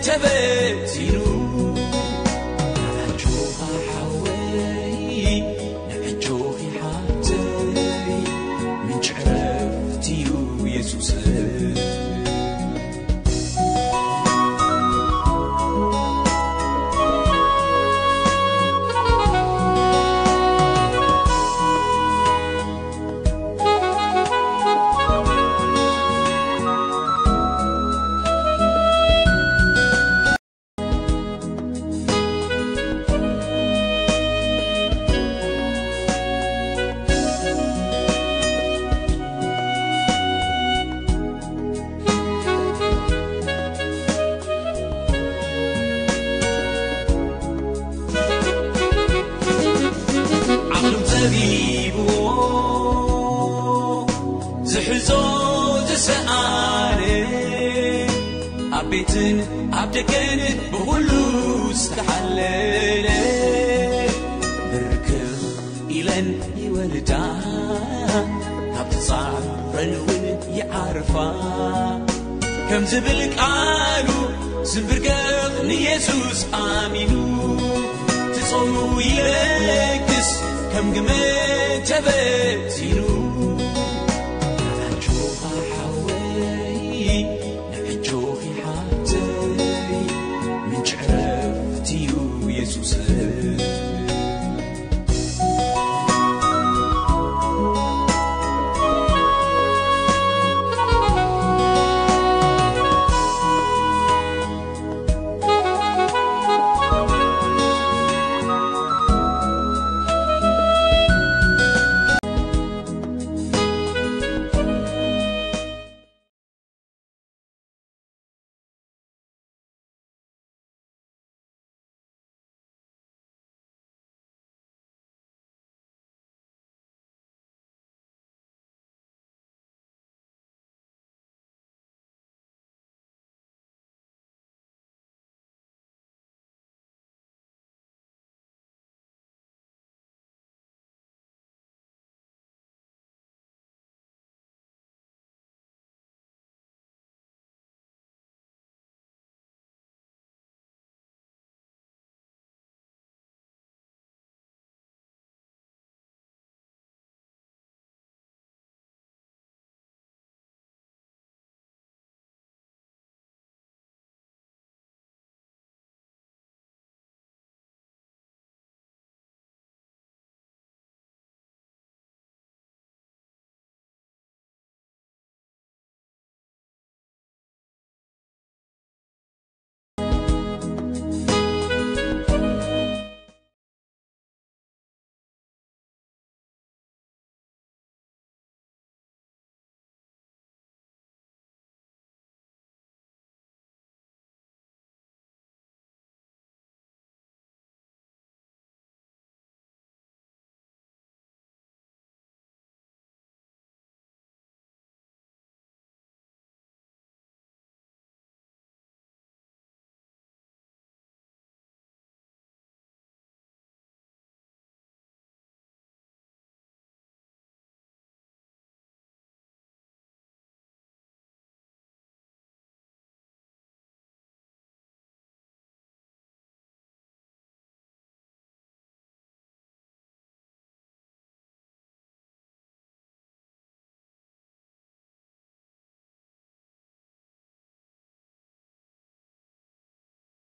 ተበቲኑ ኣጆኻ ሓወይ ንዕጆኺ ሓብተይ ምንጭ ዕረፍቲ እዩ የሱስ ዓቕሉ ጸቢብዎ ዝሕዞ ዝሰኣነ ኣብ ቤትን ኣብ ደገን ብኹሉ ዝተሓለለ ብርክኽ ኢለን ይወልዳ ካብ ተጻረን እውን ይዓርፋ ከም ዝብል ቃሉ ዝንብርከኽ ንየሱስ ኣሚኑ ትጾሙ ይለግስ ከም ግመ ተበቲኑ ኣጆኻ ሓወይ ንዕጆኺ ሓብተይ ምንጭ ዕረፍቲ እዩ የሱስ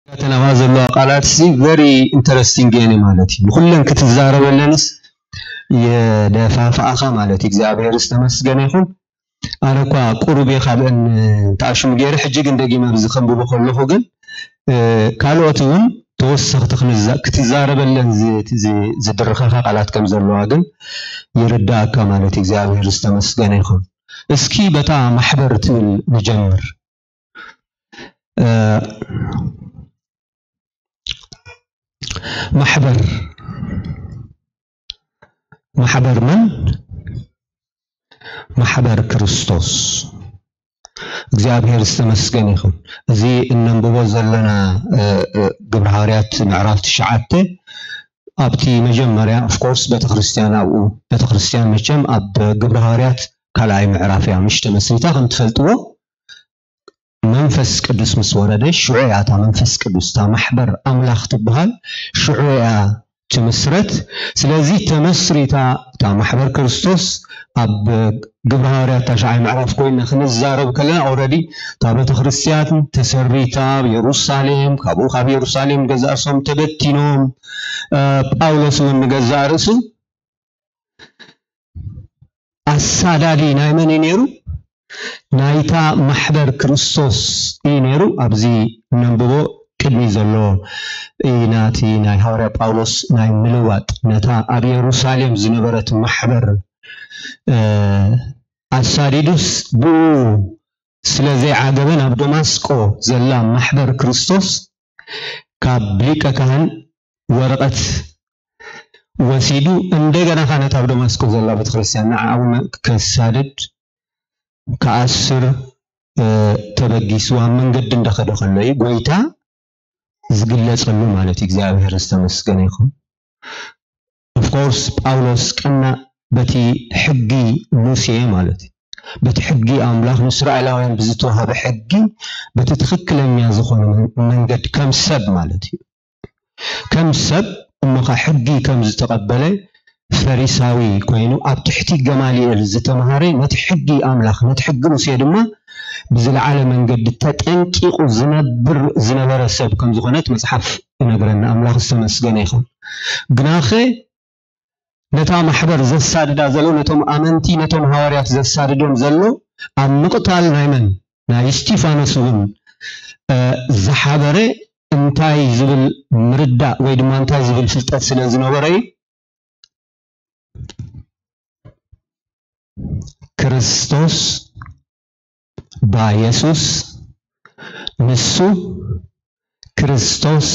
ተናዋ ዘለዋ ቃላት ሲ very interesting እየን ማለት እዩ። ንኩለን ክትዛረበለንስ የደፋፍኣኻ ማለት እዩ። እግዚኣብሔር ዝተመስገነ ይኹን። ኣነ እኳ ቁሩብ እየ ካብአን ተኣሽሙ ገይረ፣ ሕጂ ግን ደጊመ ኣብዚ ከንብቦ ከለኹ ግን ካልኦት እውን ተወሰኽቲ ክትዛረበለን ዝድርኸኻ ቃላት ከም ዘለዋ ግን ይርዳእካ ማለት እዩ። እግዚኣብሔር ዝተመስገነ ይኹን። እስኪ በታ ማሕበር ትብል ንጀምር። ማሕበር ማሕበር መን? ማሕበር ክርስቶስ። እግዚኣብሔር ዝተመስገነ ይኹን። እዚ እነንብቦ ዘለና ግብረ ሃዋርያት ምዕራፍ ትሽዓተ ኣብቲ መጀመርያ of course ቤተክርስትያን ኣብኡ ቤተክርስትያን መቸም ኣብ ግብረ ሃዋርያት ካልኣይ ምዕራፍ እያ ምሽ ተመስሪታ ከም ትፈልጥዎ መንፈስ ቅዱስ ምስ ወረደ ሽዑ እያ እታ መንፈስ ቅዱስ እታ ማሕበር ኣምላኽ ትበሃል ሽዑ እያ ትምስረት። ስለዚ ተመስሪታ እታ ማሕበር ክርስቶስ ኣብ ግብረ ሃዋርያት ታሽዓይ ምዕራፍ ኮይና ክንዛረብ ከለና already እታ ቤተክርስትያን ተሰሪታ ኣብ የሩሳሌም ካብኡ ካብ የሩሳሌም ገዛእሶም ተበቲኖም ጳውሎስ እውን ንገዛእ ርእሱ ኣሳዳዲ ናይ መን እዩ ነይሩ? ናይታ ማሕበር ክርስቶስ እዩ ነይሩ። ኣብዚ ነንብቦ ቅድሚ ዘሎ እዩ ናቲ ናይ ሃዋርያ ጳውሎስ ናይ ምልዋጥ ነታ ኣብ የሩሳሌም ዝነበረት ማሕበር ኣሳዲዱስ ብኡ ስለ ዘይዓገበ ናብ ደማስቆ ዘላ ማሕበር ክርስቶስ ካብ ሊቀ ካህን ወረቐት ወሲዱ እንደገና ካነት ኣብ ደማስቆ ዘላ ቤተክርስትያን ንዓ እውን ከሳድድ ከኣስር ተበጊሱ ኣብ መንገዲ እንዳኸደ ከሎ እዩ ጎይታ ዝግለጸሉ ማለት እዩ። እግዚኣብሔር ዝተመስገነ ይኹን። Of course ጳውሎስ ቀና በቲ ሕጊ ሙሴ ማለት እዩ። በቲ ሕጊ ኣምላኽ ንእስራኤላውያን ብዝተዋሃበ ሕጊ በቲ ትኽክለኛ ዝኾነ መንገዲ ከም ሰብ ማለት እዩ። ከም ሰብ እሞኻ ሕጊ ከም ዝተቐበለ ፈሪሳዊ ኮይኑ ኣብ ትሕቲ ገማልኤል ዝተምሃረ ነቲ ሕጊ ኣምላኽ ነቲ ሕጊ ሙሴ ድማ ብዝለዓለ መንገዲ ተጠንቂቑ ዝነብር ዝነበረ ሰብ ከም ዝኾነት መጽሓፍ ይነግረና። ኣምላኽ ዝተመስገነ ይኹን። ግናኸ ነታ ማሕበር ዘሳድዳ ዘሎ ነቶም ኣመንቲ ነቶም ሃዋርያት ዘሳድዶም ዘሎ ኣብ ምቕታል ናይ መን ናይ እስቲፋኖስ እውን ዝሓበረ እንታይ ዝብል ምርዳእ ወይ ድማ እንታይ ዝብል ፍልጠት ስለ ዝነበረ እዩ። ክርስቶስ ባ የሱስ ንሱ ክርስቶስ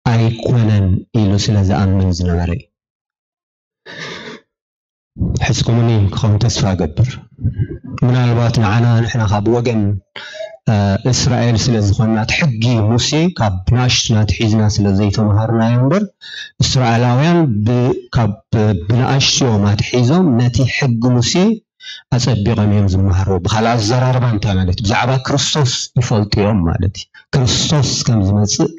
ኣይኮነን ኢሉ ስለ ዝኣምን ዝነበረ እዩ። ሕዝኩምኒ ክኸውን ተስፋ እገብር። ምናልባት ንዓና ንሕና ካብ ወገን እስራኤል ስለ ዝኾንና እቲ ሕጊ ሙሴ ካብ ናእሽቱና ትሒዝና ስለ ዘይተምሃርናዮ እምበር እስራኤላውያን ካብ ብናእሽትኦም ኣትሒዞም ነቲ ሕጊ ሙሴ ኣጸቢቖም እዮም ዝመሃርዎ። ብኻልእ ኣዘራርባ እንታይ ማለት ብዛዕባ ክርስቶስ ይፈልጡ እዮም ማለት እዩ። ክርስቶስ ከም ዝመጽእ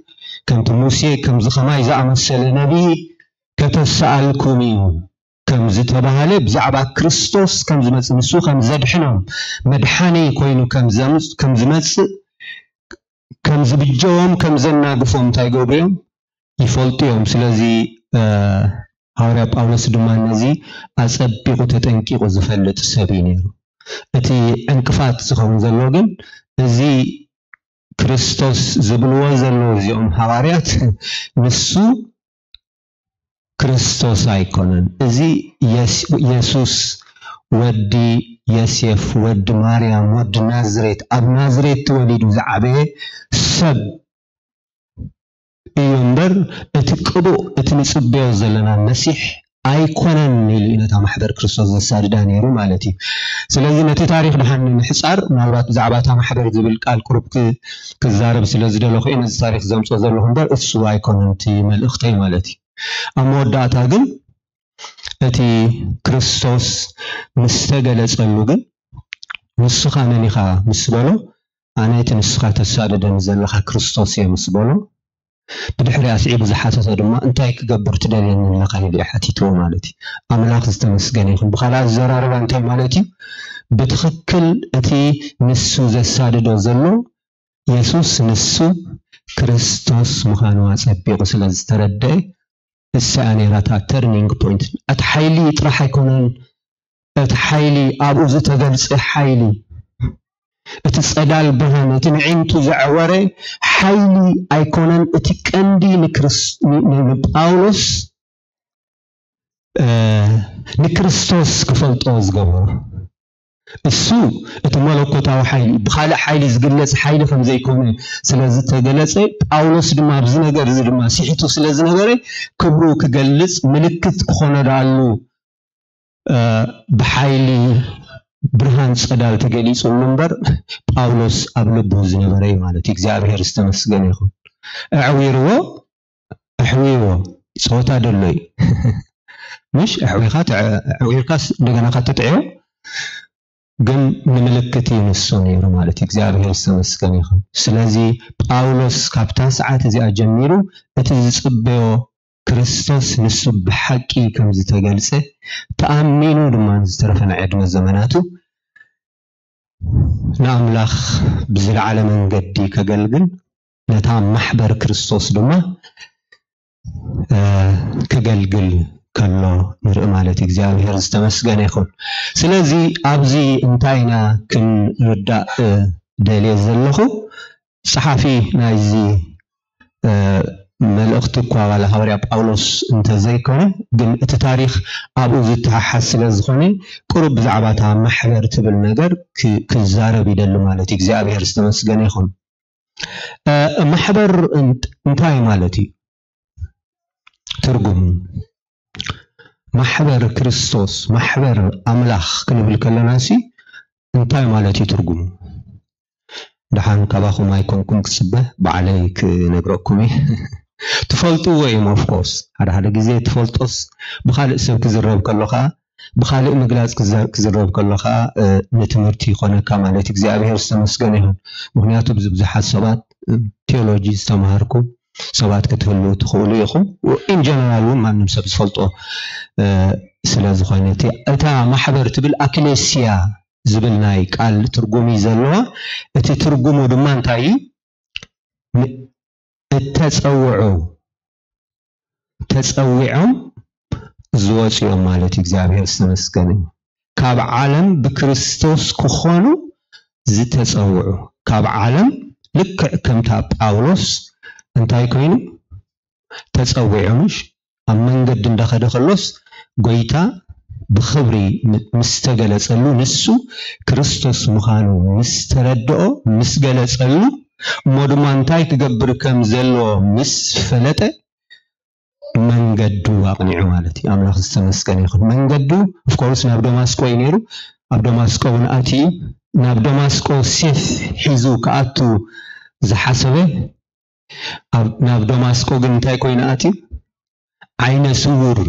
ከምቲ ሙሴ ከምዚ ኸማይ ዝኣመሰለ ነቢይ ከተሰኣልኩም እዩ ከም ዝተባህለ ብዛዕባ ክርስቶስ ከም ዝመጽእ ንሱ ከም ዘድሕኖም መድሓኒ ኮይኑ ከም ዝመጽእ ከም ዝብጀዎም ከም ዘናግፎም እንታይ ገብሩ እዮም ይፈልጡ እዮም። ስለዚ ሃዋርያ ጳውሎስ ድማ ነዚ ኣጸቢቑ ተጠንቂቑ ዝፈልጥ ሰብ እዩ ነይሩ። እቲ ዕንቅፋት ዝኸውን ዘሎ ግን እዚ ክርስቶስ ዝብልዎ ዘለዉ እዚኦም ሃዋርያት ንሱ ክርስቶስ ኣይኮነን። እዚ የሱስ ወዲ የሴፍ ወዲ ማርያም ወዲ ናዝሬት ኣብ ናዝሬት ተወሊዱ ዝዓበየ ሰብ እዩ እምበር እቲ ቅቡእ እቲ ንጽበዮ ዘለና መሲሕ ኣይኮነን ኢሉ እዩ ነታ ማሕበር ክርስቶስ ዘሳድዳ ነይሩ ማለት እዩ። ስለዚ ነቲ ታሪኽ ድሓን ንምሕጻር ምናልባት ብዛዕባ እታ ማሕበር ዝብል ቃል ቁሩብ ክዛረብ ስለ ዝደለኹ እየ ነዚ ታሪኽ ዘምጾ ዘለኹ እምበር እሱ ኣይኮነን እቲ መልእኽተይ ማለት እዩ። ኣብ መወዳእታ ግን እቲ ክርስቶስ ምስ ተገለጸሉ ግን ንስኻ መን ኢኻ ምስ በሎ ኣነ እቲ ንስኻ ተሳድደኒ ዘለኻ ክርስቶስ እየ ምስ በሎ ብድሕሪ ኣስዒቡ ዝሓተቶ ድማ እንታይ ክገብር ትደልየኒ ኣለኻ ኢሉ እዩ ሓቲትዎ ማለት እዩ። ኣምላኽ ዝተመስገነ ይኹን። ብኻልእ ኣዘራርባ እንታይ ማለት እዩ? ብትኽክል እቲ ንሱ ዘሳድዶ ዘሎ የሱስ ንሱ ክርስቶስ ምዃኑ ኣጸቢቑ ስለ ዝተረደአ፣ እሳ ነይራታ ተርኒንግ ፖይንት። እቲ ሓይሊ ጥራሕ ኣይኮነን፣ እቲ ሓይሊ ኣብኡ ዝተገልጸ ሓይሊ፣ እቲ ጸዳል ብርሃን፣ እቲ ንዒንቱ ዘዕወረ ሓይሊ ኣይኮነን። እቲ ቀንዲ ንክርስ-፣ ን-፣ ን-፣ ንጳውሎስ፣ እ፣ ንክርስቶስ ክፈልጦ ዝገበሮ። እሱ እቲ መለኮታዊ ሓይሊ፣ ብኻልእ ሓይሊ ዝግለጽ ሓይሊ ከም ዘይኮነ ስለ ዝተገለጸ፣ ጳውሎስ ድማ ኣብዚ ነገር እዚ ድማ ስሒቱ ስለ ዝነበረ፣ ክብሩ ክገልጽ ምልክት ክኾነሉ፣ እ፣ ብሓይሊ ብርሃን ጸዳል ተገሊጹሉ እምበር፣ ጳውሎስ ኣብ ልቡ ዝነበረ እዩ ማለት እዩ። እግዚኣብሔር ዝተመስገነ ይኹን። ኣዕዊርዎ፣ ኣሕዊዎ፣ ጸወታ ደሎ እዩ። ምሽ ኣሕዊኻ ተዐ-፣ ኣዕዊርካስ እንደገና ካትጥዕዮ፣ ግን ንምልክት እዩ ንሱ ነይሩ ማለት እዩ። እግዚኣብሔር ዝተመስገነ ይኹን። ስለዚ ጳውሎስ ካብታ ሰዓት እዚኣ ጀሚሩ እቲ ዝጽበዮ ክርስቶስ ንሱ ብሓቂ ከም ዝተገልጸ ተኣሚኑ ድማ ንዝተረፈ ናይ ዕድመ ዘመናቱ ንኣምላኽ ብዝለዓለ መንገዲ ከገልግል፣ ነታ ማሕበር ክርስቶስ ድማ፣ እ፣ ክገልግል ከሎ ንርኢ ማለት እዩ። እግዚኣብሔር ዝተመስገነ ይኹን። ስለዚ ኣብዚ እንታይ ኢና ክንርዳእ፣ እ፣ ደልየ ዘለኹ? ጸሓፊ ናይዚ፣ እ፣ መልእኽቲ እኳ ዋላ ሃዋርያ ጳውሎስ እንተዘይኮነ፣ ግን እቲ ታሪኽ ኣብኡ ዝተሓሓዝ ስለ ዝኾነ፣ ቁሩብ ብዛዕባ እታ ማሕበር ትብል ነገር ክ-፣ ክዛረብ ይደሊ ማለት እዩ። እግዚኣብሔር ዝተመስገነ ይኹን። እ፣ ማሕበር እንት-፣ እንታይ ማለት እዩ? ትርጉሙ፣ ማሕበር ክርስቶስ፣ ማሕበር ኣምላኽ ክንብል ከለናሲ እንታይ ማለት እዩ ትርጉሙ? ደሓን ካባኹም ኣይኮንኩም ክጽበ፣ ባዕለይ ክነግረኩም እየ። ትፈልጥዎ እዮም፣ ኦፍ ኮርስ። ሓደ ሓደ ግዜ ትፈልጦስ ብኻልእ ሰብ ክዝረብ ከሎ ኸኣ፣ ብኻልእ ምግላጽ ክዘ-፣ ክዝረብ ከሎ ኸኣ፣ እ፣ ንትምህርቲ ይኾነካ ማለት እዩ። እግዚኣብሔር ዝተመስገነ ይኹን። ምኽንያቱ ብዚ ብዙሓት ሰባት፣ እ፣ ቴዎሎጂ ዝተማሃርኩ ሰባት ክትህልዉ ትኽእሉ ኢኹም። ኢን ጀነራል እውን ማንም ሰብ ዝፈልጦ፣ እ፣ ስለ ዝኾነ እቲ፣ እታ ማሕበር ትብል ኣክሌስያ ዝብል ናይ ቃል ትርጉም እዩ ዘለዋ። እቲ ትርጉሙ ድማ እንታይ እዩ? ን-፣ እተጸውዑ፣ ተጸዊዖም ዝወጹ እዮም ማለት እዩ። እግዚኣብሔር ዝተመስገነ እዩ። ካብ ዓለም ብክርስቶስ ክኾኑ ዝተጸውዑ፣ ካብ ዓለም ልክዕ ከምታ ጳውሎስ እንታይ ኮይኑ ተጸዊዑ፣ ምሽ ኣብ መንገዲ እንዳኸደ ከሎስ፣ ጎይታ ብኽብሪ ም-፣ ምስ ተገለጸሉ፣ ንሱ ክርስቶስ ምዃኑ ምስ ተረድኦ፣ ምስ ገለጸሉ፣ እሞ ድማ እንታይ ክገብር ከም ዘለዎ ምስ ፈለጠ፣ መንገዱ ኣቕኒዑ ማለት እዩ። ኣምላኽ ዝተመስገነ ይኹን። መንገዱ፣ ኦፍ ኮርስ፣ ናብ ደማስቆ እዩ ነይሩ። ኣብ ደማስቆ እውን ኣትዩ፣ ናብ ደማስቆ ሴፍ ሒዙ ክኣቱ ዝሓሰበ፣ ኣብ፣ ናብ ደማስቆ ግን እንታይ ኮይኑ ኣትዩ? ዓይነ ስውር።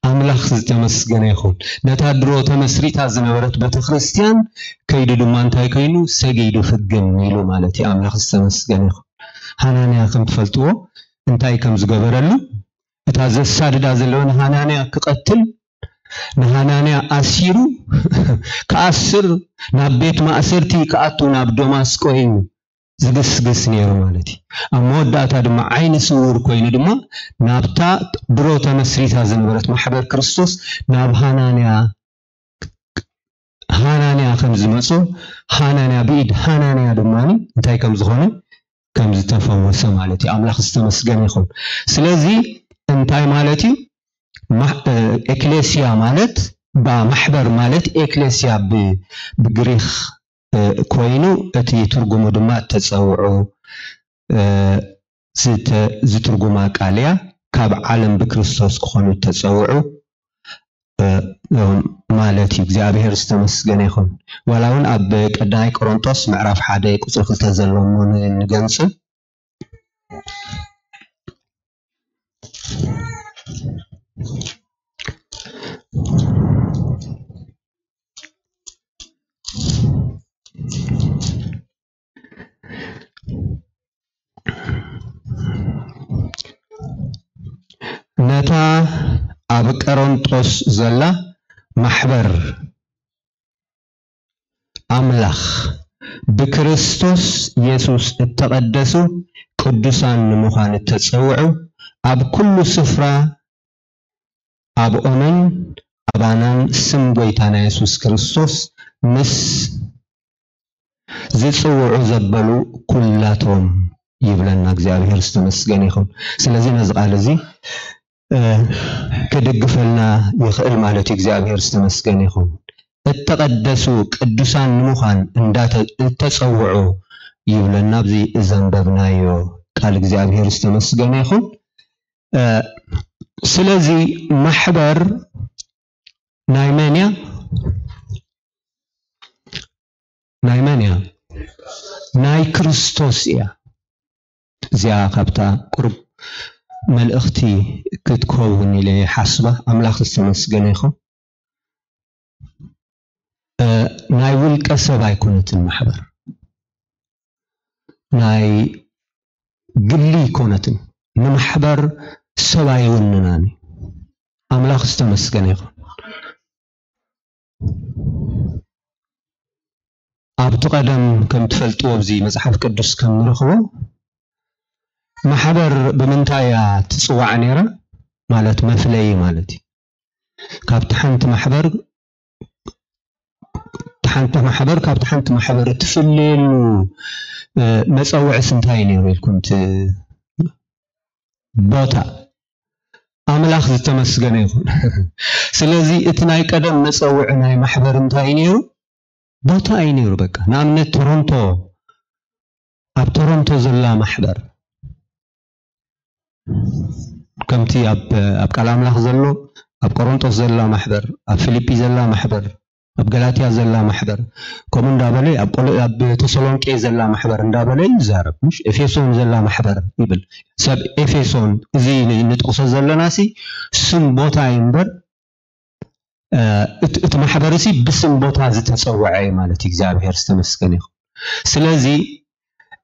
ኣምላኽ ዝተመስገነ ይኹን። ነታ ድሮ ተመስሪታ ዝነበረት ቤተክርስትያን ከይዱ ድማ እንታይ ኮይኑ? ሰጊዱ ፍግም ኢሉ ማለት እዩ። ኣምላኽ ዝተመስገነ ይኹን። ሃናንያ ከም ትፈልጥዎ እንታይ ከም ዝገበረሉ፣ እታ ዘሳድዳ ዘለወ ንሃናንያ ክቐትል፣ ንሃናንያ ኣሲሩ ክኣስር፣ ናብ ቤት ማእሰርቲ ክኣቱ ናብ ደማስቆ እዩ ዝግስግስ ነይሩ ማለት እዩ። ኣብ መወዳእታ ድማ ዓይኒ ስውር ኮይኑ ድማ ናብታ ድሮ ተመስሪታ ዝነበረት ማሕበር ክርስቶስ ናብ ሃናንያ፣ ሃናንያ ከም ዝመጾ፣ ሃናንያ ብኢድ ሃናንያ ድማ እንታይ ከም ዝኾነ ከም ዝተፈወሰ ማለት እዩ። ኣምላኽ ዝተመስገነ ይኹን። ስለዚ እንታይ ማለት እዩ? ማ-፣ እ፣ ኤክሌስያ ማለት፣ ባ-፣ ማሕበር ማለት ኤክሌስያ ብ-፣ ብግሪኽ፣ እ፣ ኮይኑ እቲ ትርጉሙ ድማ ተጸውዑ፣ እ፣ ዝተ-፣ ዝትርጉማ ቃል እያ። ካብ ዓለም ብክርስቶስ ክኾኑ ተጸውዑ፣ እ፣ ማለት እዩ። እግዚኣብሔር ዝተመስገነ ይኹን። ዋላ እውን ኣብ ቀዳማይ ቆሮንጦስ ምዕራፍ ሓደ ቁጽሪ ክልተ ዘሎ እሞ ን-፣ ንገንጽል። ነታ ኣብ ቀሮንጦስ ዘላ ማሕበር ኣምላኽ ብክርስቶስ የሱስ እተቐደሱ ቅዱሳን ንምዃን እተጸውዑ፣ ኣብ ኩሉ ስፍራ ኣብኦምን ኣባናን ስም ጐይታና የሱስ ክርስቶስ ምስ ዝጽውዑ ዘበሉ ኩላቶም ይብለና። እግዚኣብሔር ዝተመስገነ ይኹን። ስለዚ ነዚ ቃል እዚ፣ እ፣ ክድግፈልና ይኽእል ማለት እዩ። እግዚኣብሔር ዝተመስገነ ይኹን። እተቐደሱ ቅዱሳን ንምዃን እንዳተ-፣ እተጸውዑ ይብለና ኣብዚ ዘንበብናዮ ቃል። እግዚኣብሔር ዝተመስገነ ይኹን። እ፣ ስለዚ ማሕበር ናይ መን እያ? ናይ መን እያ? ናይ ክርስቶስ እያ። እዚኣ ካብታ ቁሩብ መልእኽቲ ክትከውን ኢለ ይሓስባ። ኣምላኽ ዝተመስገነ ይኹን። እ፣ ናይ ውልቀ ሰብ ኣይኮነትን ማሕበር። ናይ ግሊ ኣይኮነትን። ንማሕበር ሰብ ኣይውንናን እዩ። ኣምላኽ ዝተመስገነ ይኹን። ኣብቲ ቀደም ከም ትፈልጥዎ ኣብዚ መጽሓፍ ቅዱስ ከም ንረኽቦ ማሕበር ብምንታይ እያ ትጽዋዕ ነይራ? ማለት መፍለዪ ማለት እዩ። ካብቲ ሓንቲ ማሕበር፣ ሓንቲ ማሕበር ካብቲ ሓንቲ ማሕበር እትፍለየሉ፣ እ፣ መጸውዕስ እንታይ እዩ ነይሩ ኢልኩም ት-፣ ቦታ። ኣምላኽ ዝተመስገነ ይኹን። ስለዚ እቲ ናይ ቀደም መጸውዒ ናይ ማሕበር እንታይ እዩ ነይሩ? ቦታ እዩ ነይሩ። በቃ ንኣብነት ቶሮንቶ፣ ኣብ ቶሮንቶ ዘላ ማሕበር ከምቲ ኣብ፣ ኣብ ቃል ኣምላኽ ዘሎ፣ ኣብ ቆሮንቶስ ዘላ ማሕበር፣ ኣብ ፊልጲ ዘላ ማሕበር፣ ኣብ ገላትያ ዘላ ማሕበር፣ ከምኡ እንዳበለ ኣብ ቆሎ-፣ ኣብ ተሰሎንቄ ዘላ ማሕበር እንዳበለ እዩ ይዛረብ። ምሽ ኤፌሶን ዘላ ማሕበር ይብል። ሰብ ኤፌሶን፣ እዚ ን-፣ ንጥቕሶ ዘለና ሲ ስም ቦታ እዩ እምበር፣ እ፣ እቲ፣ እቲ ማሕበር ሲ ብስም ቦታ ዝተጸውዐ እዩ ማለት እዩ። እግዚኣብሔር ዝተመስገነ ይኹን። ስለዚ፣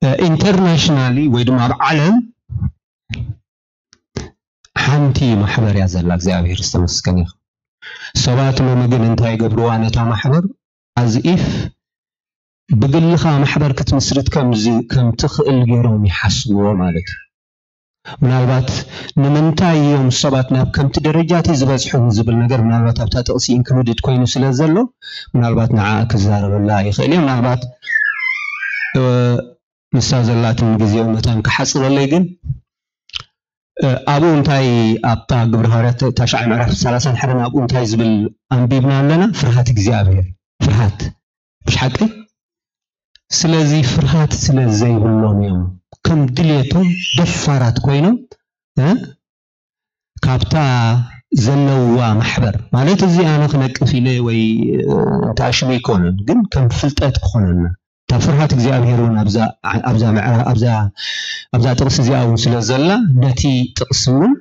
እ፣ ኢንተርናሽናሊ ወይ ድማ ኣብ ዓለም ሓንቲ ማሕበር እያ ዘላ። እግዚኣብሔር ዝተመስገነ ይኹን። ሰባት ሎሚ ግን እንታይ ይገብርዋ? ነታ ማሕበር ኣዝ ኢፍ ብግልኻ ማሕበር ክትምስርት ከም ዝ-፣ ከም ትኽእል ገይሮም ይሓስብዎ ማለት እዩ። ምናልባት ንምንታይ እዮም ሰባት ናብ ከምቲ ደረጃ እቲ ዝበጽሑ ዝብል ነገር ምናልባት ኣብታ ጥቕሲ ኢንክሉድድ ኮይኑ ስለ ዘሎ ምናልባት ንዓ ክዛረበላ ይኽእል እየ። ምናልባት፣ እ፣ ንሳ ዘላትኒ ግዜ መታን ክሓጽረለይ ግን፣ እ፣ ኣብኡ እንታይ ኣብታ ግብረ ሃዋርያት ታሽዓይ ምዕራፍ ሰላሳን ሓደን ኣብኡ እንታይ ዝብል ኣንቢብና ኣለና? ፍርሃት እግዚኣብሔር። ፍርሃት። ምሽ ሓቂ? ስለዚ ፍርሃት ስለ ዘይብሎም እዮም ከም ድልየቶም ደፋራት ኮይኖም፣ እ፣ ካብታ ዘለዋ ማሕበር፣ ማለት እዚ ኣነ ክነቅፍ ኢለ ወይ፣ እ፣ ተኣሽሙ ኣይኮነን፣ ግን ከም ፍልጠት ክኾነና። እታ ፍርሃት እግዚኣብሔር እውን ኣብዛ፣ ኣብዛ ምዕራ-፣ ኣብዛ፣ ኣብዛ ጥቕሲ እዚኣ እውን ስለ ዘላ ነቲ ጥቕሲ እውን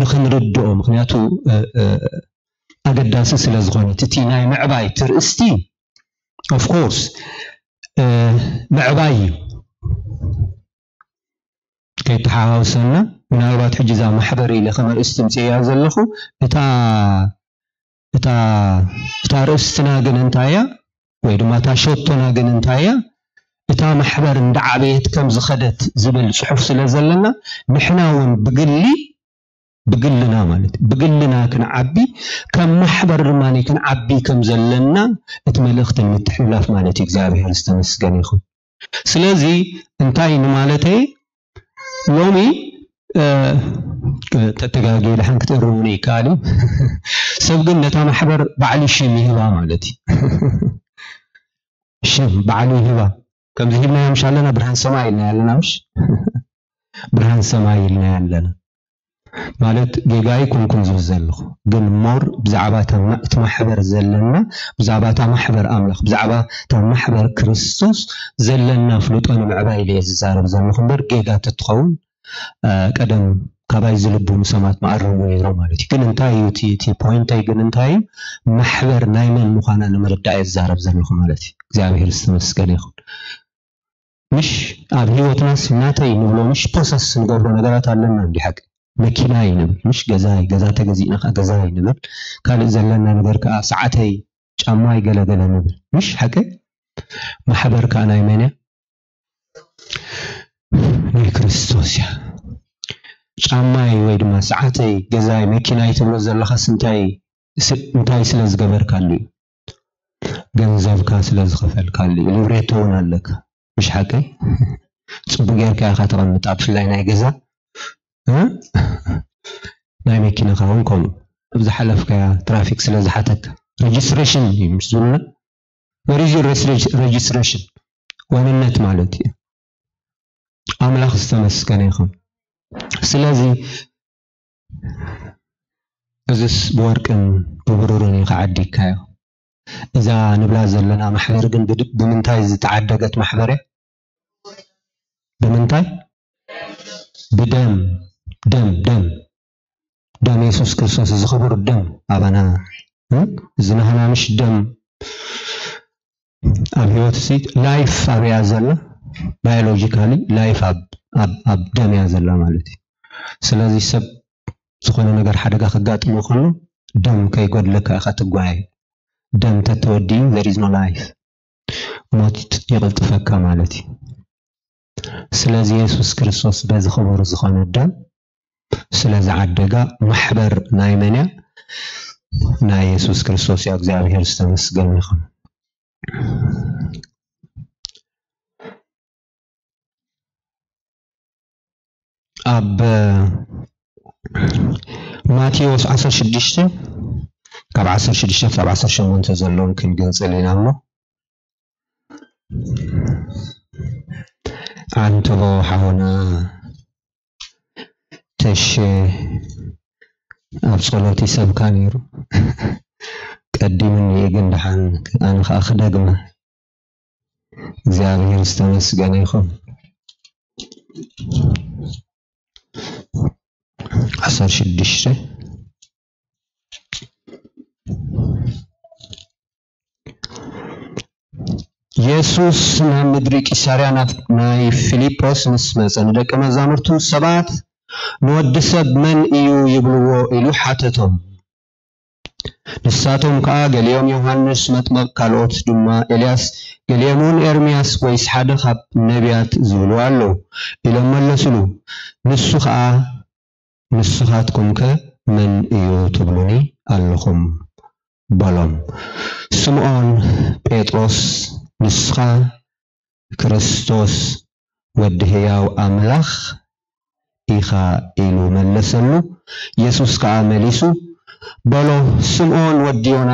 ንኽንርድኦ፣ ምኽንያቱ፣ እ፣ እ፣ ኣገዳሲ ስለ ዝኾነት እቲ ናይ ምዕባይ ትርእስቲ ኦፍ ኮርስ፣ እ፣ ምዕባይ እዩ። ከይተሓዋወሰና ምናልባት ሕጂ እዛ ማሕበር ኢለ ከም ኣርእስቲ ምፅእያ ዘለኹ እታ፣ እታ፣ እታ ርእስትና ግን እንታይ እያ? ወይ ድማ እታ ሸቶና ግን እንታይ እያ? እታ ማሕበር እንዳዓበየት ከም ዝኸደት ዝብል ጽሑፍ ስለ ዘለና ንሕና እውን ብግሊ፣ ብግልና ማለት ብግልና ክንዓቢ ከም ማሕበር ድማ ክንዓቢ ከም ዘለና እቲ መልእኽቲ ንምትሕልላፍ ማለት እዩ። እግዚኣብሔር ዝተመስገነ ይኹን። ስለዚ እንታይ ንማለተይ ሎሚ፣ እ፣ ተተጋግየ ደሓን ክትእርሙኒ ይከኣል እዩ። ሰብ ግን ነታ ማሕበር ባዕሉ ሽም ይህባ ማለት እዩ። ሽም ባዕሉ ይህባ። ከምዚ ሂብናዮ ምሽ ኣለና፣ ብርሃን ሰማይ ኢልና ኣለና ምሽ? ብርሃን ሰማይ ኢልና ኣለና። ማለት ጌጋ ኣይኮንኩን ዝብል ዘለኹ፣ ግን ሞር ብዛዕባ እታ ማ-፣ እቲ ማሕበር ዘለና፣ ብዛዕባ እታ ማሕበር ኣምላኽ፣ ብዛዕባ እታ ማሕበር ክርስቶስ ዘለና ፍልጦ ንምዕባይ ኢለ እየ ዝዛረብ ዘለኹ እምበር ጌጋ ተትኸውን፣ እ፣ ቀደም ካባይ ዝልቡ ምሰማት መኣረሙ ነይሩ ማለት እዩ። ግን እንታይ እዩ እቲ፣ እቲ ፖይንተይ ግን እንታይ እዩ? ማሕበር ናይ መን ምዃና ንምርዳእ እየ ዝዛረብ ዘለኹ ማለት እዩ። እግዚኣብሔር ዝተመስገነ ይኹን። ምሽ ኣብ ህይወትናስ ናተይ ንብሎ፣ ምሽ ፖሰስ ንገብሮ ነገራት ኣለና እንዲ ሓቂ? መኪናይ ንብል፣ ምሽ ገዛይ፣ ገዛ ተገዚእና ከኣ ገዛይ ንብል፣ ካልእ ዘለና ነገር ከኣ ሰዓተይ፣ ጫማይ፣ ገለገለ ንብል፣ ምሽ ሓቂ? ማሕበር ከኣ ናይ መን እያ? ናይ ክርስቶስ እያ። ጫማይ ወይ ድማ ሰዓተይ፣ ገዛይ፣ መኪናይ ትብሎ ዘለኻስ እንታይ ስ-፣ እንታይ ስለ ዝገበርካሉ እዩ? ገንዘብካ ስለ ዝኸፈልካሉ እዩ። ሊብሬቶ እውን ኣለካ። ምሽ ሓቀይ? ጽቡቅ ጌርካ ኢኻ ተቐምጥ፣ ኣብ ፍላይ ናይ ገዛ፣ እ? ናይ መኪናኻ እውን ከምኡ። ኣብ ዝሓለፍካያ ትራፊክ ስለ ዝሓተካ። ሬጅስትሬሽን እዩ ምስ ዝብልና፣ where is your registration? ዋንነት ማለት እዩ። ኣምላኽ ዝተመስገነ ይኹን። ስለዚ እዝስ ብወርቅን ብብሩርን እዩ ክዓዲግካዮ። እዛ ንብላ ዘለና ማሕበር ግን ብድ-፣ ብምንታይ ዝተዓደገት ማሕበር እያ? ብምንታይ? ብደም፣ ደም፣ ደም፣ ደም የሱስ ክርስቶስ፣ እዚ ክቡር ደም ኣባና፣ እ? እዚ ናህና ምሽ ደም ኣብ ህይወት ሲ ላይፍ ኣበያ ዘላ፣ ባዮሎጂካሊ ላይፍ ኣብ፣ ኣብ፣ ኣብ ደም እያ ዘላ ማለት እዩ። ስለዚ ሰብ ዝኾነ ነገር ሓደጋ ከጋጥሞ ከሎ ደም ከይጎድለካ ኢኻ ትጓየ። ደም ተተወዲኡ there is no life፣ ሞት ይቕልጥፈካ ማለት እዩ። ስለዚ የሱስ ክርስቶስ በዚ ክቡር ዝኾነ ደም ስለ ዝዓደጋ ማሕበር ናይ መን እያ? ናይ የሱስ ክርስቶስ እያ። እግዚኣብሔር ዝተመስገነ ይኹን። ኣብ ማቴዎስ ዓሰርተ ሽዱሽተ፣ ካብ ዓሰርተ ሽዱሽተ ክሳብ ዓሰርተ ሸሞንተ ዘለውን ክንግንጽል ኢና እሞ፣ ዓንተቦ ሓውና ተሼ ኣብ ጸሎት ይሰብካ ነይሩ። ቀዲሙኒ እዩ ግን ደሓን ኣነ ከኣ ክደግማ። እግዚኣብሔር ዝተመስገነ ይኹን። ዓሰርተ ሽዱሽተ። የሱስ ናብ ምድሪ ቂሳርያ ናብ ናይ ፊልጶስ ምስ መጸ፣ ንደቀ መዛሙርቱ ሰባት ንወዲ ሰብ መን እዩ ይብልዎ? ኢሉ ሓተቶም። ንሳቶም ከኣ ገሊኦም ዮሃንስ መጥመቕ፣ ካልኦት ድማ ኤልያስ፣ ገሊኦም እውን ኤርምያስ ወይስ ሓደ ካብ ነቢያት ዝብሉ ኣለዉ ኢሎም መለሱሉ። ንሱ ኸኣ ንስኻትኩምከ መን እዩ ትብሉኒ ኣለኹም? በሎም። ስምዖን ጴጥሮስ ንስኻ ክርስቶስ ወዲ ህያው ኣምላኽ ኢኻ ኢሉ መለሰሉ። የሱስ ከኣ መሊሱ በሎ፣ ስምዖን ወዲ ዮና፣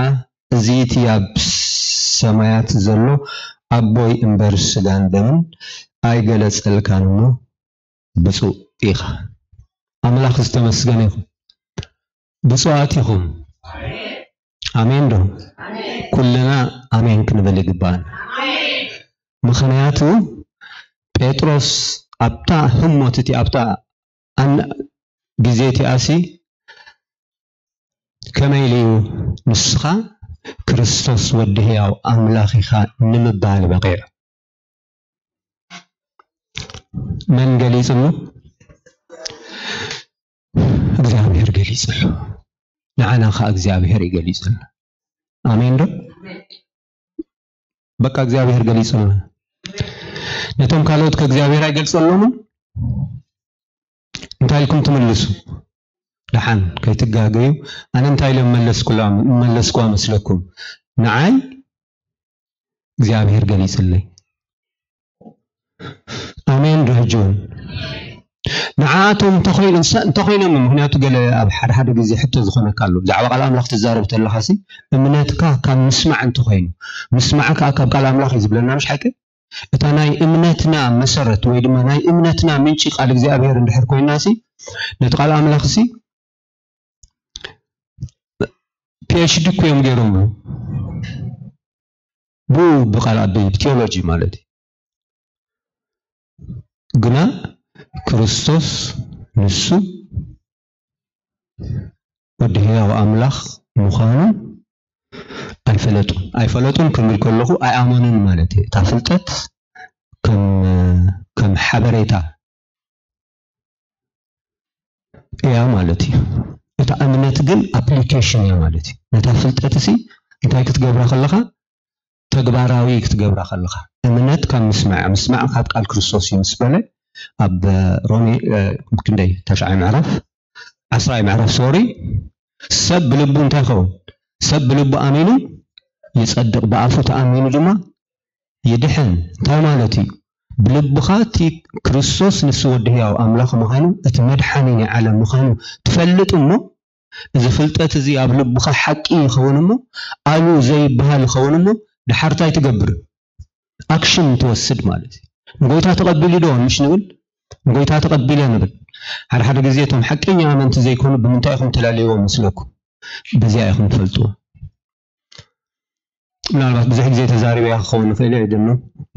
እዚ እቲ ኣብ ሰማያት ዘሎ ኣቦይ እምበር ስጋን ደምን ኣይገለጸልካን እሞ ብፁዕ ኢኻ። ኣምላኽ ዝተመስገነ ይኹን። ብፁዓት ኢኹም። ኣሜን ዶ? ኩልና ኣሜን ክንብል ይግባን። ምኽንያቱ ጴጥሮስ ኣብታ ህሞት እቲ ኣብታ ኣን-፣ ግዜ እቲኣሲ ከመይ ኢሉ እዩ ንስኻ ክርስቶስ ወዲ ህያው ኣምላኽ ኢኻ ንምባል በቒዑ? መን ገሊጽሉ? እግዚኣብሔር ገሊጽሉ። ንዓና ኸዓ እግዚኣብሔር እዩ ገሊጽሉ። ኣሜን ዶ? በቃ እግዚኣብሔር ገሊጽሉ። ነቶም ካልኦት ከእግዚኣብሔር ኣይገልጸሎምን? እንታይ ኢልኩም ትምልሱ? ደሓን ከይትጋገዩ። ኣነ እንታይ ኢለ መለስኩላ-፣ መለስኩዋ መስለኩም? ንዓይ እግዚኣብሔር ገሊጽለይ። ኣሜን ዶ? ሕጂ እውን ንዓኣቶም እንተኾይኑ-፣ እንሳ-፣ እንተኾይኖም፣ ምኽንያቱ ገለ ኣብ ሓደ ሓደ ግዜ ሕቶ ዝኾነካ ኣሎ። ብዛዕባ ቃል ኣምላኽ ትዛረብ ተለኻሲ፣ እምነትካ ካብ ምስማዕ እንተኾይኑ፣ ምስማዕ ከኣ ካብ ቃል ኣምላኽ እዩ ዝብለና፣ ምሽ ሓቂ? እታ ናይ እምነትና መሰረት ወይ ድማ ናይ እምነትና ምንጪ ቃል እግዚኣብሔር እንድሕር ኮይናሲ፣ ነቲ ቃል ኣምላኽሲ ፒ ኤች ዲ እኮ እዮም ገይሮምሉ። ብኡ ብቃል ኣቢ ብቴዎሎጂ ማለት እዩ። ግና ክርስቶስ ንሱ ወዲ ህያው ኣምላኽ ምዃኑ ኣይፈለጡን። ኣይፈለጡን ክብል ከለኹ ኣይኣመኑን ማለት እዩ። እታ ፍልጠት ከም፣ ከም ሓበሬታ እያ ማለት እዩ። እታ እምነት ግን ኣፕሊኬሽን እያ ማለት እዩ። ነታ ፍልጠት እሲ እንታይ ክትገብራ ከለኻ? ተግባራዊ ክትገብራ ከለኻ፣ እምነት ካብ ምስማዕ፣ ምስማዕ ካብ ቃል ክርስቶስ እዩ ምስ በለ፣ ኣብ ሮሜ ክንደይ፣ ተሽዓይ ምዕራፍ፣ ዓስራይ ምዕራፍ፣ ሶሪ፣ ሰብ ብልቡ እንታይ ይኸውን? ሰብ ብልቡ ኣሚኑ ይጸድቕ፣ ብኣፉ ተኣሚኑ ድማ ይድሕን። እንታይ ማለት እዩ? ብልብኻ እቲ ክርስቶስ ንሱ ወዲ ህያው ኣምላኽ ምዃኑ፣ እቲ መድሓኒ ናይ ዓለም ምዃኑ ትፈልጥ እሞ፣ እዚ ፍልጠት እዚ ኣብ ልብኻ ሓቂ ይኸውን እሞ፣ ኣሉ ዘይበሃል ይኸውን እሞ፣ ድሓር እንታይ ትገብር? ኣክሽን ትወስድ ማለት እዩ። ንጎይታ ተቐቢሉ ዶ ምሽ ንብል? ንጎይታ ተቐቢለ ንብል። ሓደ ሓደ ግዜ እቶም ሓቀኛ ኣመንቲ ዘይኮኑ ብምንታይ ኢኹም ተላለይዎም መስለኩም? በዚኣ ኢኹም ትፈልጥዎ። ምናልባት ብዙሕ ግዜ ተዛሪበያ ክኸውን ንኽእል እየ፣ ኣይደኖ፣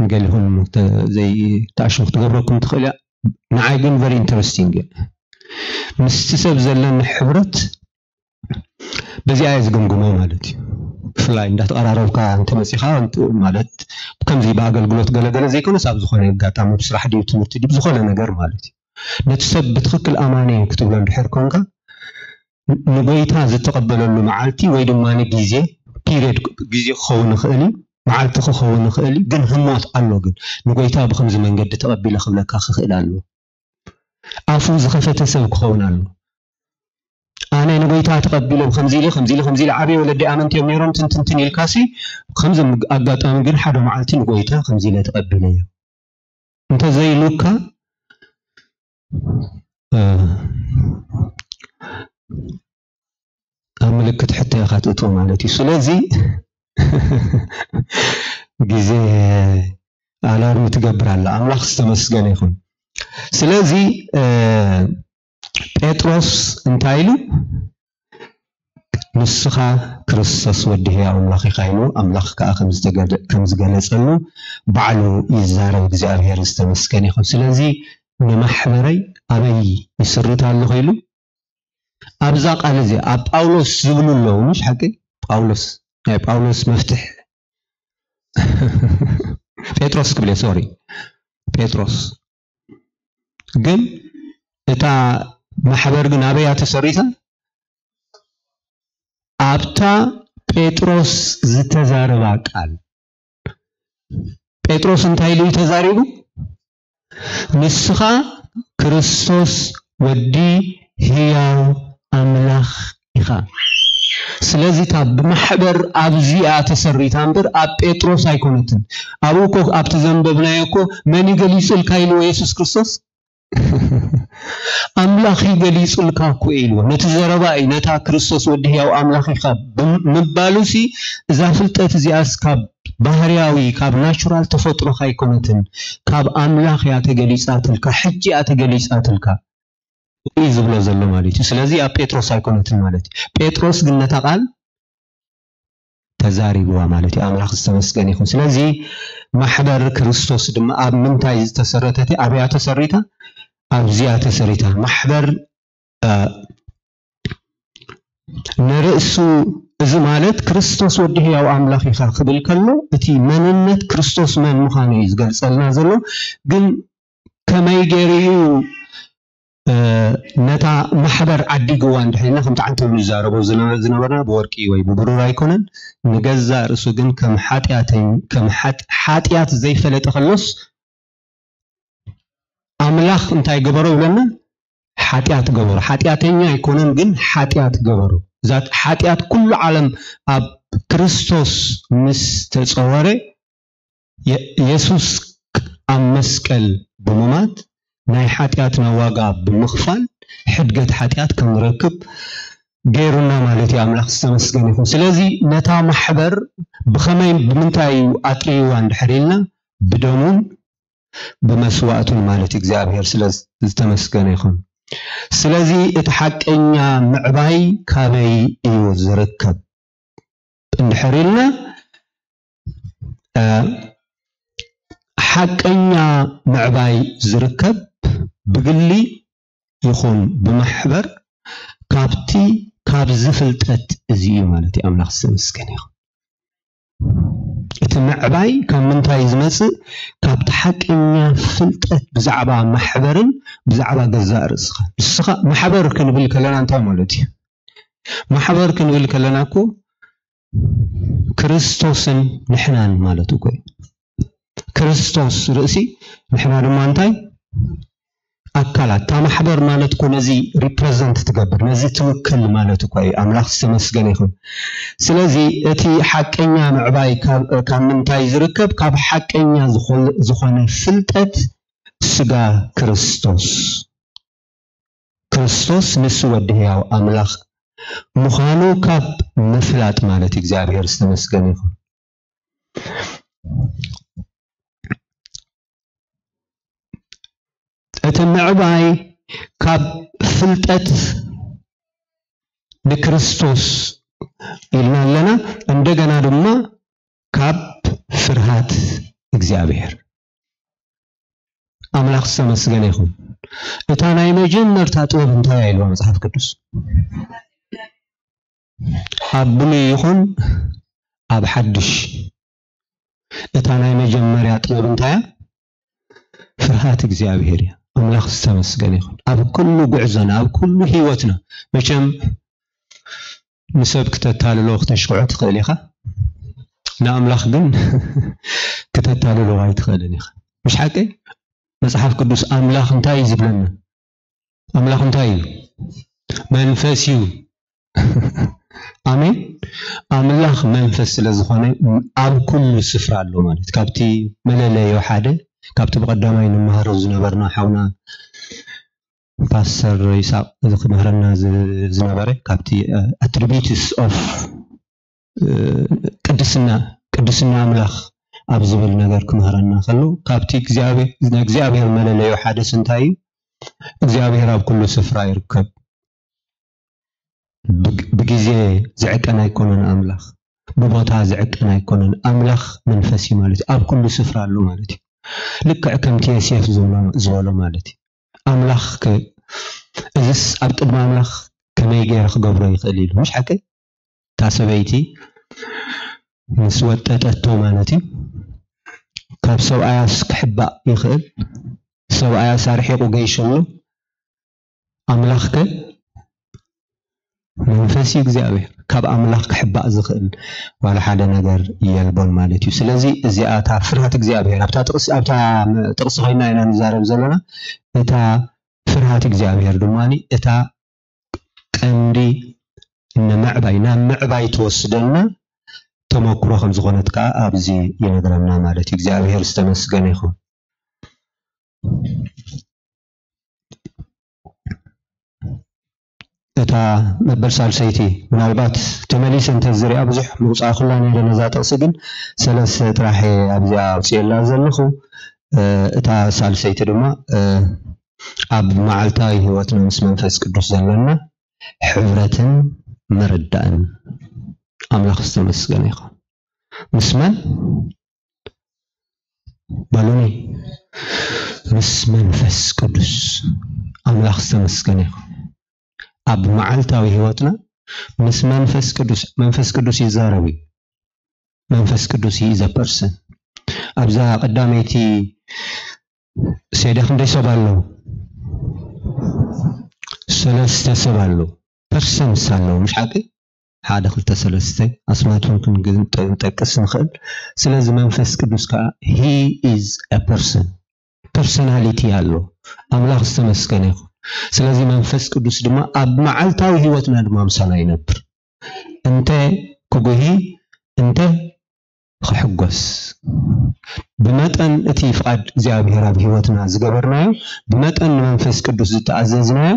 ንገሊኹም ተ-፣ ዘይ-፣ ተኣሽሙ ክትገብረኩም ትኽእል እያ። ንዓይ ግን ቨሪ ኢንተረስቲንግ እያ። ምስቲ ሰብ ዘለኒ ሕብረት በዚኣ እየ ዝግምግሞ ማለት እዩ። ብፍላይ እንዳተቐራረብካ እንተመፂኻ፣ እንት-፣ ማለት ከምዚ ብኣገልግሎት ገለገለ ዘይኮነስ ኣብ ዝኾነ ኣጋጣሚ ብስራሕ ድዩ ትምህርቲ ድዩ ብዝኾነ ነገር ማለት እዩ። ነቲ ሰብ ብትኽክል ኣማኒ እዩ ክትብሎ እንድሕር ኮንካ፣ ንጎይታ ዝተቐበለሉ መዓልቲ ወይ ድማ ግዜ፣ ፒሪየድ፣ ግዜ ክኸውን ይኽእል እዩ፣ መዓልቲ ክኸውን ይኽእል እዩ፣ ግን ህሞት ኣሎ። ግን ንጎይታ ብኸምዚ መንገዲ ተቐቢለ ክብለካ ክኽእል ኣሎ። ኣፉ ዝኸፈተ ሰብ ክኸውን ኣሎ። ኣነ ንጎይታ ተቐቢለ ብኸምዚ ኢለ፣ ከምዚ ኢለ፣ ከምዚ ኢለ፣ ዓብየ ወለዲ ኣመንቲ እዮም ነይሮም፣ ትንትንትን ኢልካሲ፣ ከምዚ ኣጋጣሚ ግን ሓደ መዓልቲ ንጎይታ ከምዚ ኢለ ተቐቢለ እየ እንተዘይሉካ፣ እ፣ ኣብ ምልክት ሕቶ ኢኻ ትእትዎ ማለት እዩ። ስለዚ ግዜ ኣላርም ትገብር ኣላ። ኣምላኽ ዝተመስገነ ይኹን። ስለዚ፣ እ፣ ጴጥሮስ እንታይ ኢሉ? "ንስኻ ክርስቶስ ወዲ ህያው ኣምላኽ ኢኻ" ኢሉ፣ ኣምላኽ ከኣ ከም ዝተገለ-፣ ከም ዝገለጸሉ ባዕሉ ይዛረብ። እግዚኣብሔር ዝተመስገነ ይኹን። ስለዚ ንማሕበረይ ኣበይ ይስርት ኣለኹ ኢሉ? ኣብዛ ቃል እዚ ኣብ ጳውሎስ ዝብሉ ኣለዉ፣ ምሽ ሓቂ? ጳውሎስ፣ ናይ ጳውሎስ መፍትሕ፣ ጴጥሮስ ክብል እየ፣ ሶሪ፣ ጴጥሮስ። ግን እታ ማሕበር ግን ኣበይ እያ ተሰሪታ? ኣብታ ጴጥሮስ ዝተዛረባ ቃል። ጴጥሮስ እንታይ ኢሉ እዩ ተዛሪቡ? "ንስኻ ክርስቶስ ወዲ ህያው ኣምላኽ ኢኻ።" ስለዚ እታ ብማሕበር ኣብዚኣ ተሰሪታ እምበር ኣብ ጴጥሮስ ኣይኮነትን። ኣብኡ እኮ ኣብቲ ዘንበብናዮ እኮ "መን እዩ ገሊጹልካ?" ኢልዎ የሱስ ክርስቶስ። "ኣምላኽ እዩ ገሊጹልካ እኮ" ኢልዎ። ነቲ ዘረባ እዩ፣ ነታ "ክርስቶስ ወዲ ህያው ኣምላኽ ኢኻ" ብም-፣ ምባሉሲ፣ እዛ ፍልጠት እዚኣስ ካብ ባህርያዊ፣ ካብ ናቹራል ተፈጥሮኻ ኣይኮነትን፣ ካብ ኣምላኽ እያ ተገሊጻትልካ፣ ሕጂ እያ ተገሊጻትልካ እዩ ዝብሎ ዘሎ ማለት እዩ። ስለዚ ኣብ ጴጥሮስ ኣይኮነትን ማለት እዩ። ጴጥሮስ ግን ነታ ቃል ተዛሪብዋ ማለት እዩ። ኣምላኽ ዝተመስገነ ይኹን። ስለዚ ማሕበር ክርስቶስ ድማ ኣብ ምንታይ ዝተሰረተት እያ? ኣበያ ተሰሪታ? ኣብዚኣ ተሰሪታ። ማሕበር፣ እ፣ ንርእሱ፣ እዚ ማለት ክርስቶስ ወዲ ህያው ኣምላኽ ኢኻ ክብል ከሎ፣ እቲ መንነት ክርስቶስ መን ምዃኑ እዩ ዝገልጸልና ዘሎ። ግን ከመይ ገይሩ እዩ፣ እ፣ ነታ ማሕበር ዓዲግዋ እንድሕር ኢልና፣ ከምቲ ዓንተብሉ ዝዛረቦ ዝነ-፣ ዝነበርና ብወርቂ ወይ ብብሩር ኣይኮነን። ንገዛእ ርእሱ ግን ከም ሓጢኣተኝ-፣ ከም ሓጥ-፣ ሓጢኣት ዘይፈለጠ ከሎስ ኣምላኽ እንታይ ገበሮ ይብለና? ሓጢኣት ገበሮ። ሓጢኣተኛ ኣይኮነን፣ ግን ሓጢኣት ገበሮ። እዛ ሓጢኣት ኩሉ ዓለም ኣብ ክርስቶስ ምስ ተጸወረ፣ የ-፣ የሱስ ኣብ መስቀል ብምማት ናይ ሓጢኣትና ዋጋ ብምኽፋል ሕድገት ሓጢኣት ከም ንረክብ ገይሩና ማለት እዩ። ኣምላኽ ዝተመስገነ ይኹን። ስለዚ ነታ ማሕበር ብኸመይ ብምንታይ እዩ ኣጥርይዋ እንድሕር ኢልና፣ ብደሙን ብመስዋእቱን ማለት እዩ። እግዚኣብሔር ስለ ዝተመስገነ ይኹን። ስለዚ እቲ ሓቀኛ ምዕባይ ካበይ እዩ ዝርከብ እንድሕር ኢልና፣ እ፣ ሓቀኛ ምዕባይ ዝርከብ ብግሊ ይኹን ብማሕበር ካብቲ፣ ካብዚ ፍልጠት እዚ እዩ ማለት እዩ። ኣምላኽ ዝተመስገነ ይኹን። እቲ ምዕባይ ካብ ምንታይ ዝመጽእ? ካብቲ ሓቀኛ ፍልጠት ብዛዕባ ማሕበርን ብዛዕባ ገዛእ ርእስኻ። ንስኻ ማሕበር ክንብል ከለና እንታይ ማለት እዩ? ማሕበር ክንብል ከለና እኮ ክርስቶስን ንሕናን ማለት እኮ እዩ። ክርስቶስ ርእሲ፣ ንሕና ድማ እንታይ? ኣካላት። እታ ማሕበር ማለት እኮ ነዚ ሪፕረዘንት ትገብር፣ ነዚ ትውክል ማለት እኮ እዩ። ኣምላኽ ዝተመስገነ ይኹን። ስለዚ እቲ ሓቀኛ ምዕባይ ካብ፣ ካብ ምንታይ ዝርከብ? ካብ ሓቀኛ ዝኾ-፣ ዝኾነ ፍልጠት ስጋ ክርስቶስ። ክርስቶስ ንሱ ወዲ ህያው ኣምላኽ ምዃኑ ካብ ምፍላጥ ማለት እዩ። እግዚኣብሔር ዝተመስገነ ይኹን። እቲ ምዕባይ ካብ ፍልጠት ንክርስቶስ ኢልና ኣለና፣ እንደገና ድማ ካብ ፍርሃት እግዚኣብሔር። ኣምላኽ ዝተመስገነ ይኹን። እታ ናይ መጀመርታ ጥበብ እንታይ ኢልዋ መጽሓፍ ቅዱስ? ኣብ ብሉይ ይኹን ኣብ ሓድሽ፣ እታ ናይ መጀመርያ ጥበብ እንታይ እያ? ፍርሃት እግዚኣብሔር እያ። ኣምላኽ ዝተመስገነ ይኹን። ኣብ ኩሉ ጉዕዞና፣ ኣብ ኩሉ ህይወትና፣ መቸም ንሰብ ክተታልሎ ክተሽክዖ ትኽእል ኢኻ፣ ንኣምላኽ ግን ክተታልሎ ኣይትኽእልን ኢኻ። ምሽ ሓቀይ? መጽሓፍ ቅዱስ ኣምላኽ እንታይ እዩ ዝብለና? ኣምላኽ እንታይ እዩ? መንፈስ እዩ። ኣሜን። ኣምላኽ መንፈስ ስለ ዝኾነ ኣብ ኩሉ ስፍራ ኣሎ ማለት እዩ። ካብቲ መለለዮ ሓደ፣ ካብቲ ብቐዳማይ ንመሃሮ ዝነበርና ሓውና ፓስተር ይስሐቅ እዚ ክምህረና ዝ-፣ ዝነበረ ካብቲ ኣትሪቢዩትስ ኦፍ ቅድስና፣ ቅድስና ኣምላኽ ኣብ ዝብል ነገር ክምህረና ከሎ፣ ካብቲ እግዚኣብሔር፣ ናይ እግዚኣብሔር መለለዮ ሓደስ እንታይ እዩ? እግዚኣብሔር ኣብ ኩሉ ስፍራ ይርከብ። ብግ-፣ ብግዜ ዝዕቀን ኣይኮነን ኣምላኽ፣ ብቦታ ዝዕቀን ኣይኮነን። ኣምላኽ መንፈስ እዩ ማለት እዩ። ኣብ ኩሉ ስፍራ ኣሎ ማለት እዩ። ልክዕ ከምቲ የሴፍ ዝበሎ፣ ዝበሎ ማለት እዩ። ኣምላኽ ከ እዝስ ኣብ ቅድሚ ኣምላኽ ከመይ ገይረ ክገብሮ ይኽእል ኢሉ፣ ምሽ ሓቀይ? እታ ሰበይቲ ምስ ወጠጠቶ ማለት እዩ። ካብ ሰብኣያስ ክሕባእ ይኽእል? ሰብኣያስ ኣርሒቑ ገይሸሉ? ኣምላኽ ከ መንፈስ እዩ እግዚኣብሔር። ካብ ኣምላኽ ክሕባእ ዝኽእል ዋላ ሓደ ነገር የልቦን ማለት እዩ። ስለዚ እዚኣ እታ ፍርሃት እግዚኣብሔር ኣብታ ጥቕሲ፣ ኣብታ ጥቕሲ ኮይና ኢና ንዛረብ ዘለና። እታ ፍርሃት እግዚኣብሔር ድማ እታ ቀንዲ ንምዕባይ፣ ናብ ምዕባይ ትወስደና ተመክሮ ከም ዝኾነት ከዓ ኣብዚ ይነግረና ማለት እዩ። እግዚኣብሔር ዝተመስገነ ይኹን። እታ መበል ሳልሰይቲ ምናልባት ተመሊሰ እንተዝሪኣ ብዙሕ ምውፃእ ኩላ ነይረ ነዛ ጥቕሲ፣ ግን ሰለስተ ጥራሕ እየ ኣብዚኣ ኣውፅኤላ ዘለኹ። እ፣ እታ ሳልሰይቲ ድማ፣ እ፣ ኣብ መዓልታዊ ህይወትና ምስ መንፈስ ቅዱስ ዘለና ሕብረትን ምርዳእን። ኣምላኽ ዝተመስገነ ይኹን። ምስ መን? በሉኒ። ምስ መንፈስ ቅዱስ። ኣምላኽ ዝተመስገነ ይኹን። ኣብ መዓልታዊ ህይወትና ምስ መንፈስ ቅዱስ፣ መንፈስ ቅዱስ ይዛረብ እዩ። መንፈስ ቅዱስ is a person። ኣብዛ ቀዳመይቲ ሴደ ክንደይ ሰብ ኣለዉ? ሰለስተ ሰብ ኣለዉ። ፐርሰንስ ኣለዉ፣ ምሽ ሓቂ? ሓደ፣ ክልተ፣ ሰለስተ ኣስማቶም ክንጠቅስ ንኽእል። ስለዚ መንፈስ ቅዱስ ከዓ he is a person፣ ፐርሰናሊቲ ኣሎ። ኣምላኽ ዝተመስገነ ይኹን። ስለዚ መንፈስ ቅዱስ ድማ ኣብ መዓልታዊ ህይወትና ድማ ምሳና ይነብር። እንተ ክጉሂ፣ እንተ ክሕጎስ፣ ብመጠን እቲ ፍቓድ እግዚኣብሔር ኣብ ህይወትና ዝገበርናዮ፣ ብመጠን ንመንፈስ ቅዱስ ዝተኣዘዝናዮ፣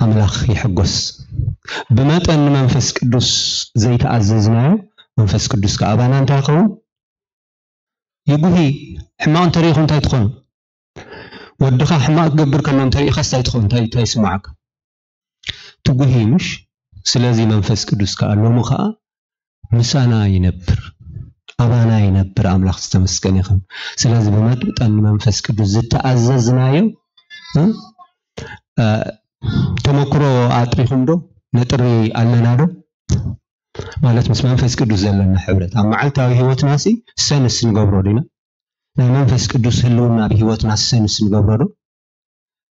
ኣምላኽ ይሕጎስ። ብመጠን ንመንፈስ ቅዱስ ዘይተኣዘዝናዮ፣ መንፈስ ቅዱስ ከኣ ኣባና እንታይ ይኸውን? ይጉሂ። ሕማቕ እንተሪኢኹም እንታይ ትኾኑ? ወድኻ ሕማቕ ክገብር ከሎ እንተሪኢኻስ እንታይ ትኾን? እንታይ፣ እንታይ ይስምዓካ? ትጉሂ፣ ምሽ? ስለዚ መንፈስ ቅዱስ ከኣ ሎሚ ከኣ ምሳና ይነብር፣ ኣባና ይነብር። ኣምላኽ ዝተመስገነ ይኹን። ስለዚ ብመጠን ንመንፈስ ቅዱስ ዝተኣዘዝናዮ፣ እ፣ እ፣ ተመክሮ ኣጥሪኹም ዶ? ነጥሪ ኣለና ዶ? ማለት ምስ መንፈስ ቅዱስ ዘለና ሕብረት ኣብ መዓልታዊ ህይወትና ሲ ሰንስ ንገብሮ ዲና? ናይ መንፈስ ቅዱስ ህልውና ኣብ ህይወትና ሰንስ ንገብሮ ዶ?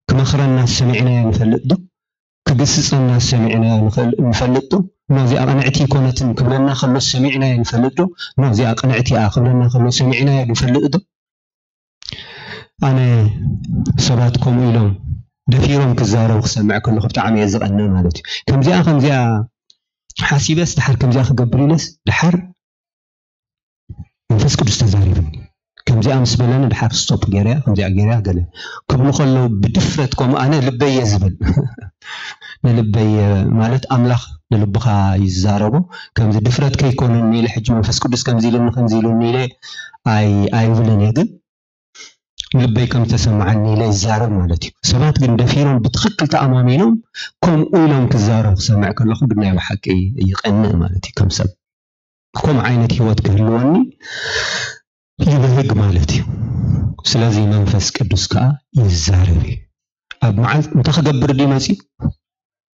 ክመኽረና ሰሚዕናዮ ንፈልጥ ዶ? ክግስጸና ሰሚዕናዮ ንኽእል፣ ንፈልጥ ዶ? ኖ፣ እዚኣ ቅንዕቲ ኣይኮነትን ክብለና ከሎ ሰሚዕናዮ ንፈልጥ ዶ? ኖ፣ እዚኣ ቅንዕቲ እያ ክብለና ከሎ ሰሚዕናዮ ንፈልጥ ዶ? ኣነ ሰባት ከምኡ ኢሎም ደፊሮም ክዛረቡ ክሰምዕ ከለኹ ብጣዕሚ እየ ዝቐንእ ማለት እዩ። ከምዚኣ፣ ከምዚኣ ሓሲበስ ድሓር ከምዚኣ ክገብር ኢለስ ድሓር መንፈስ ቅዱስ ተዛሪብኒ። ከምዚኣ ምስ በለኒ ድሓር ስቶፕ ገይረያ፣ ከምዚኣ ገይረያ ገለ ክብሉ ከለዉ ብድፍረት ከምኡ ኣነ ልበይ እየ ዝብል። ንልበይ እየ ማለት ኣምላኽ ንልብኻ ይዛረቦ። ከምዚ ድፍረት ከይኮነኒ ኢለ ሕጂ መንፈስ ቅዱስ ከምዚ ኢሉኒ፣ ከምዚ ኢሉኒ ኢለ ኣይ-፣ ኣይብልን እየ። ግን ልበይ ከም ተሰምዓኒ ኢለ ይዛረብ ማለት እዩ። ሰባት ግን ደፊሮም ብትኽክል ተኣማሚኖም ከምኡ ኢሎም ክዛረቡ ክሰምዕ ከለኹ ግን ናይ ብሓቂ ይቐንእ ማለት እዩ። ከም ሰብ ከምኡ ዓይነት ህይወት ክህልወኒ ይብህግ ማለት እዩ። ስለዚ መንፈስ ቅዱስ ከኣ ይዛረብ እዩ። ኣብ መዓልቲ እንታይ ክገብር ድዩ መጺኡ?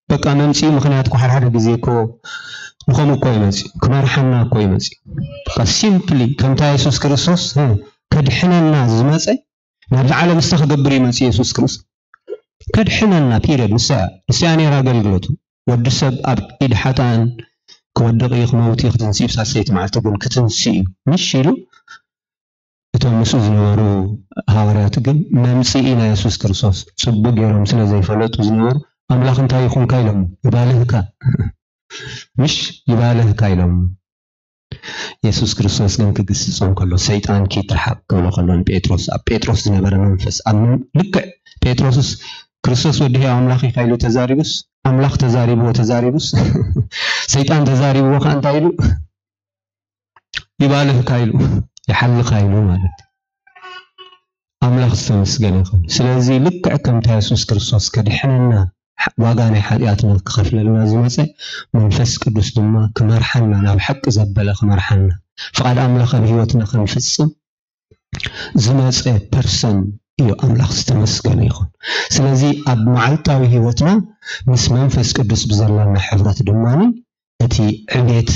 በቃ መምጺኡ ምኽንያት እኮ ሓደ ሓደ ግዜ እኮ ንኸምኡ እኮ ይመጺኡ፣ ክመርሓና እኮ ይመጺኡ። በቃ ሲምፕሊ ከምታ የሱስ ክርስቶስ፣ እ፣ ከድሕነና ዝመጸ ናብዚ ዓለም እንታይ ክገብር እዩ መጺኡ የሱስ ክርስቶስ? ከድሕነና፣ ፒሪየድ። ንሳ እያ፣ ንሳ እያ ነይራ ኣገልግሎቱ። ወዲ ሰብ ኣብ ኢድ ሓጥኣን ክወድቕ እዩ፣ ክመውት እዩ፣ ክትንስእ እዩ፣ ሳልሰይቲ መዓልቲ ግን ክትንስእ እዩ፣ ምሽ ኢሉ። እቶም ምስኡ ዝነበሩ ሃዋርያት ግን መምጽኢ ናይ የሱስ ክርስቶስ ጽቡቕ ገይሮም ስለ ዘይፈለጡ ዝነበሩ፣ "ኣምላኽ እንታይ ይኹንካ?" ኢሎም፣ "ይባልህካ፣ ምሽ ይባልህካ" ኢሎም። የሱስ ክርስቶስ ግን ክግስጾም ከሎ፣ "ሰይጣን ኪድ ርሓቕ" ክብሎ ከሎ ንጴጥሮስ፣ ኣብ ጴጥሮስ ዝነበረ መንፈስ፣ ኣብ ምን-፣ ልክዕ ጴጥሮስስ ክርስቶስ ወዲ ህያው ኣምላኽ ኢኻ ኢሉ ተዛሪቡስ፣ ኣምላኽ ተዛሪብዎ፣ ተዛሪቡስ፣ ሰይጣን ተዛሪብዎ ከኣ እንታይ ኢሉ? "ይባልህካ" ኢሉ፣ "ይሓልኻ" ኢሉ ማለት እዩ። ኣምላኽ ዝተመስገነ ይኹን። ስለዚ ልክዕ ከምታ የሱስ ክርስቶስ ከድሕነና፣ ሕ-፣ ዋጋ ናይ ሓጢኣትና ክኸፍለልና ዝመጸ፣ መንፈስ ቅዱስ ድማ ክመርሓና፣ ናብ ሓቂ ዘበለ ክመርሓና፣ ፍቓድ ኣምላኽ ኣብ ህይወትና ክንፍጽም ዝመጸ ፐርሰን እዩ። ኣምላኽ ዝተመስገነ ይኹን። ስለዚ ኣብ መዓልታዊ ህይወትና ምስ መንፈስ ቅዱስ ብዘለና ሕብረት ድማኒ እቲ ዕቤት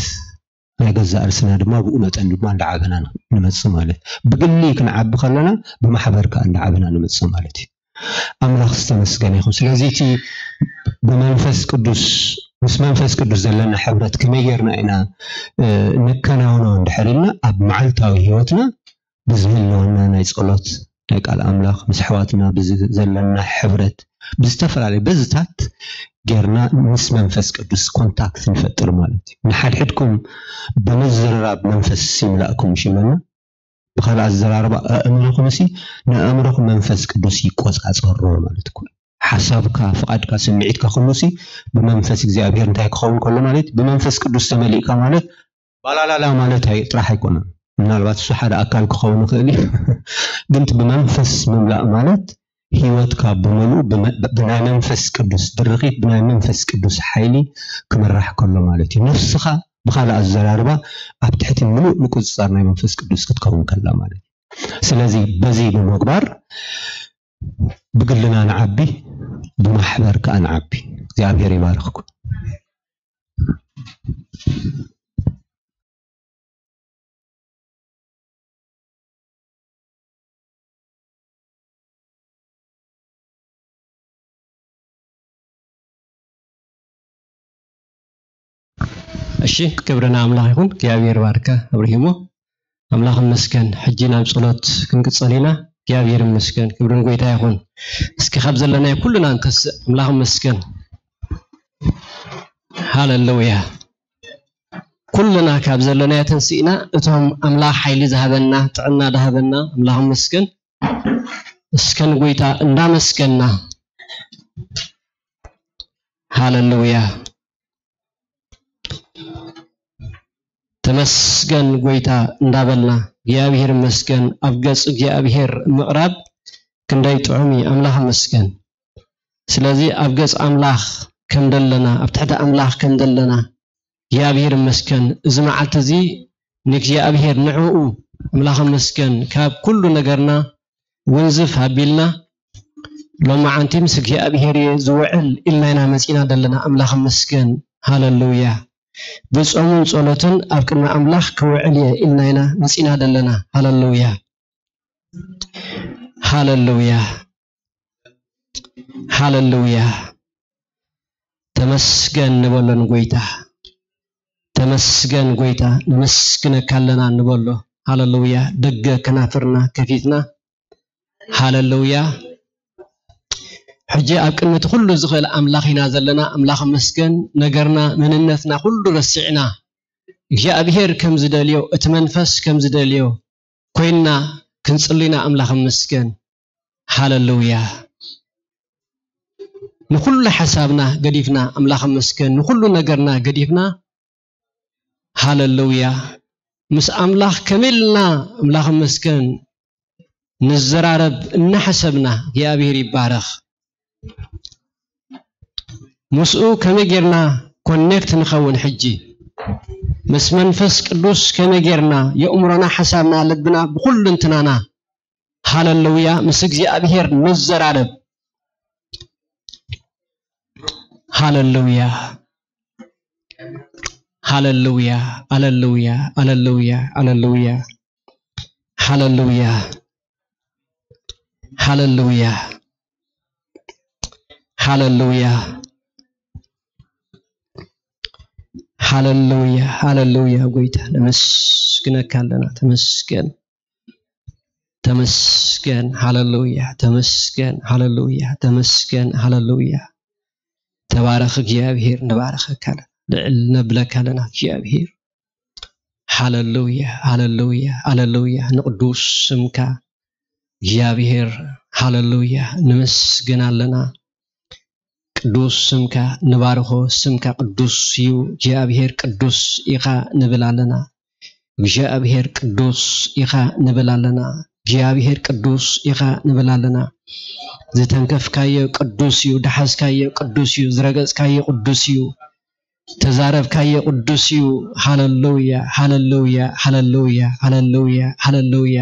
ናይ ገዛእ ርእስና ድማ ብኡ መጠን ድማ እንዳዓበና ንመጽእ ማለት እዩ። ብግሊ ክንዓቢ ከለና ብማሕበር ከኣ እንዳዓበና ንመጽእ ማለት እዩ። ኣምላኽ ዝተመስገነ ይኹን። ስለዚ እቲ ብመንፈስ ቅዱስ፣ ምስ መንፈስ ቅዱስ ዘለና ሕብረት ከመይ ጌርና ኢና፣ እ፣ ነከናውኖ እንድሕር ኢልና ኣብ መዓልታዊ ህይወትና ብዝህልወና ናይ ጸሎት፣ ናይ ቃል ኣምላኽ፣ ምስ ኣሕዋትና ብዝ-፣ ዘለና ሕብረት፣ ብዝተፈላለዩ በዝታት ጌርና ምስ መንፈስ ቅዱስ ኮንታክት ንፈጥር ማለት እዩ። ንሓድሕድኩም ብምዝርራብ መንፈስ ይምላእኩም፣ ምሽ ኢሎና። ብኻልእ ኣዘራርባ፣ ኣእምሮኹምሲ ንኣእምሮኹም መንፈስ ቅዱስ ይቆጻጸሮ ማለት እኮ እዩ። ሓሳብካ፣ ፍቓድካ፣ ስምዒትካ ኩሉሲ ብመንፈስ እግዚኣብሔር እንታይ ክኸውን ከሎ ማለት፣ ብመንፈስ ቅዱስ ተመሊእካ ማለት ባላላላ ማለት ኣይ-፣ ጥራሕ ኣይኮነን። ምናልባት እሱ ሓደ ኣካል ክኸውን ይኽእል እዩ። ግን እቲ ብመንፈስ ምምላእ ማለት ህይወትካ ብምሉእ ብመ-፣ ብናይ መንፈስ ቅዱስ ድርኺት፣ ብናይ መንፈስ ቅዱስ ሓይሊ ክምራሕ ከሎ ማለት እዩ። ነፍስኻ ብኻልእ ኣዘራርባ ኣብ ትሕቲ ምሉእ ምቁጽጻር ናይ መንፈስ ቅዱስ ክትከውን ከላ ማለት እዩ። ስለዚ በዚ ብምግባር ብግልና ንዓቢ፣ ብማሕበር ከኣ ንዓቢ። እግዚኣብሔር ይባርኽኩም። እሺ፣ ክብሪ ንኣምላኽ ይኹን። እግዚኣብሔር ባርካ ኣብርሂሞ። ኣምላኽ ይመስገን። ሕጂ ናብ ጸሎት ክንቅጸል ኢና። እግዚኣብሔር ይመስገን። ክብሪ ንጎይታ ይኹን። እስኪ ካብ ዘለናዮ ኩልና ንተስእ። ኣምላኽ ይመስገን። ሃሌሉያ። ኩልና ካብ ዘለናዮ ተንሲእና፣ እቶም ኣምላኽ ሓይሊ ዝሃበና፣ ጥዕና ዝሃበና ኣምላኽ ይመስገን። እስከ ንጎይታ እንዳመስገና። ሃሌሉያ። ተመስገን ጎይታ እንዳበልና፣ እግዚኣብሔር ይመስገን። ኣብ ገጽ እግዚኣብሔር ምቕራብ ክንደይ ጥዑም እዩ። ኣምላኽ ይመስገን። ስለዚ ኣብ ገጽ ኣምላኽ ከም ደለና፣ ኣብ ትሕቲ ኣምላኽ ከም ደለና እግዚኣብሔር ይመስገን። እዚ መዓልቲ እዚ ንእግዚኣብሔር ንዕኡ ኣምላኽ ይመስገን ካብ ኩሉ ነገርና ውንዝፍ ኣቢልና ሎማዓንቲ ምስ እግዚኣብሔር እየ ዝውዕል ኢልና ኢና መጺና ዘለና። ኣምላኽ ይመስገን። ሃሌሉያ። ብጾምን ጸሎትን ኣብ ቅድሚ ኣምላኽ ክውዕል እየ ኢልና ኢና መጺና ዘለና። ሃሌሉያ። ሃሌሉያ። ሃሌሉያ። ተመስገን ንበሎ ንጎይታ። ተመስገን ጎይታ፣ ነመስግነካ ኣለና ንበሎ። ሃለሉያ። ደገ ከናፍርና ከፊትና። ሃለሉያ። ሕጂ ኣብ ቅድሚ እቲ ኩሉ ዝኽእል ኣምላኽ ኢና ዘለና። ኣምላኽ መስገን። ነገርና፣ መንነትና ኩሉ ረሲዕና፣ እግዚኣብሔር ከም ዝደልዮ፣ እቲ መንፈስ ከም ዝደልዮ ኮይንና ክንጽልይና ኣምላኽ መስገን። ሃለሉያ። ንኹሉ ሓሳብና ገዲፍና፣ ኣምላኽ መስገን፣ ንኹሉ ነገርና ገዲፍና፣ ሃለሉያ፣ ምስ ኣምላኽ ከመይ ኢልና ኣምላኽ መስገን ንዘራረብ እናሓሰብና፣ እግዚኣብሔር ይባረኽ። ምስኡ ከመይ ጌርና ኮኔክት ንኸውን? ሕጂ ምስ መንፈስ ቅዱስ ከመይ ጌርና የእምሮና፣ ሓሳብና፣ ልብና፣ ብኹሉ እንትናና፣ ሃለሉያ፣ ምስ እግዚኣብሔር ንዘራረብ። ሃለሉያ፣ ሃለሉያ፣ ሃለሉያ፣ ሃለሉያ፣ ሃለሉያ፣ ሃለሉያ፣ ሃለሉያ፣ ሃለሉያ፣ ሃለሉያ፣ ሃለሉያ። ጎይታ ነመስግነካ ኣለና። ተመስገን፣ ተመስገን፣ ሃለሉያ፣ ተመስገን፣ ሃለሉያ፣ ተመስገን፣ ሃለሉያ። ተባረኽ እግዚኣብሔር፣ ንባረኸካ ኣለና፣ ልዕል ነብለካ ኣለና እግዚኣብሔር። ሃለሉያ፣ ሃለሉያ፣ ሃለሉያ። ንቅዱስ ስምካ እግዚኣብሔር፣ ሃለሉያ፣ ንመስግን ኣለና። ቅዱስ ስምካ ንባርኾ፣ ስምካ ቅዱስ እዩ። እግዚኣብሔር ቅዱስ ኢኻ ንብል ኣለና። እግዚኣብሔር ቅዱስ ኢኻ ንብል ኣለና። እግዚኣብሔር ቅዱስ ኢኻ ንብል ኣለና። ዝተንከፍካዮ ቅዱስ እዩ፣ ደሓዝካዮ ቅዱስ እዩ፣ ዝረገጽካዮ ቅዱስ እዩ፣ ተዛረብካዮ ቅዱስ እዩ። ሃለሉያ፣ ሃለሉያ፣ ሃለሉያ፣ ሃለሉያ፣ ሃለሉያ።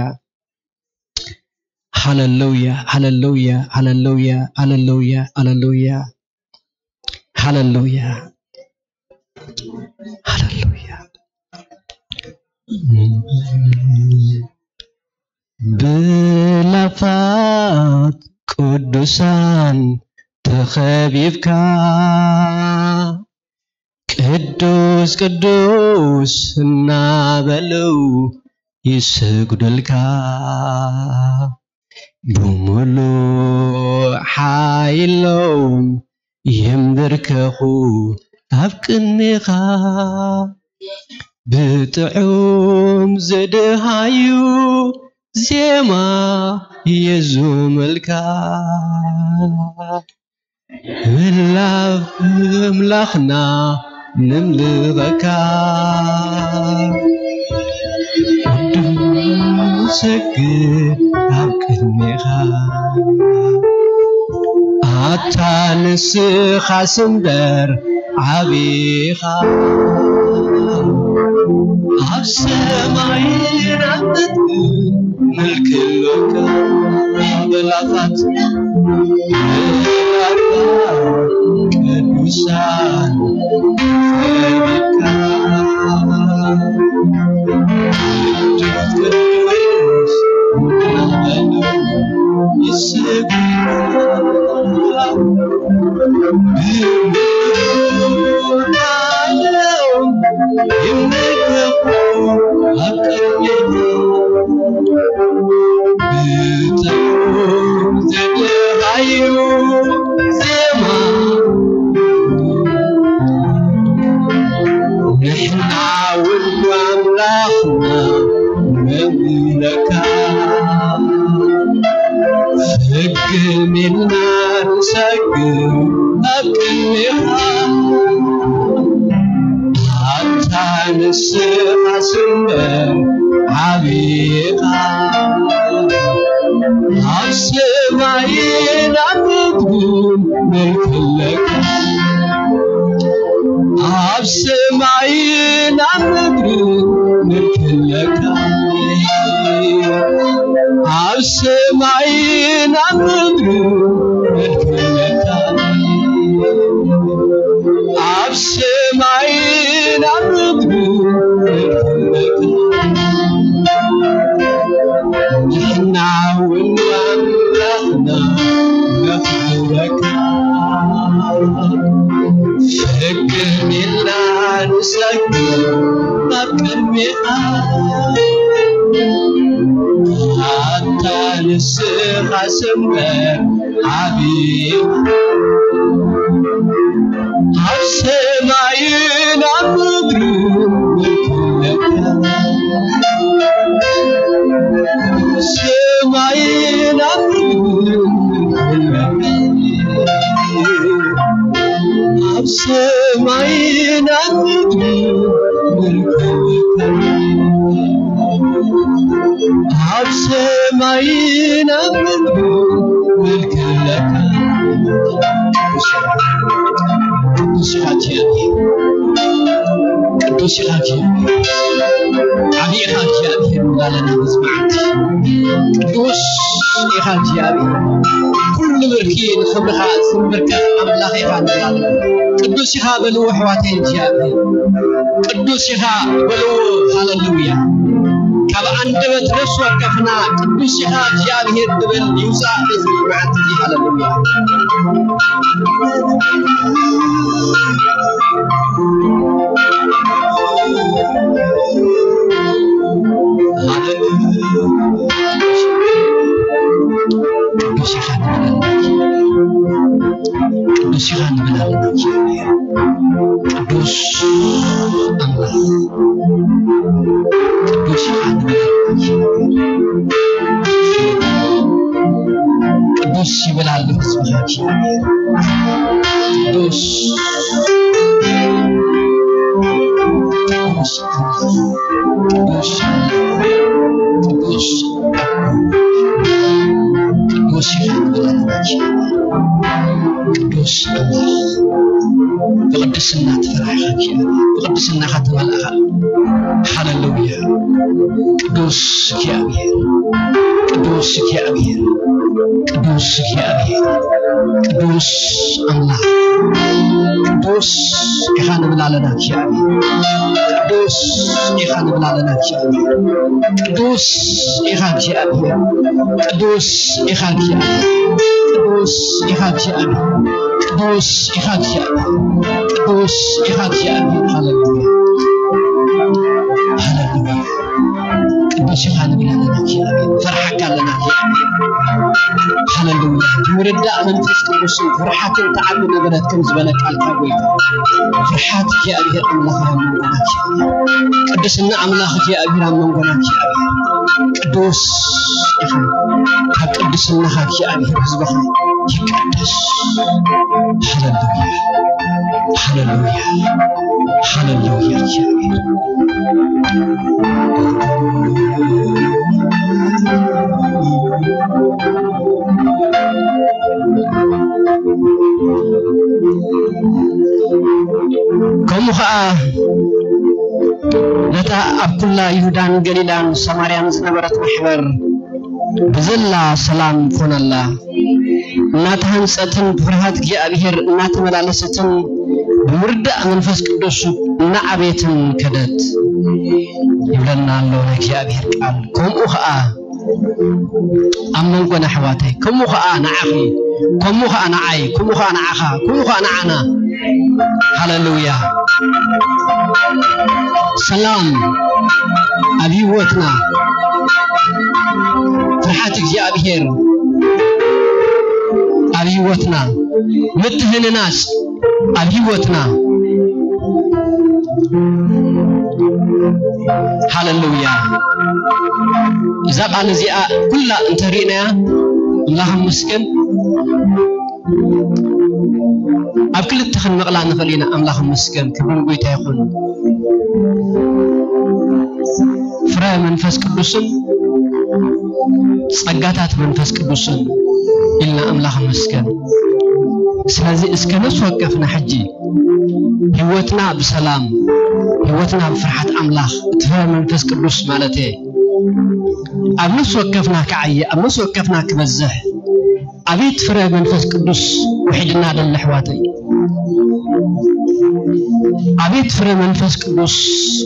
ሃለሉያ፣ ሃለሉያ፣ ሃለሉያ፣ ሃለሉያ፣ ሃለሉያ፣ ሃለሉያ፣ ሃለሉያ። ብላፋት ቅዱሳን ተኸቢብካ፣ ቅዱስ ቅዱስ እናበሉ ይስግዱልካ፣ ብምሉእ ሓይሎም ይንብርከኹ ኣብ ቅድሜኻ። ብጥዑም ዝድሃዩ ዜማ የዙምልካ። ምላፍ ኣምላኽና ንምልኸካ፣ ቅዱስ ሰግድ ኣብ ቅድሜኻ። ኣታ ንስኻስ እምበር ዓቢኻ፣ ኣብ ሰማይን ኣብ ምድርን ምልኪ ኣሎካ። በላታት በላታት ቅዱሳን ፈሪድካ፣ ቅዱስ ቅዱስ ይስግዱ። ንሕና እውን ኣምላኽና ነምልከካ። ፍግም ኢልና ንሰግድ ኣብ ቅድሜኻ። ኣታ ንስኻስ እምበር ዓቢኻ፣ ኣብ ሰማይን ኣብ ምድርን ምልኪ ኣለካ። ኣብ ሰማይን ኣብ ምድርን ምልኪ ኣለካ። ኣብ ሰማይን ኣብ ምድርን ምልኪ ኣለካ። ኣብ ሰማይን ኣብ ምድርን ምልኪ ኣለካ። ንሕና እውን ኣምላኽና ነኽብረካ። ኣታ ንስኻ ሰምበር ዓቢ ኣብ ሰማይን ኣብ ምድርን ምልክለካ ሰማይን ኣብ ምድርን ምልክለካ ኣብ ሰማይን ኣብ ምድርን ምልክለካ ኣብ ሰማይን ኣብ ምድርን ምልክለካ ቅዱስ ኢኻ እግዚኣብሔር። ቅዱስ ኢኻ እግዚኣብሔር። ዓቢ ኢኻ እግዚኣብሔር ንብላለና በዚ መዓልቲ። ቅዱስ ኢኻ እግዚኣብሔር። ኩሉ ብርኪ ንኽብርኻ ዝንብርከኽ ኣምላኽ ኢኻ ንብላለና። ቅዱስ ኢኻ በልዎ ኣሕዋተይ እግዚኣብሔር። ቅዱስ ኢኻ በልዎ። ሃለሉያ። ካብ ኣንደበት ነፍሲ ወከፍና ቅዱስ ኢኻ እግዚኣብሔር ንበል ይውፃእ በዚ መዓልቲ እዚ። ሃለሉያ። ቅዱስ ኢኻ ንብል ኣለና። ቅዱስ ኢኻ ንብል ኣለና። ቅዱስ ኣምላኽ፣ ቅዱስ ኢኻ ንብል ኣለና። ቅዱስ ይብል ኣሎ ህዝብኻ። ቅዱስ፣ ቅዱስ፣ ቅዱስ፣ ቅዱስ፣ ቅዱስ ይብል። ቅዱስ ኣምላኽ፣ ብቅድስና ተፈራሕኻ፣ ብቅድስናኻ ተመልእኻ። ሃሌሉያ። ቅዱስ እግዚኣብሔር፣ ቅዱስ እግዚኣብሔር፣ ቅዱስ እግዚኣብሔር፣ ቅዱስ ኣምላኽ፣ ቅዱስ ኢኻ ንብል ኣለና እግዚኣብሔር። ቅዱስ ኢኻ ንብል ኣለና እግዚኣብሔር። ቅዱስ ኢኻ እግዚኣብሔር። ቅዱስ ኢኻ እግዚኣብሔር። ቅዱስ ኢኻ እግዚኣብሔር። ቅዱስ ኢኻ እግዚኣብሔር። ቅዱስ ኢኻ እግዚኣብሔር። ሃሌሉያ። ሃሌሉያ። ቅዱስ ኢኻ ንብል ኣለና እግዚኣብሔር። ፈርሓካ ኣለና እግዚኣብሔር። ሃሌሉያ። ብምርዳእ መንፈስ ቅዱስን ፍርሓትን ተዓቢ ነበረት ከም ዝበለ ቃልካ ጎይታ። ፍርሓት እግዚኣብሔር ኣምላኽ ኣብ መንጎና እግዚኣብሔር። ቅድስና ኣምላኽ እግዚኣብሔር ኣብ መንጎና እግዚኣብሔር። ቅዱስ ኢኻ። ካብ ቅድስናኻ እግዚኣብሔር ህዝብኻ ይቀደስ። ሃሌሉያ። ሃሌሉያ። ሃሌሉያ። ከምኡ ኸዓ ነታ ኣብ ኩላ ይሁዳን ገሊላን ሰማርያን ዝነበረት ማሕበር ብዘላ ሰላም ኮነላ። እናተሃንጸትን ብፍርሃት እግዚኣብሔር እናተመላለሰትን ብምርዳእ መንፈስ ቅዱስ እናዓበየትን ከደት። ይብለና ኣሎ ናይ እግዚኣብሔር ቃል። ከምኡ ኸዓ ኣብ መንጎና ኣሕዋተይ፣ ከምኡ ኸዓ ንዓኺ፣ ከምኡ ኸዓ ንዓይ፣ ከምኡ ኸዓ ንዓኻ፣ ከምኡ ኸዓ ንዓና። ሃሌሉያ። ሰላም ኣብ ህይወትና፣ ፍርሓት እግዚኣብሔር ኣብ ህይወትና፣ ምትህንናጽ ኣብ ህይወትና። ሃሌሉያ። እዛ ቃል እዚኣ ኩላ እንተሪእናያ፣ ኣምላኽ ይመስገን፣ ኣብ ክልተ ክንመቕላ ንኽእል ኢና። ኣምላኽ ይመስገን፣ ክብሪ ንጎይታ ይኹን። ፍረ መንፈስ ቅዱስን ጸጋታት መንፈስ ቅዱስን ኢልና ኣምላኽ ይመስገን። ስለዚ እስከ ነፍሲ ወከፍና ሕጂ ህይወትና ብሰላም፣ ህይወትና ብፍርሓት ኣምላኽ፣ እቲ ፍረ መንፈስ ቅዱስ ማለት እየ፣ ኣብ ነፍሲ ወከፍና ክዓየ፣ ኣብ ነፍሲ ወከፍና ክበዝሕ። ኣቤት ፍረ መንፈስ ቅዱስ ውሒድና ዘሎ ኣሕዋተይ። ኣቤት ፍረ መንፈስ ቅዱስ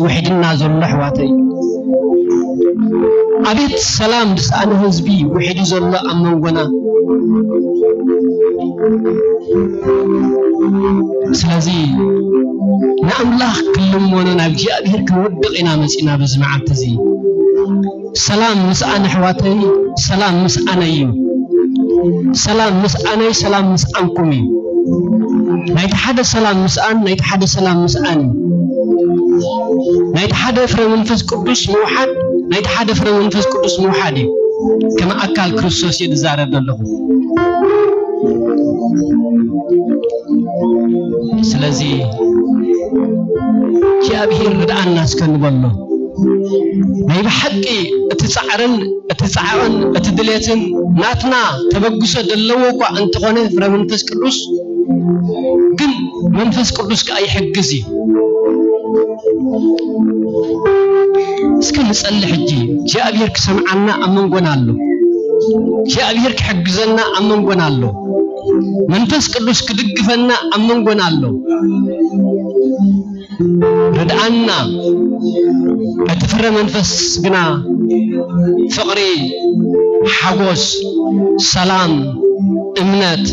ውሒድና ዘሎ ኣሕዋተይ። ኣቤት ሰላም ዝሰኣነ ህዝቢ ውሒዱ ዘሎ ኣብ መንጎና። ስለዚ ንኣምላኽ ክንልመኖ ናብ እግዚኣብሔር ክንወድቕ ኢና መጺና በዚ መዓልቲ እዚ። ሰላም ምስኣን ኣሕዋተይ፣ ሰላም ምስኣነይ እዩ። ሰላም ምስኣነይ፣ ሰላም ምስኣንኩም እዩ። ናይቲ ሓደ ሰላም ምስኣን፣ ናይቲ ሓደ ሰላም ምስኣን እዩ። ናይቲ ሓደ ፍረ መንፈስ ቅዱስ ምውሓድ፣ ናይቲ ሓደ ፍረ መንፈስ ቅዱስ ምውሓድ እዩ። ከም ኣካል ክርስቶስ እየ ዝዛረብ ዘለኹ። ስለዚ እግዚኣብሔር ርድኣና እስከ ንበሎ። ናይ ብሓቂ እቲ ጻዕርን እቲ ጻዕቕን እቲ ድሌትን ናትና ተበግሶ ዘለዎ እኳ እንተኾነ ፍረ መንፈስ ቅዱስ ግን መንፈስ ቅዱስ ከኣ ይሕግዝ እዩ። እስከ ንጸሊ ሕጂ እግዚኣብሔር ክሰምዓና ኣብ መንጎና ኣሎ። እግዚኣብሔር ክሕግዘና ኣብ መንጎና ኣሎ። መንፈስ ቅዱስ ክድግፈና ኣብ መንጎና ኣሎ። ርድኣና። እቲ ፍረ መንፈስ ግና ፍቕሪ፣ ሓጎስ፣ ሰላም፣ እምነት፣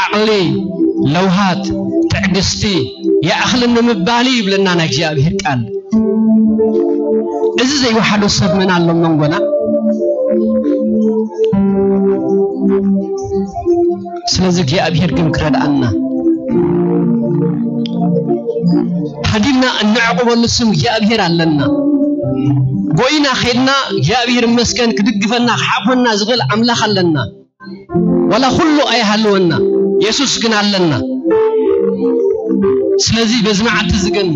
ዓቕሊ፣ ለውሃት፣ ትዕግስቲ፣ ይኣኽለኒ ምባል እዩ ይብለና ናይ እግዚኣብሔር ቃል። እዚ ዘይወሓዶ ሰብ መን ኣሎ መንጎና? ስለዚ እግዚኣብሔር ግን ክረድኣና፣ ሃዲምና እንዕቁበሉ ስም እግዚኣብሔር ኣለና። ጎይና ኸድና እግዚኣብሔር ይመስገን ክድግፈና ክሓቆና ዝኽእል ኣምላኽ ኣለና። ዋላ ኩሉ ኣይሃልወና፣ የሱስ ግን ኣለና። ስለዚ በዚ መዓልቲ እዚ ግን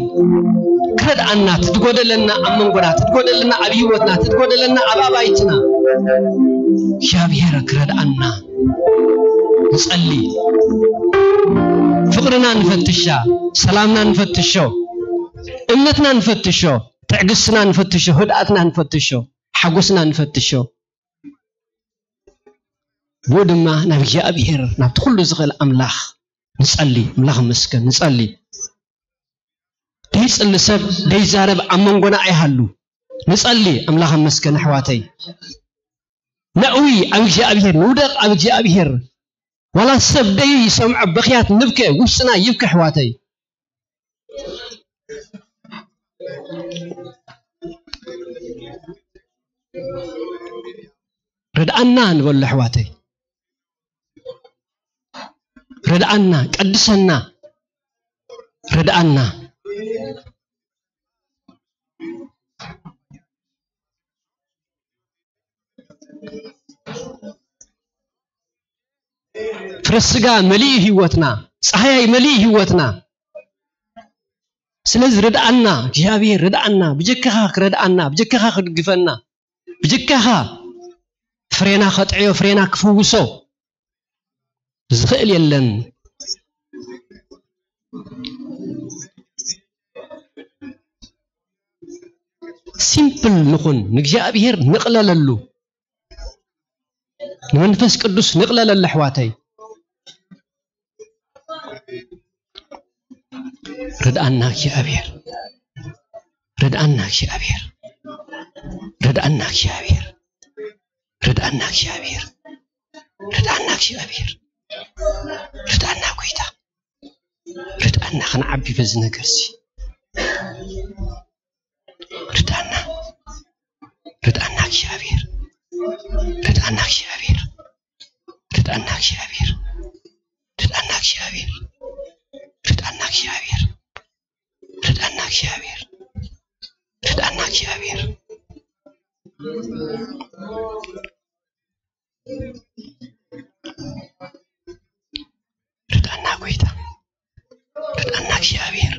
ክረድኣና፣ ትድጎደለና ኣብ መንጎና፣ ትድጎደለና ኣብ ህይወትና፣ ትድጎደለና ኣብ ኣባይትና፣ እግዚኣብሔር ክረድኣና ንጸሊ። ፍቕርና ንፈትሻ፣ ሰላምና ንፈትሾ፣ እምነትና ንፈትሾ፣ ትዕግስትና ንፈትሾ፣ ህድኣትና ንፈትሾ፣ ሓጎስና ንፈትሾ። ብኡ ድማ ናብ እግዚኣብሔር፣ ናብቲ ኩሉ ዝኽእል ኣምላኽ ንጸሊ። ኣምላኽ ይመስገን፣ ንጸሊ። ደይጽሊ ሰብ፣ ደይዛረብ ኣብ መንጎና ኣይሃሉ። ንጸሊ። ኣምላኽ ይመስገን ኣሕዋተይ። ነእዊ ኣብ እግዚኣብሔር፣ ንውደቕ ኣብ እግዚኣብሔር። ዋላ ሰብ ደይሰምዖ ብኽያት ንብከ፣ ውሽጥና ይብከ ኣሕዋተይ። ርድኣና ንበሎ ኣሕዋተይ። ርድኣና፣ ቀድሰና፣ ርድኣና። ፍረ ስጋ መሊኡ ህይወትና፣ ጸሃያይ መሊኡ ህይወትና። ስለዚ ርድኣና፣ እግዚኣብሔር ርድኣና፣ ብጀካኻ ክረድኣና፣ ብጀካኻ ክድግፈና፣ ብጀካኻ ፍሬና ከጥዕዮ፣ ፍሬና ክፍውሶ ዝኽእል የለን። ሲምፕል ንኹን፣ ንእግዚኣብሔር ንቕለለሉ፣ ንመንፈስ ቅዱስ ንቕለለሉ ኣሕዋተይ። ርድኣና እግዚኣብሔር፣ ርድኣና እግዚኣብሔር፣ ርድኣና እግዚኣብሔር፣ ርድኣና እግዚኣብሔር፣ ርድኣና እግዚኣብሔር፣ ርድኣና ጎይታ፣ ርድኣና ክንዓቢ በዚ ነገርሲ። ርድኣና፣ ርድኣና እግዚኣብሔር፣ ርድኣና እግዚኣብሔር፣ ርድኣና እግዚኣብሔር፣ ርድኣና እግዚኣብሔር፣ ርድኣና እግዚኣብሔር፣ ርድኣና እግዚኣብሔር፣ ርድኣና እግዚኣብሔር። ርድኣና ጎይታ፣ ርድኣና እግዚኣብሔር።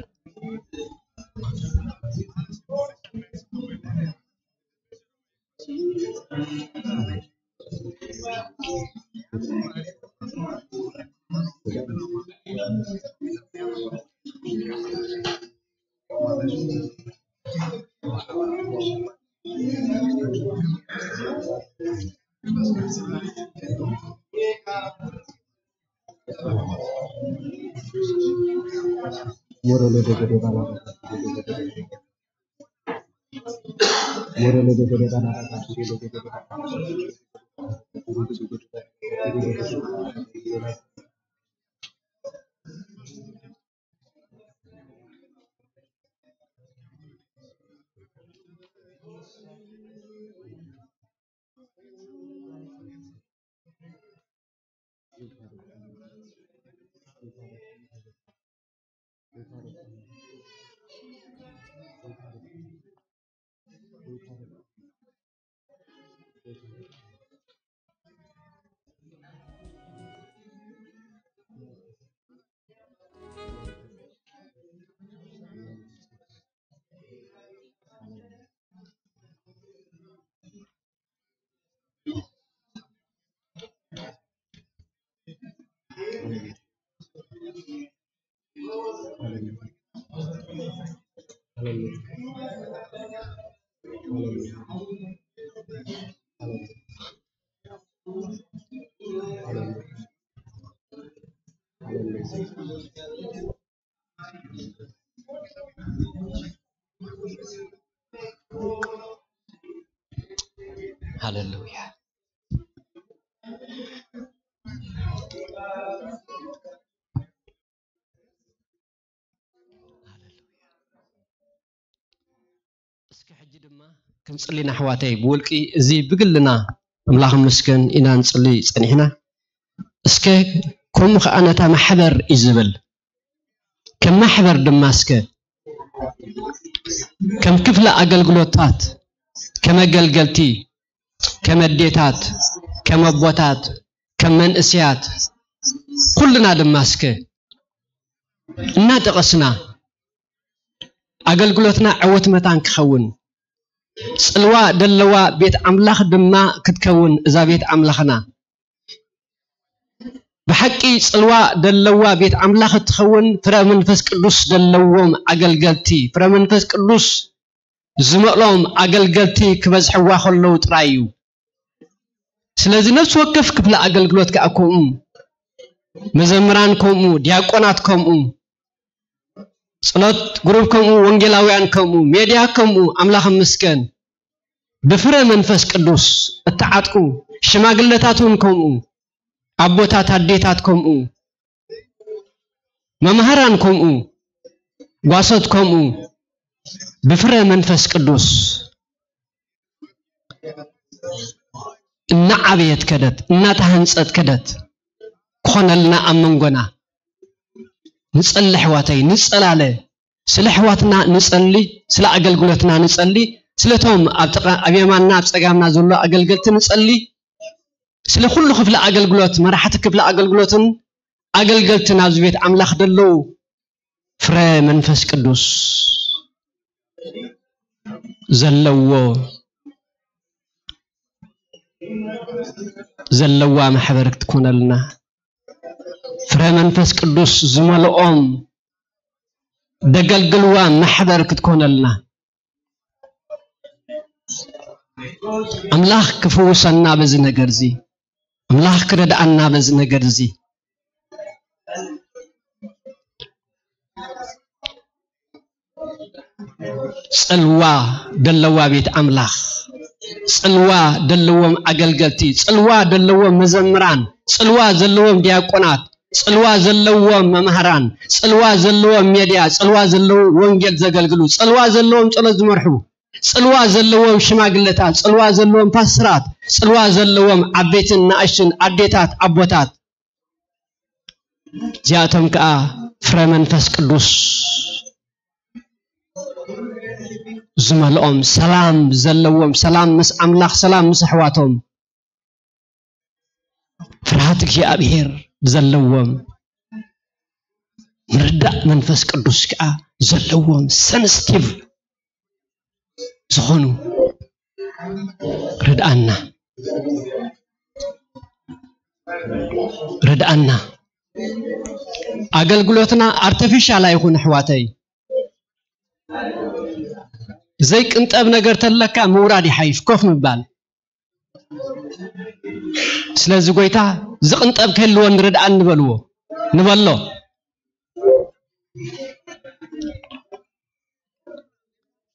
ሃሌሉያ። እስከ ሕጂ ድማ ክንጽሊ ኢና ኣሕዋተይ፣ ብውልቂ እዚ ብግልና ኣምላኽ ይመስገን ኢና ንጽሊ ጸኒሕና። እስከ ከምኡ ከኣ ነታ ማሕበር እዩ ዝብል። ከም ማሕበር ድማ እስከ ከም ክፍለ ኣገልግሎታት፣ ከም ኣገልገልቲ፣ ከም ኣዴታት፣ ከም ኣቦታት፣ ከም መንእሰያት፣ ኩልና ድማ እስከ እናጠቐስና ኣገልግሎትና ዕወት መታን ክኸውን፣ ጽልዋ ደለዋ ቤት ኣምላኽ ድማ ክትከውን እዛ ቤት ኣምላኽና። ብሓቂ ጽልዋ ደለዋ ቤት ኣምላኽ እትኸውን ፍረ መንፈስ ቅዱስ ደለዎም ኣገልገልቲ፣ ፍረ መንፈስ ቅዱስ ዝመልኦም ኣገልገልቲ ክበዝሕዋ ከለዉ ጥራይ እዩ። ስለዚ ነፍሲ ወከፍ ክፍለ ኣገልግሎት ከኣ ከምኡ፣ መዘምራን ከምኡ፣ ዲያቆናት ከምኡ፣ ጸሎት ግሩፕ ከምኡ፣ ወንጌላውያን ከምኡ፣ ሜድያ ከምኡ፣ ኣምላኽ ይመስገን። ብፍረ መንፈስ ቅዱስ እተዓጥቁ ሽማግለታት እውን ከምኡ፣ ኣቦታት ኣዴታት ከምኡ፣ መምሃራን ከምኡ፣ ጓሶት ከምኡ፣ ብፍረ መንፈስ ቅዱስ እናዓበየት ከደት፣ እናተሃንጸት ከደት ክኾነልና ኣብ መንጎና ንጸሊ ኣሕዋተይ፣ ንጸላለ። ስለ ኣሕዋትና ንጸሊ፣ ስለ ኣገልግሎትና ንጸሊ፣ ስለቶም ኣብ ጥቓ፣ ኣብ የማንና ኣብ ጸጋምና ዘሎ ኣገልገልቲ ንጸሊ፣ ስለ ኩሉ ክፍሊ ኣገልግሎት፣ መራሕቲ ክፍሊ ኣገልግሎትን ኣገልገልትን ኣብዚ ቤት ኣምላኽ ዘለዉ ፍረ መንፈስ ቅዱስ ዘለዎ ዘለዋ ማሕበር ክትኮነልና፣ ፍረ መንፈስ ቅዱስ ዝመልኦም ደገልግልዋ ማሕበር ክትኮነልና፣ ኣምላኽ ክፍውሰና በዚ ነገር እዚ፣ ኣምላኽ ክረድኣና በዚ ነገር እዚ። ጽልዋ ደለዋ ቤት ኣምላኽ፣ ጽልዋ ደለዎም ኣገልገልቲ፣ ጽልዋ ደለዎም መዘምራን፣ ጽልዋ ዘለዎም ዲያቆናት፣ ጽልዋ ዘለዎም መምሃራን፣ ጽልዋ ዘለዎም ሜድያ፣ ጽልዋ ዘለዎም ወንጌል ዘገልግሉ፣ ጽልዋ ዘለዎም ጸሎት ዝመርሑ፣ ጽልዋ ዘለዎም ሽማግለታት፣ ጽልዋ ዘለዎም ፓስተራት፣ ጽልዋ ዘለዎም ዓበይትን ንኣሽቱን ኣዴታት፣ ኣቦታት፣ እዚኣቶም ከኣ ፍረ መንፈስ ቅዱስ ዝመልኦም፣ ሰላም ዘለዎም፣ ሰላም ምስ ኣምላኽ፣ ሰላም ምስ ኣሕዋቶም፣ ፍርሃት እግዚኣብሔር ዘለዎም፣ ምርዳእ መንፈስ ቅዱስ ከኣ ዘለዎም፣ ሰንስቲቭ ዝኾኑ፣ ርድኣና፣ ርድኣና። ኣገልግሎትና ኣርተፊሻል ኣይኹን ኣሕዋተይ። ዘይቅንጠብ ነገር ተለካ ምውራድ ይሓይሽ ኮፍ ምባል። ስለዚ ጎይታ ዝቕንጠብ ክህልዎ ንርድኣን ንበልዎ፣ ንበሎ።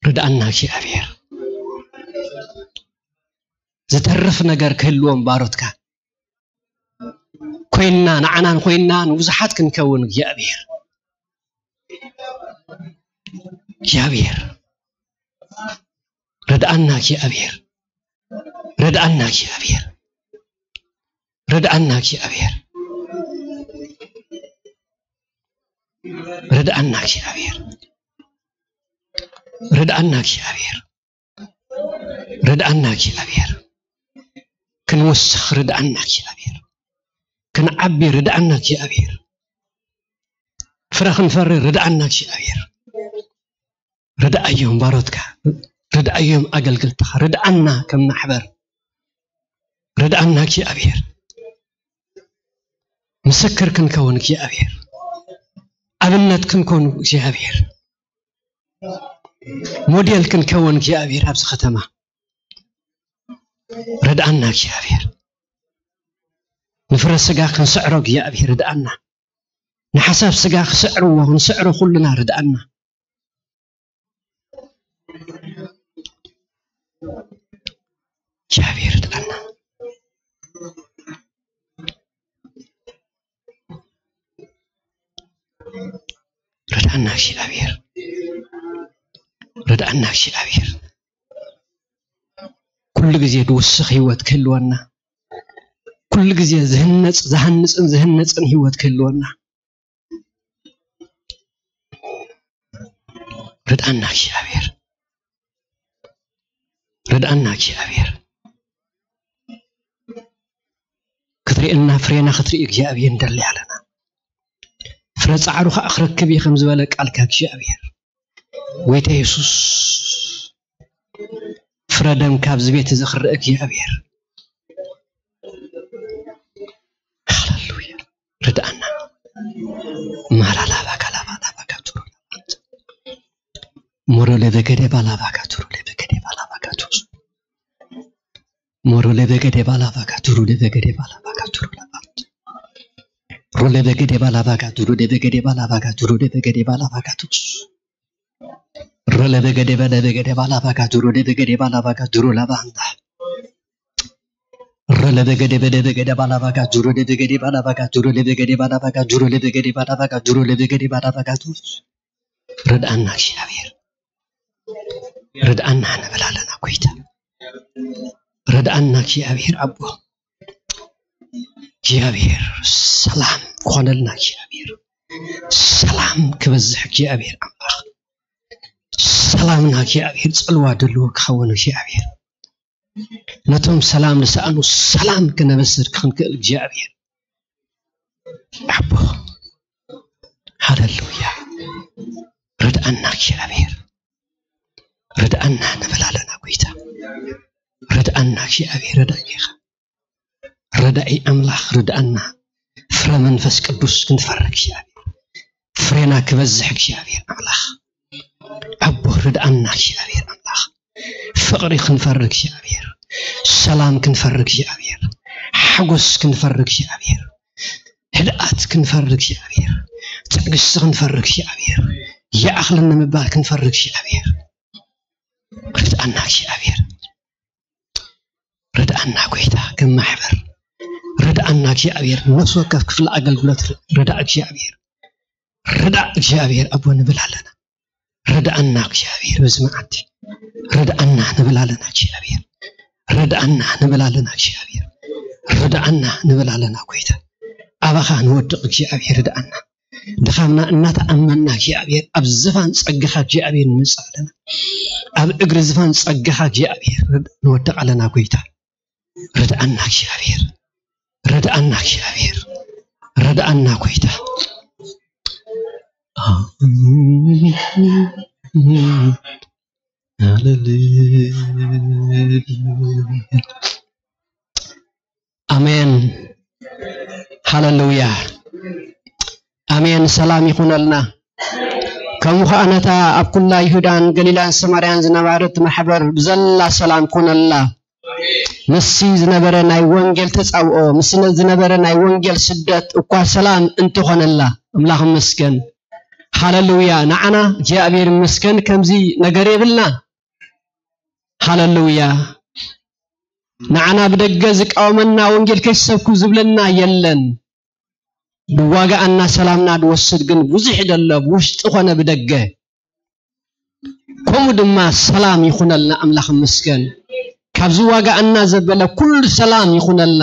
ርድኣና እግዚኣብሔር። ዝተርፍ ነገር ክህልዎም ባሮትካ ኮይንና፣ ንዓናን ኮይንና ንብዙሓት ክንከውን እግዚኣብሔር፣ እግዚኣብሔር ርድኣና እግዚኣብሔር፣ ርድኣና እግዚኣብሔር፣ ርድኣና እግዚኣብሔር። ርድኣና እግዚኣብሔር፣ ርድኣና እግዚኣብሔር፣ ርድኣና እግዚኣብሔር። ክንወስኽ ርድኣና እግዚኣብሔር፣ ክንዓቢ ርድኣና እግዚኣብሔር፣ ፍረ ክንፈሪ ርድኣና እግዚኣብሔር። ርድኣዮም ባሮትካ፣ ርድኣዮም ኣገልግልትኻ፣ ርድኣና ከም ማሕበር፣ ርድኣና እግዚኣብሔር። ምስክር ክንከውን እግዚኣብሔር፣ ኣብነት ክንከውን እግዚኣብሔር፣ ሞዴል ክንከውን እግዚኣብሔር ኣብዚ ከተማ ርድኣና እግዚኣብሔር። ንፍረ ስጋ ክንስዕሮ እግዚኣብሔር ርድኣና። ንሓሳብ ስጋ ክስዕርዎ ክንስዕሮ ኩልና ርድኣና። እግዚኣብሔር ርድኣና። ርድኣና እግዚኣብሔር፣ ርድኣና እግዚኣብሔር። ኩሉ ግዜ ዝውስኽ ህይወት ክህልወና፣ ኩሉ ግዜ ዝህነጽ፣ ዝሃንጽን ዝህነጽን ህይወት ክህልወና ርድኣና እግዚኣብሔር፣ ርድኣና እግዚኣብሔር። ክትርእየና ፍሬና ክትርኢ እግዚኣብሔር ንደሊ ኣለና። ፍረ ጻዕሩ ኸኣ ክረክብ እየ ከም ዝበለ ቃልካ እግዚኣብሔር። ጎይታ የሱስ፣ ፍረ ደምካ ኣብዚ ቤት እዚ ክረአ እግዚኣብሔር። ሃሌሉያ። ርድኣና። ማራላባ ካላባ ላባ ካቱሩ ላባ። ሞሮሌ በገዴ ባላባ ካቱሩ ሌ በገዴ ባላባ ካቱስ። ሞሮሌ በገዴ ባላባ ካቱሩ ሌ በገዴ ባላባ ካቱሩ ላባ። ሮሌ በገዴ ባላባ ካቱሩ ሌ በገዴ ባላባ ካቱሩ ሌ በገዴ ባላባ ካቱስ። ሮሌ በገዴ በለ በገዴ ባላባ ካቱሩ ሌ በገዴ ባላባ ካቱሩ ላባ አንታ። ሮሌ በገዴ በለ በገዴ ባላባ ካቱሩ ሌ በገዴ ባላባ ካቱሩ ሌ በገዴ ባላባ ካቱሩ ሌ በገዴ ባላባ ካቱሩ ሌ በገዴ ባላባ ካቱስ። ርድኣና እግዚኣብሔር፣ ርድኣና ንብል ኣለና ጎይታ። ርድኣና እግዚኣብሔር ኣቦ፣ እግዚኣብሔር ሰላም ክኾነልና፣ እግዚኣብሔር ሰላም ክበዝሕ፣ እግዚኣብሔር ኣምላኽ ሰላምና እግዚኣብሔር ጽልዋ ደልዎ ክኸውን፣ እግዚኣብሔር ነቶም ሰላም ዝሰኣኑ ሰላም ክነበስር ክንክእል፣ እግዚኣብሔር ኣቦ፣ ሃሌሉያ። ርድኣና እግዚኣብሔር፣ ርድኣና ንብል ኣለና ጎይታ። ርድኣና እግዚኣብሔር፣ ረዳኢ ኢኻ። ረዳኢ ኣምላኽ ርድኣና። ፍረ መንፈስ ቅዱስ ክንፈሪ እግዚኣብሔር፣ ፍሬና ክበዝሕ እግዚኣብሔር ኣምላኽ ኣቦ፣ ርድኣና እግዚኣብሔር ኣምላኽ። ፍቕሪ ክንፈሪ እግዚኣብሔር፣ ሰላም ክንፈሪ እግዚኣብሔር፣ ሓጎስ ክንፈሪ እግዚኣብሔር፣ ህድኣት ክንፈሪ እግዚኣብሔር፣ ትዕግስቲ ክንፈሪ እግዚኣብሔር፣ ይኣኽለኒ ምባል ክንፈሪ እግዚኣብሔር። ርድኣና እግዚኣብሔር፣ ርድኣና ጎይታ። ከም ማሕበር ርድኣና እግዚኣብሔር። ነፍሲ ወከፍ ክፍሊ ኣገልግሎት ርዳእ እግዚኣብሔር፣ ርዳእ እግዚኣብሔር ኣቦ ንብል ኣለና። ርድኣና እግዚኣብሔር በዚ መዓልቲ ርድኣና ንብል ኣለና እግዚኣብሔር። ርድኣና ንብል ኣለና እግዚኣብሔር። ርድኣና ንብል ኣለና ጎይታ። ኣባኻ ንወድቕ እግዚኣብሔር ርድኣና። ድኻምና እናተኣመንና እግዚኣብሔር ኣብ ዝፋን ጸጋኻ እግዚኣብሔር ንምጻእ ኣለና። ኣብ እግሪ ዝፋን ጸጋኻ እግዚኣብሔር ንወድቕ ኣለና ጎይታ። ርድኣና እግዚኣብሔር፣ ርድኣና እግዚኣብሔር፣ ርድኣና ጎይታ። ኣሜን። ሃሌሉያ። ኣሜን። ሰላም ይኹነልና። ከምኡ ኸዓ ነታ ኣብ ኩላ ይሁዳን ገሊላን ሰማርያን ዝነበረት ማሕበር ብዘላ ሰላም ኮነላ። ምስቲ ዝነበረ ናይ ወንጌል ተጻብኦ፣ ምስቲ ዝነበረ ናይ ወንጌል ስደት እኳ ሰላም እንተኾነላ፣ ኣምላኽ ይመስገን። ሃሌሉያ። ንዓና እግዚኣብሔር ይመስገን ከምዚ ነገር የብልና። ሃሌሉያ። ንዓና ብደገ ዝቃወመና፣ ወንጌል ከይሰብኩ ዝብለና የለን። ብዋጋኣና ሰላምና ዝወስድ ግን ብዙሕ ደሎ፣ ብውሽጢ ኾነ ብደገ። ከምኡ ድማ ሰላም ይኹነልና፣ ኣምላኽ ይመስገን። ካብ ዝዋጋኣና ዘበለ ኩሉ ሰላም ይኹነልና።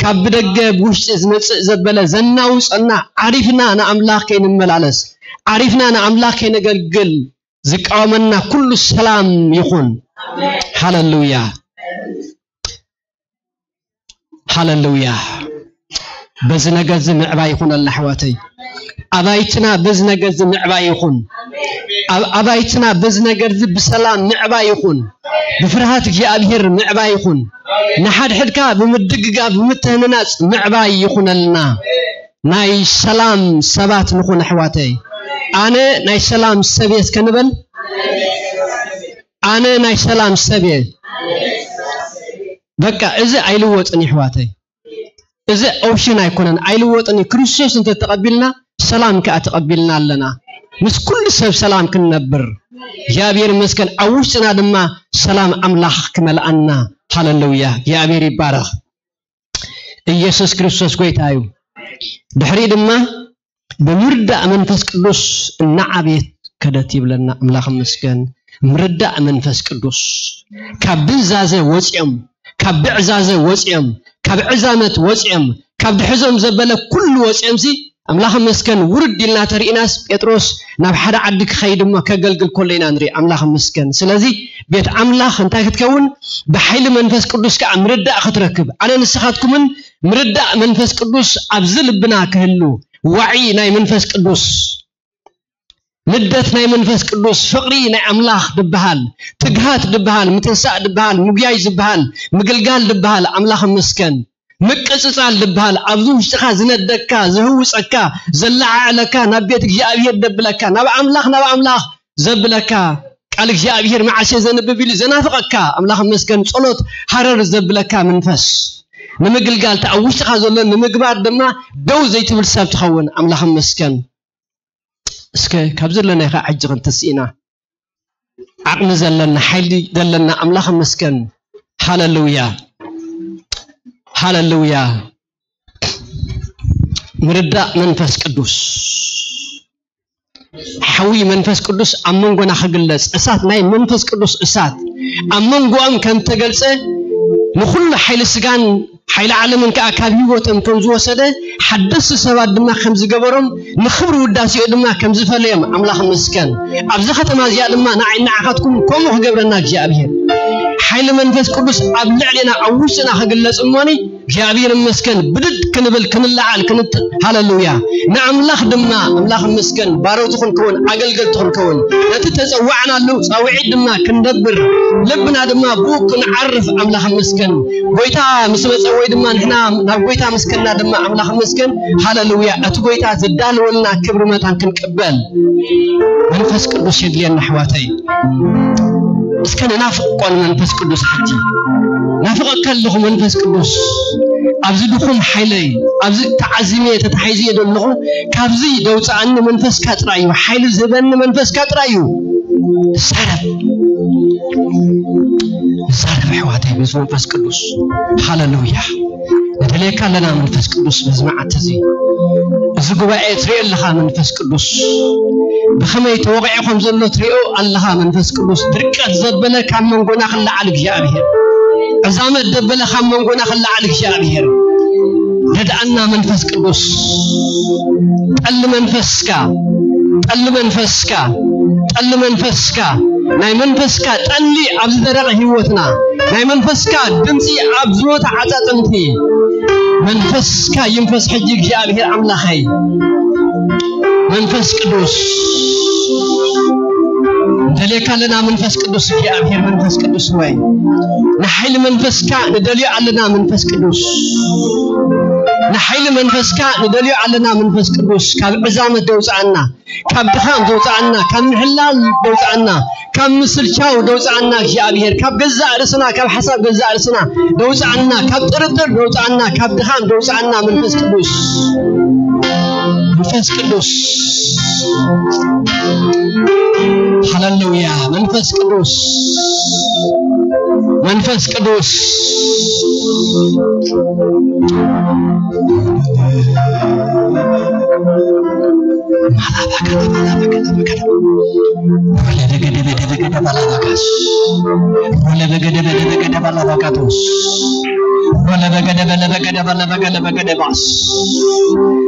ካብ ብደገ ብውሽጢ ዝመጽእ ዘበለ ዘናውጸና ዓሪፍና ንኣምላኽ ከይንመላለስ፣ ዓሪፍና ንኣምላኽ ከይነገልግል ዝቃወመና ኩሉ ሰላም ይኹን። ሃለሉያ፣ ሃለሉያ። በዚ ነገር እዚ ምዕባይ ይኹነልና ኣሕዋተይ። ኣባይትና በዚ ነገር እዚ ምዕባይ ይኹን። ኣብ ኣባይትና በዚ ነገር እዚ ብሰላም ምዕባይ ይኹን። ብፍርሃት እግዚኣብሔር ምዕባይ ይኹን። ንሓድሕድካ ብምድግጋፍ ብምትህንናጽ ምዕባይ ይኹነልና። ናይ ሰላም ሰባት ንኹን ኣሕዋተይ። ኣነ ናይ ሰላም ሰብ እየ እስከ ንበል። ኣነ ናይ ሰላም ሰብ እየ። በቃ እዚ ኣይልወጥን ኣሕዋተይ። እዚ ኦፕሽን ኣይኮነን፣ ኣይልወጥን እዩ። ክርስቶስ እንተተቐቢልና ሰላም ከኣ ተቐቢልና ኣለና። ምስ ኩሉ ሰብ ሰላም ክንነብር እግዚኣብሔር ይመስገን። ኣብ ውሽጥና ድማ ሰላም ኣምላኽ ክመልኣና። ሃለሉያ፣ እግዚኣብሔር ይባረኽ። ኢየሱስ ክርስቶስ ጎይታ እዩ። ድሕሪ ድማ ብምርዳእ መንፈስ ቅዱስ እናዓበየት ከደት ይብለና። ኣምላኽ ይመስገን። ምርዳእ መንፈስ ቅዱስ ካብ ድንዛዘ ወፂኦም፣ ካብ ብዕዛዘ ወፂኦም፣ ካብ ዕዛመት ወፂኦም፣ ካብ ድሕዞም ዘበለ ኩሉ ወፂኦም ሲ ኣምላኽ ይመስገን። ውርድ ኢልና ተሪኢናስ ጴጥሮስ ናብ ሓደ ዓዲ ክኸይድ እሞ ከገልግል ከሎ ኢና ንርኢ። ኣምላኽ ይመስገን። ስለዚ ቤት ኣምላኽ እንታይ ክትከውን? ብሓይሊ መንፈስ ቅዱስ ከዓ ምርዳእ ክትረክብ። ኣነ ንስኻትኩምን ምርዳእ መንፈስ ቅዱስ ኣብዚ ልብና ክህሉ፣ ዋዒ ናይ መንፈስ ቅዱስ፣ ልደት ናይ መንፈስ ቅዱስ፣ ፍቕሪ ናይ ኣምላኽ ድበሃል፣ ትግሃት ድበሃል፣ ምትንሳእ ድበሃል፣ ምጉያይ ዝበሃል፣ ምግልጋል ድበሃል። ኣምላኽ ይመስገን። ምቅጽጻል ድበሃል፣ ኣብዚ ውሽጥኻ ዝነደካ፣ ዝህውጸካ፣ ዘለዓዕለካ፣ ናብ ቤት እግዚኣብሔር ደብለካ፣ ናብ ኣምላኽ፣ ናብ ኣምላኽ ዘብለካ፣ ቃል እግዚኣብሔር መዓስ እየ ዘንብብ ኢሉ ዘናፍቐካ፣ ኣምላኽ ይመስገን። ጸሎት ሃረር ዘብለካ መንፈስ፣ ንምግልጋል፣ እቲ ኣብ ውሽጥኻ ዘሎ ንምግባር ድማ ደው ዘይትብል ሰብ ትኸውን። ኣምላኽ ይመስገን። እስከ ካብ ዘለናይ ኸዓ ሕጂ ክንትስእ ኢና። ዓቕሚ ዘለና፣ ሓይሊ ዘለና ኣምላኽ ይመስገን። ሃለሉያ፣ ሃለሉያ። ምርዳእ መንፈስ ቅዱስ፣ ሓዊ መንፈስ ቅዱስ ኣብ መንጎና ክግለጽ፣ እሳት ናይ መንፈስ ቅዱስ እሳት ኣብ መንጎኦም ከም ተገልጸ፣ ንኹሉ ሓይሊ ስጋን ሓይሊ ዓለምን ከኣ ካብ ህይወቶም ከም ዝወሰደ፣ ሓደስቲ ሰባት ድማ ከም ዝገበሮም፣ ንኽብሪ ውዳሴኡ ድማ ከም ዝፈለዮም ኣምላኽ ይመስገን። ኣብዚ ከተማ እዚኣ ድማ ንዓይ ንዓኻትኩም ከምኡ ክገብረና እግዚኣብሔር። ሓይሊ መንፈስ ቅዱስ ኣብ ልዕሌና ኣብ ውሽጥና ክግለጽ እሞኒ እግዚኣብሔር ይመስገን። ብድድ ክንብል ክንለዓል ክንት-፣ ሃለሉያ። ንኣምላኽ ድማ ኣምላኽ ይመስገን ባሮቱ ክንከውን ኣገልገልቱ ክንከውን ነቲ ተጸዋዕናሉ ጻውዒት ድማ ክንደብር ልብና ድማ ብኡ ክንዓርፍ ኣምላኽ ይመስገን። ጎይታ ምስ መጸ ወይ ድማ ንሕና ናብ ጎይታ ምስ ከድና ድማ ኣምላኽ ይመስገን። ሃለሉያ። እቲ ጎይታ ዘዳለወልና ክብሪ መታን ክንቅበል መንፈስ ቅዱስ የድልየና ኣሕዋተይ። እስከ ንናፍቅ እኮ ንመንፈስ ቅዱስ ሓንቲ ናፍቐካ ኣለኹ መንፈስ ቅዱስ። ኣብዚ ድኹም ሓይለይ፣ ኣብዚ ተዓዚመ ተታሒዘ ዘለኹ፣ ካብዚ ደውፅኣኒ መንፈስካ ጥራይ እዩ። ሓይሊ ዝህበኒ መንፈስካ ጥራይ እዩ። ተዛረብ፣ ተዛረብ ኣሕዋተይ ምስ መንፈስ ቅዱስ። ሃለሉያ። ንደልየካ ኣለና መንፈስ ቅዱስ በዚ መዓልቲ እዚ። እዚ ጉባኤ ትሪኦ ኣለኻ መንፈስ ቅዱስ። ብኸመይ ተወቒዑ ከም ዘሎ ትሪኦ ኣለኻ መንፈስ ቅዱስ። ድርቀት ዘበለ ካብ መንጎና ክለዓል እግዚኣብሔር። ዕዛመት ዘበለ ካብ መንጎና ክለዓል እግዚኣብሔር። ረድኣና መንፈስ ቅዱስ። ጠሊ መንፈስካ፣ ጠሊ መንፈስካ፣ ጠሊ መንፈስካ። ናይ መንፈስካ ጠሊ ኣብ ዝደረቐ ህይወትና፣ ናይ መንፈስካ ድምፂ ኣብ ዝሞተ ዓፃፅምቲ መንፈስካ ይንፈስ ሕጂ እግዚኣብሔር ኣምላኸይ። መንፈስ ቅዱስ ንደልየካ ኣለና መንፈስ ቅዱስ እግዚኣብሔር መንፈስ ቅዱስ ወይ ንሓይሊ መንፈስካ ንደልዮ ኣለና መንፈስ ቅዱስ። ንሓይሊ መንፈስካ ንደልዮ ኣለና መንፈስ ቅዱስ ካብ ዕዛመት ደውፅኣና ካብ ድኻም ደውፅኣና፣ ካብ ምሕላል ደውፅኣና፣ ካብ ምስልቻው ደውፅኣና እግዚኣብሔር፣ ካብ ገዛእ ርእስና፣ ካብ ሓሳብ ገዛእ ርእስና ደውፅኣና፣ ካብ ጥርጥር ደውፅኣና፣ ካብ ድኻም ደውፅኣና መንፈስ ቅዱስ፣ መንፈስ ቅዱስ። ሃለሉያ። መንፈስ ቅዱስ፣ መንፈስ ቅዱስ።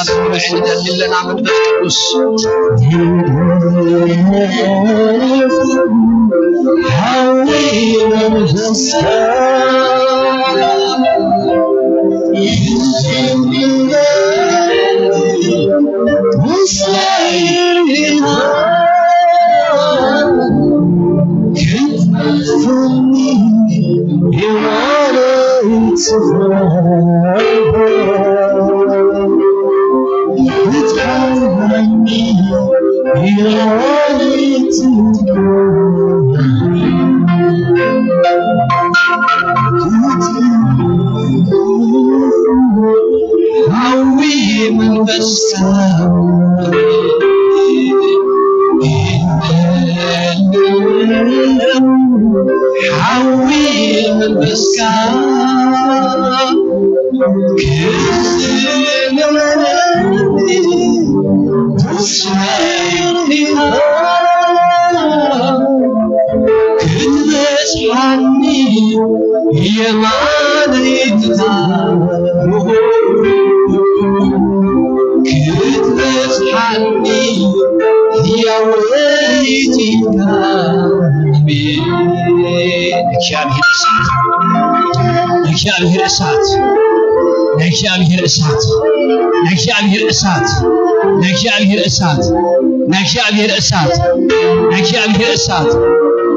ንደሊ ኣለና መንፈስ ቅዱስ። ሃዊ መንፈስካ ሃዊ መንፈስካ ሓዊ መንፈስካ ክትበጽሓኒ የማነይ ትዛረቡ ክትበጽሓኒ ህያው ለይቲካ። ኣሜን። እግዚኣብሔር እሳት፣ እግዚኣብሔር እሳት፣ ናይ እግዚኣብሔር እሳት፣ ናይ እግዚኣብሔር እሳት፣ ናይ እግዚኣብሔር እሳት፣ ናይ እግዚኣብሔር እሳት፣ ናይ እግዚኣብሔር እሳት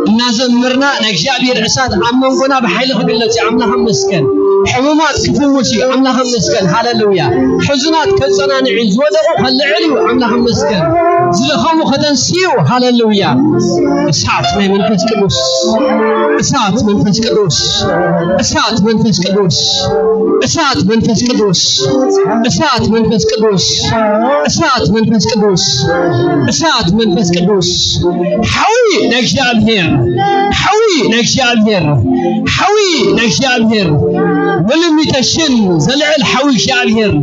እናዘመርና ናይ እግዚኣብሔር እሳት ኣብ መንጎና ብሓይሊ ክግለጽ እዩ። ኣምላኽ ይመስገን። ሕሙማት ክፍውስ እዩ። ኣምላኽ ይመስገን። ሃሌሉያ። ሕዙናት ከጸናንዕ እዩ። ዝወደቑ ከልዕል እዩ። ኣምላኽ ይመስገን። ዝደኸሙ ከተንስኡ። ሃሌሉያ። እሳት ናይ መንፈስ ቅዱስ፣ እሳት መንፈስ ቅዱስ፣ እሳት መንፈስ ቅዱስ፣ እሳት መንፈስ ቅዱስ፣ እሳት መንፈስ ቅዱስ፣ እሳት መንፈስ ቅዱስ፣ እሳት መንፈስ ቅዱስ። ሓዊ ናይ እግዚኣብሔር፣ ሓዊ ናይ እግዚኣብሔር፣ ሓዊ ናይ እግዚኣብሔር። ምንም ይተሽን ዘልዕል ሓዊ እግዚኣብሔር።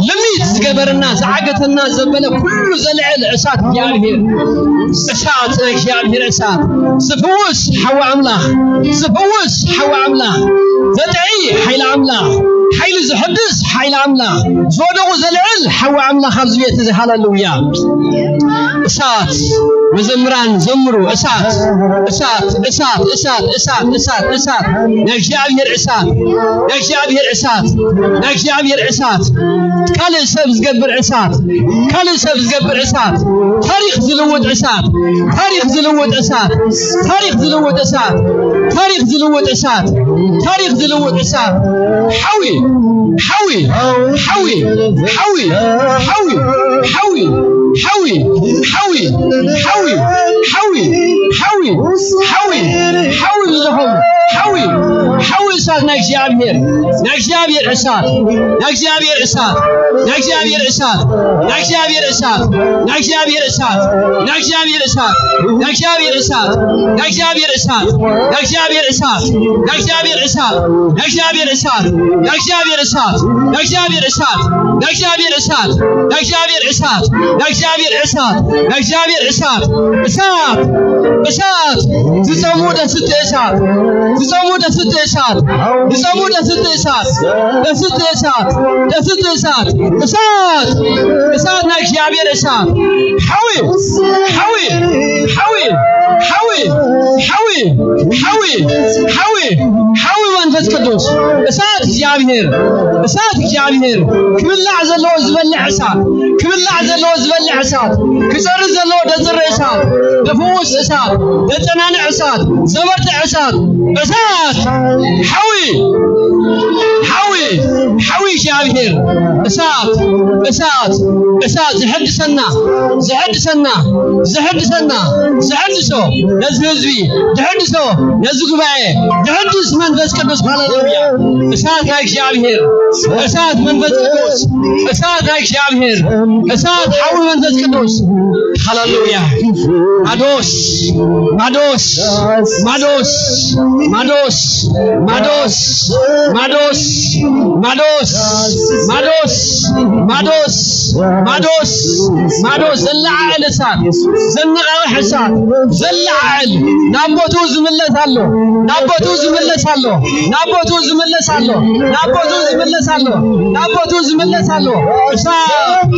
ልሚት ዝገበረና ዝዓገተና ዘበለ ኩሉ ዘልዕል እሳት እግዚኣብሔር። እሳት ናይ እግዚኣብሔር እሳት። ዝፍውስ ሓዊ ኣምላኽ። ዝፍውስ ሓዊ ኣምላኽ። ዘጥዒ ሓይሊ ኣምላኽ። ሓይሊ ዝሕድስ ሓይሊ ኣምላኽ። ዝወደቑ ዘልዕል ሓዊ ኣምላኽ ኣብዚ ቤት እዚ። ሃሌሉያ። እሳት መዘምራን ዘምሩ። እሳት፣ እሳት፣ እሳት፣ እሳት፣ እሳት፣ እሳት፣ እሳት። ናይ እግዚኣብሔር እሳት፣ ናይ እግዚኣብሔር እሳት፣ ናይ እግዚኣብሔር እሳት። ካልእ ሰብ ዝገብር እሳት፣ ካልእ ሰብ ዝገብር እሳት። ታሪኽ ዝልውጥ እሳት፣ ታሪኽ ዝልውጥ እሳት፣ ታሪኽ ዝልውጥ እሳት፣ ታሪኽ ዝልውጥ እሳት፣ ታሪኽ ዝልውጥ እሳት። ሓዊ፣ ሓዊ፣ ሓዊ፣ ሓዊ፣ ሓዊ፣ ሓዊ፣ ሓዊ፣ ሓዊ፣ ሓዊ፣ ሓዊ፣ ሓዊ፣ ሓዊ፣ ሓዊ፣ ሓዊ ዝለኾም፣ ሓዊ፣ ሓዊ እሳት ናይ እግዚኣብሔር፣ ናይ እግዚኣብሔር እሳት፣ ናይ እግዚኣብሔር እሳት፣ ናይ እግዚኣብሔር እሳት፣ ናይ እግዚኣብሔር እሳት፣ ናይ እግዚኣብሔር እሳት፣ ናይ እግዚኣብሔር እሳት፣ ናይ እግዚኣብሔር እሳት፣ ናይ እግዚኣብሔር እሳት፣ ናይ እግዚኣብሔር እሳት፣ ናይ እግዚኣብሔር እሳት፣ ናይ እግዚኣብሔር እሳት፣ ናይ እግዚኣብሔር እሳት፣ ናይ እግዚኣብሔር እሳት፣ ናይ እግዚኣብሔር እሳት፣ ናይ እግዚኣብሔር እሳት፣ ናይ እግዚኣብሔር እሳት፣ ናይ እግዚኣብሔር እሳት፣ እሳት፣ እሳት፣ ዝጸሙ ደስቲ እሳት፣ ዝጸሙ ደስቲ እሳት፣ ዝጸሙ ደስቲ እሳት፣ ደስቲ እሳት፣ ደስቲ እሳት፣ እሳት፣ እሳት ናይ እግዚኣብሔር እሳት፣ ሓዊ፣ ሓዊ፣ ሓዊ፣ ሓዊ፣ ሓዊ፣ ሓዊ፣ ሓዊ መንፈስ ቅዱስ፣ እሳት እግዚኣብሔር፣ እሳት እግዚኣብሔር፣ ክብላዕ ዘለዎ ዝበልዕ እሳት፣ ክብላዕ ዘለዎ ዝበልዕ እሳት፣ ክጸሪ ዘለዎ ደጽሪ እሳት፣ ደፍውስ እሳት፣ ደጸናንዕ እሳት፣ ዘበርትዕ እሳት፣ እሳት፣ ሓዊ፣ ሓዊ፣ ሓዊ እግዚኣብሔር፣ እሳት፣ እሳት፣ እሳት፣ ዝሕድሰና፣ ዝሕድሰና፣ ዝሕድሰና፣ ዝሕድሶ፣ ነዚ ህዝቢ፣ ድሕድሶ፣ ነዚ ጉባኤ፣ ድሕድስ መንፈስ ቅዱስ፣ ሃሌሉያ። እሳት ናይ እግዚኣብሔር፣ እሳት መንፈስ ቅዱስ፣ እሳት ናይ እግዚኣብሔር፣ እሳት ሓዊ መንፈስ ቅዱስ፣ ሃሌሉያ። ማዶስ፣ ማዶስ፣ ማዶስ፣ ማዶስ፣ ማዶስ፣ ማዶስ፣ ማዶስ፣ ማዶስ፣ ማዶስ፣ ማዶስ፣ ዘለዓዕል እሳት፣ ዘነቓቕሕ እሳት፣ ዘለዓዕል፣ ናብ ቦትኡ ዝምለስ ኣሎ፣ ናብ ቦትኡ ዝምለስ ኣሎ፣ ናብ ቦትኡ ዝምለስ ኣሎ፣ ናብ ቦትኡ ዝምለስ ኣሎ፣ ናብ ቦትኡ ዝምለስ ኣሎ። እሳት፣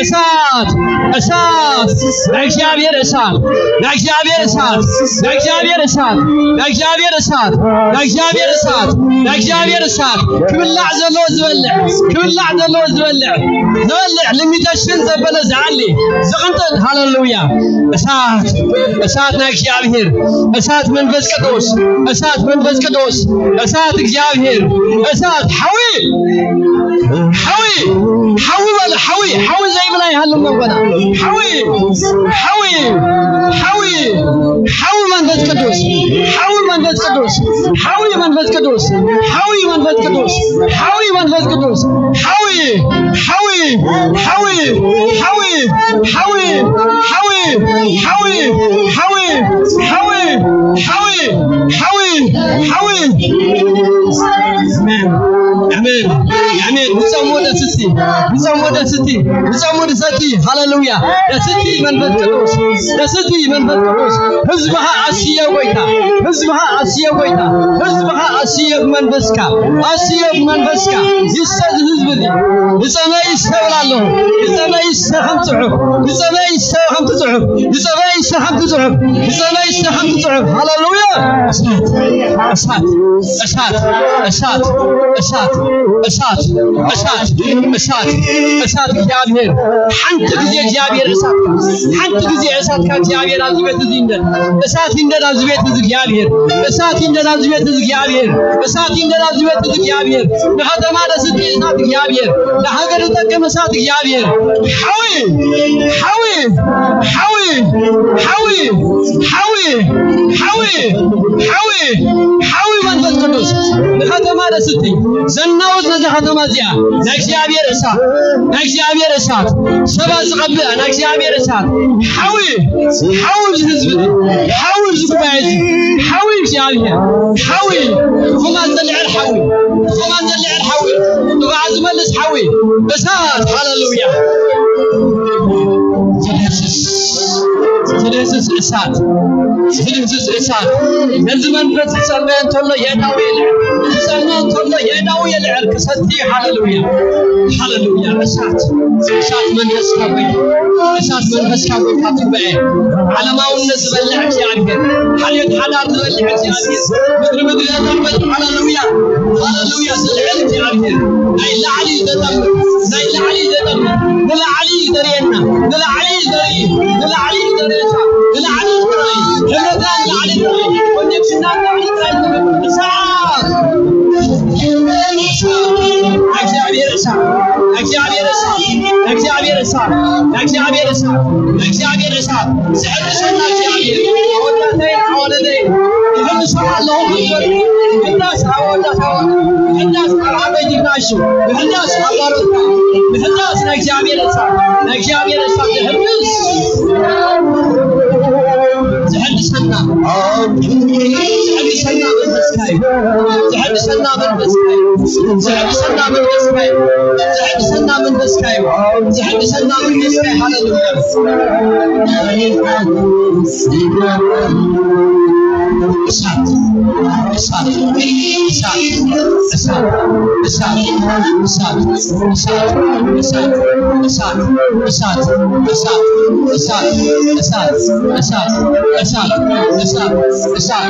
እሳት፣ እሳት፣ ናይ እግዚኣብሔር እሳት፣ ናይ እግዚኣብሔር እሳት፣ ናይ እግዚኣብሔር እሳት፣ ናይ እግዚኣብሔር እሳት፣ ናይ እግዚኣብሔር እሳት፣ ናይ እግዚኣብሔር እሳት፣ ክብላዕ ዘለዎ ዝበልዕ፣ ክብላዕ ዘለዎ ዝበልዕ፣ ዝበልዕ፣ ልሚተሽን ዘበለ ዝዓሊ፣ ዝቕንጥጥ፣ ሃሌሉያ። እሳት፣ እሳት ናይ እግዚኣብሔር፣ እሳት መንፈስ ቅዱስ፣ እሳት መንፈስ ቅዱስ፣ እሳት እግዚኣብሔር፣ እሳት ሓዊ፣ ሓዊ፣ ሓዊ በሉ፣ ሓዊ፣ ሓዊ ዘይብላ ይሃሉ መንጎና። ሓዊ፣ ሓዊ፣ ሓዊ፣ ሓዊ መንፈስ ቅዱስ፣ ሓዊ መንፈስ ቅዱስ፣ ሓዊ መንፈስ ቅዱስ፣ ሓዊ መንፈስ ቅዱስ፣ ሓዊ መንፈስ ቅዱስ፣ ሓዊ፣ ሓዊ፣ ሓዊ፣ ሓዊ፣ ሓዊ፣ ሓዊ፣ ሓዊ፣ ሓዊ፣ ሓዊ፣ ሓዊ፣ ሓዊ፣ ሓዊ። ኣሜን። ኣሜን። ኣሜን። ንጸሞ ደስቲ፣ ንጸሞ ደስቲ፣ ንጸሞ ደሰቲ። ሃሌሉያ። ደስቲ መንፈስ ቅዱስ፣ ደስቲ መንፈስ ቅዱስ። ህዝብኻ ኣስዮ ጎይታ፣ ህዝብኻ ኣስዮ ጎይታ፣ ህዝብኻ ኣስዮ ብመንፈስካ፣ ኣስዮ ብመንፈስካ። ይስተ እዚ ህዝቢ እዚ። ንጸመ ይስተ እብል ኣለኹ። ንጸመ ይስተ ከም ጽሑፍ፣ ንጸመ ይስተ ከም ትጽሑፍ፣ ንጸመ ይስተ ከም ትጽሑፍ፣ ንጸመ ይስተ ከም ትጽሑፍ። ሃሌሉያ። እሳት፣ እሳት፣ እሳት፣ እሳት፣ እሳት፣ እሳት፣ እሳት፣ እሳት፣ እሳት፣ እሳት እግዚኣብሔር። ሓንቲ ግዜ እግዚኣብሔር እሳት፣ ሓንቲ ግዜ እሳት ካብ እግዚኣብሔር ኣብዚ ቤት እዚ ይንደድ። እሳት ይንደድ ኣብዚ ቤት እዚ እግዚኣብሔር። እሳት ይንደድ ኣብዚ ቤት እዚ እግዚኣብሔር። እሳት ይንደድ ኣብዚ ቤት እዚ እግዚኣብሔር። ንኸተማ ደስቲ እሳት እግዚኣብሔር። ንሃገር ዝጠቅም እሳት እግዚኣብሔር። ሓዊ፣ ሓዊ፣ ሓዊ፣ ሓዊ፣ ሓዊ፣ ሓዊ፣ ሓዊ፣ ሓዊ መንፈስ ቅዱስ ንኸተማ ደስቲ ዘናውጽ ነዛ ከተማ እዚኣ ናይ እግዚኣብሔር እሳት፣ ናይ እግዚኣብሔር እሳት፣ ሰባት ዝቐብእ ናይ እግዚኣብሔር እሳት፣ ሓዊ፣ ሓዊ እዚ ህዝቢ እዚ፣ ሓዊ እዚ ጉባኤ እዚ፣ ሓዊ እግዚኣብሔር፣ ሓዊ፣ ድኹማት ዘልዕል ሓዊ፣ ድኹማት ዘልዕል ሓዊ፣ ጥቓ ዝመልስ ሓዊ፣ እሳት፣ ሃሌሉያ። ዝድህስስ፣ ዝድህስስ እሳት፣ ዝድህስስ እሳት፣ ነዚ መንፈስ ዝጸመየ እንተሎ የእዳው የልዕል፣ ዝጸመየ እንተሎ የእዳው የልዕል፣ ክሰቲ፣ ሃሌሉያ፣ ሃሌሉያ። እሳት፣ እሳት መንፈስካ ጎይታ፣ እሳት መንፈስካ ጎይታ ትጉባኤ፣ ዓለማውነት ዝበልዕ እግዚኣብሔር፣ ሓልዮት ሓዳር ዝበልዕ እግዚኣብሔር፣ ምድሪ ምድሪ ዘጠርበጥ፣ ሃሌሉያ፣ ሃሌሉያ፣ ዝልዕል እግዚኣብሔር፣ ናይ ላዕሊ ዘጠርበጥ፣ ናይ ላዕሊ ዘጠርበጥ፣ ንላዕሊ ዘርእየና፣ ንላዕሊ ዘርኢ፣ ንላዕሊ ዘርእየካ፣ ንላዕሊ ጥራይ፣ ሕብረትና ንላዕሊ ጥራይ፣ ኮኔክሽንና ንላዕሊ ጥራይ፣ እሳት፣ እግዚኣብሔር እሳት፣ እግዚኣብሔር እሳት፣ እግዚኣብሔር እሳት፣ እግዚኣብሔር እሳት፣ ዝሕድሰና እግዚኣብሔር፣ ኣወዳተይ፣ ኣወለደይ፣ ይሕምሶም ኣለኹ፣ ምሕዳስ ኣወዳት፣ ኣወዳት፣ ምሕዳስ ኣብ ዓበይቲ ግናሹ፣ ምሕዳስ ኣብ ባሮታ፣ ምሕዳስ ናይ እግዚኣብሔር እሳት፣ ናይ እግዚኣብሔር እሳት ዝሕድስ፣ ዝሕድሰና፣ ዝሕድሰና መንፈስካ እዩ፣ ዝሕድሰና መንፈስካ እዩ፣ ዝሕድሰና መንፈስካ እዩ፣ ዝሕድሰና መንፈስካ እዩ፣ ዝሕድሰና መንፈስካ እዩ። ሃሌሉያ። እሳት፣ እሳት፣ እሳት፣ እሳት፣ እሳት፣ እሳት፣ እሳት፣ እሳት፣ እሳት፣ እሳት፣ እሳት፣ እሳት፣ እሳት፣ እሳት፣ እሳት፣ እሳት፣ እሳት።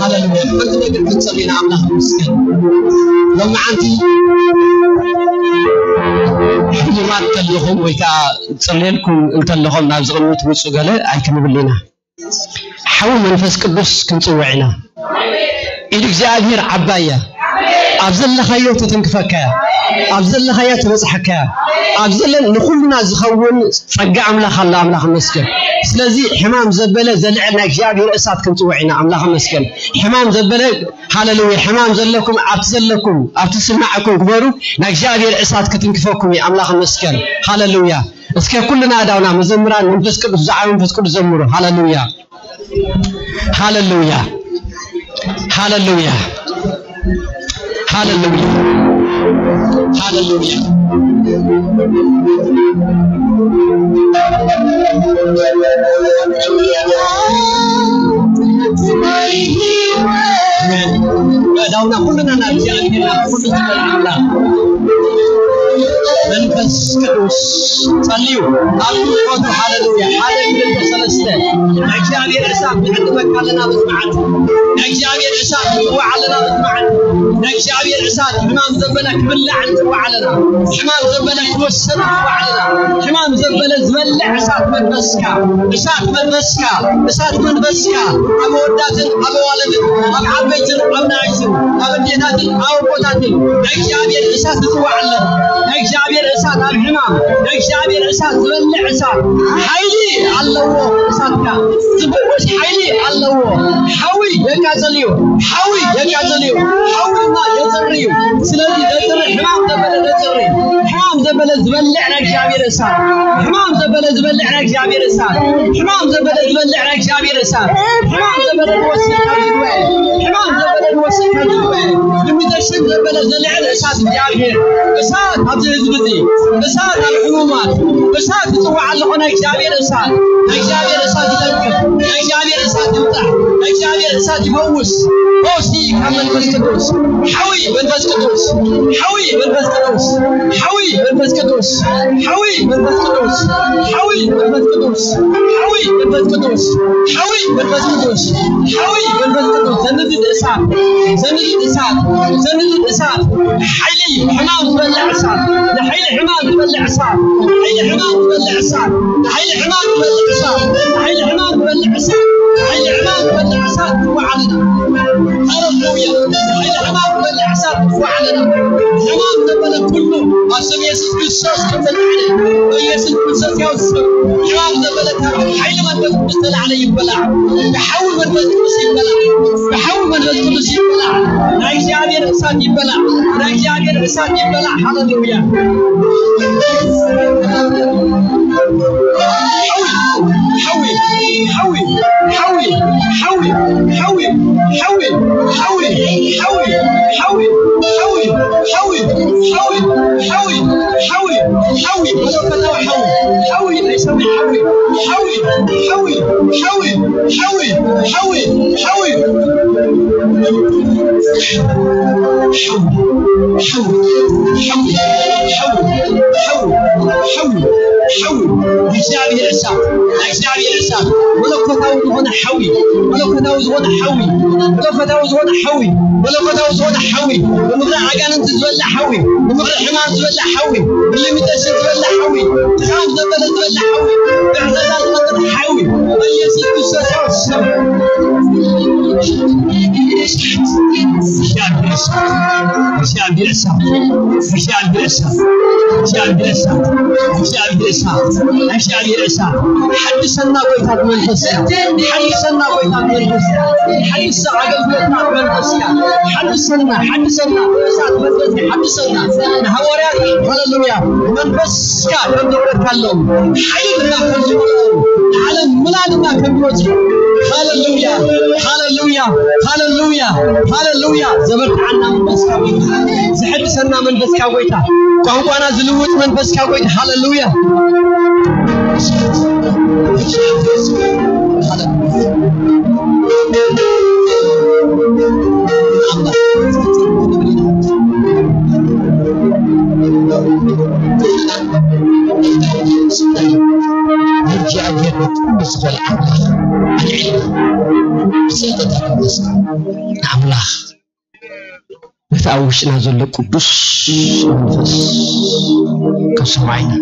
ሃሌሉያ። ሓንቲ ነገር ክንጸሊ ኢና፣ ኣምላኽ ይመስገን። ሎማዓንቲ ሕሙማት ከለኹም ወይ ከዓ ጽልየልኩም እንተለኹም ናብዚ ቅድሚ ትውጹ ገለ ኣይክንብል ኢና። ሓዊ መንፈስ ቅዱስ ክንጽውዕ ኢና። ኢድ እግዚኣብሔር ዓባይ እያ። ኣብ ዘለኻዮ ተተንክፈካ እያ። ኣብ ዘለኻያ ትበጽሓካ እያ። ኣብ ዘለን ንኹልና ዝኸውን ጸጋ ኣምላኽ ኣሎ። ኣምላኽ ይመስገን። ስለዚ ሕማም ዘበለ ዘልዕል ናይ እግዚኣብሔር እሳት ክንጽውዕ ኢና። ኣምላኽ ይመስገን። ሕማም ዘበለ፣ ሃሌሉያ፣ ሕማም ዘለኩም ኣብቲ ዘለኩም ኣብቲ ዝስማዓኩም ግበሩ። ናይ እግዚኣብሔር እሳት ክትንክፈኩም እዩ። ኣምላኽ ይመስገን። ሃሌሉያ። እስከ ኩልና ኣእዳውና መዘምራን መንፈስ ቅዱስ ብዛዕባ መንፈስ ቅዱስ ዘምሩ። ሃሌሉያ። ሃሌሉያ። ሃሌሉያ። ሃሌሉያ። ሃሌሉያ። ኣእዳውና ኩልና ናብ እግዚኣብሔር፣ ናብ ኩሉ ዝኽእል ኣምላኽ መንፈስ ቅዱስ ጸልዩ። ኣብ ቁጥሮቱ፣ ሃሌሉያ፣ ሓደ፣ ክልተ፣ ሰለስተ። ናይ እግዚኣብሔር እሳት ንዕድመካ ኣለና በዚ መዓልቲ። ናይ እግዚኣብሔር እሳት ንጽዋዕ ኣለና በዚ መዓልቲ። ናይ እግዚኣብሔር እሳት ሕማም ዘበለ ክብላዕ ንጽዋዕ ኣለና። ሕማም ዘበለ ክወሰድ ንጽዋዕ ኣለና። ሕማም ዘበለ ዝበልዕ እሳት መንፈስካ፣ እሳት መንፈስካ፣ እሳት መንፈስካ ኣብ ኣወዳትን ኣብ ኣዋልድን፣ ኣብ ዓበይትን ኣብ ንኣሽቱን፣ ኣብ ኣዴታትን ኣብ ኣቦታትን ናይ እግዚኣብሔር እሳት ንጽዋዕ ኣለና። ናይ እግዚኣብሔር እሳት ኣብ ሕማም፣ ናይ እግዚኣብሔር እሳት ዝበልዕ እሳት ሓይሊ ኣለዎ። እሳትካ ዝፍውስ ሓይሊ ኣለዎ። ሓዊ የቃጽል እዩ። ሓዊ የቃጽል እዩ። ሓዊ ድማ የጽሪ እዩ። ስለዚ ዘጽሪ ሕማም ዘበለ ዘጽሪ፣ ሕማም ዘበለ ዝበልዕ ናይ እግዚኣብሔር እሳት፣ ሕማም ዘበለ ዝበልዕ ናይ እግዚኣብሔር እሳት፣ ሕማም ዘበለ ዝበልዕ ናይ እግዚኣብሔር እሳት፣ ሕማም ዘበለ ዝወስድ ካብዚ ጉባኤ፣ ሕማም ዘበለ ዝወስድ ካብዚ ጉባኤ፣ ሊሚቴሽን ዘበለ ዘልዕል እሳት እግዚኣብሔር፣ እሳት ኣብዚ ህዝቢ እዚ፣ እሳት ኣብ ሕሙማት፣ እሳት ይጽዋዕ ኣለኹ። ናይ እግዚኣብሔር እሳት፣ ናይ እግዚኣብሔር እሳት ይተንክፍ፣ ናይ እግዚኣብሔር እሳት ይውጣ፣ ናይ እግዚኣብሔር እሳት ይፈውስ። ፈውሲ ካብ መንፈስ ቅዱስ፣ ሓዊ መንፈስ ቅዱስ፣ ሓዊ መንፈስ ቅዱስ፣ ሓዊ መንፈስ ቅዱስ፣ ሓዊ መንፈስ ቅዱስ፣ ሓዊ መንፈስ ቅዱስ፣ ሓዊ መንፈስ ቅዱስ፣ ሓዊ መንፈስ ቅዱስ፣ ሓዊ መንፈስ ቅዱስ፣ ዘንድድ እሳት፣ ዘንድድ እሳት፣ ዘንድድ እሳት፣ ሓይሊ ሕማም ዝበልዕ እሳት፣ ንሓይሊ ሕማም ዝበልዕ እሳት፣ ንሓይሊ ሕማም ዝበልዕ እሳት፣ ንሓይሊ ሕማም ዝበልዕ እሳት፣ ንሓይሊ ሕማም ዝበልዕ እሳት፣ ንሓይሊ ሕማም ዝበልዕ እሳት ንጽዋዕ ኣለና። ሃሌሉያ። ንሓይሊ ሕማም ዝበልዕ እሳት ንጽዋዕ ኣለና። ሕማም ዘበለ ኩሉ ኣብ ስም የሱስ ክርስቶስ ከም ዝተላዕለ፣ በኢየሱስ ክርስቶስ ያው ስም ሕማም ዘበለ ካብ ሓይሊ መንፈስ ቅዱስ ዝተላዕለ ይበላዕ። ብሓዊ መንፈስ ቅዱስ ይበላዕ። ብሓዊ መንፈስ ቅዱስ ይበላዕ። ናይ እግዚኣብሔር እሳት ይበላዕ። ናይ እግዚኣብሔር እሳት ይበላዕ። ሃሌሉያ። ሓዊ፣ ሓዊ፣ ሓዊ፣ ሓዊ፣ ሓዊ፣ ሓዊ፣ ሓዊ፣ ሓዊ፣ ሓዊ፣ ሓዊ፣ ሓዊ፣ ሓዊ፣ ሓዊ፣ ሓዊ፣ ሓዊ፣ ሓዊ፣ ሓዊ፣ መለኮታዊ ሓዊ፣ ሓዊ፣ ናይ ሰማይ ሓዊ፣ ሓዊ፣ ሓዊ፣ ሓዊ፣ ሓዊ፣ ሓዊ፣ ሓዊ፣ ሓዊ፣ ሓዊ፣ ሓዊ፣ ሓዊ፣ ሓዊ፣ ሓዊ፣ ሓዊ፣ እግዚኣብሔር እሳት፣ ናይ እግዚኣብሔር እሳት፣ መለኮታዊ ዝኾነ ሓዊ፣ መለኮታዊ ዝኾነ ሓዊ፣ መለኮታዊ ዝኾነ ሓዊ፣ መለኮታዊ ዝኾነ ሓዊ፣ ብምኽሪ ኣጋንንቲ ዝበልዕ ሓዊ፣ ብምኽሪ ሕማም ዝበልዕ ሓዊ፣ ብሊሚቴሽን ዝበልዕ ሓዊ፣ ድኻም ዘበለ ዝበልዕ ሓዊ፣ ብዕዘዛ ዝመጥር ሓዊ፣ በኢየሱስ ክርስቶስ ስም። እግዚኣብሔር እሳት፣ እግዚኣብሔር እሳት፣ እግዚኣብሔር እሳት፣ እግዚኣብሔር እሳት፣ እግዚኣብሔር እሳት፣ እግዚኣብሔር እሳት፣ ሓድሰና ጎይታ ብመንፈስካ፣ ሓድሰና ጎይታ ብመንፈስካ፣ ሓድሰ ኣገልግሎትና ብመንፈስካ፣ ሓድሰና፣ ሓድሰና፣ እሳት መንፈስካ ሓድሰና፣ ንሃዋርያት፣ ሃሌሉያ፣ መንፈስካ ከም ዘውረድካሎም፣ ሓይሊ ድማ ከም ዝመልኦም፣ ንዓለም ምላ ድማ ከም ዝወጽኡ፣ ሃሌሉያ፣ ሃሌሉያ፣ ሃሌሉያ፣ ሃሌሉያ። ዘበርትዓና መንፈስካ ጎይታ፣ ዝሕድሰና መንፈስካ ጎይታ፣ ቋንቋና ዝልውጥ መንፈስካ ጎይታ፣ ሃሌሉያ። እግዚኣብሔር ኩሉ ዝኽእል ኣምላኽ ኣልዒልና ብስቕታ ንኣምላኽ ነቲ ኣብ ውሽጥና ዘሎ ቅዱስ መንፈስ ከስምዖ ኢና።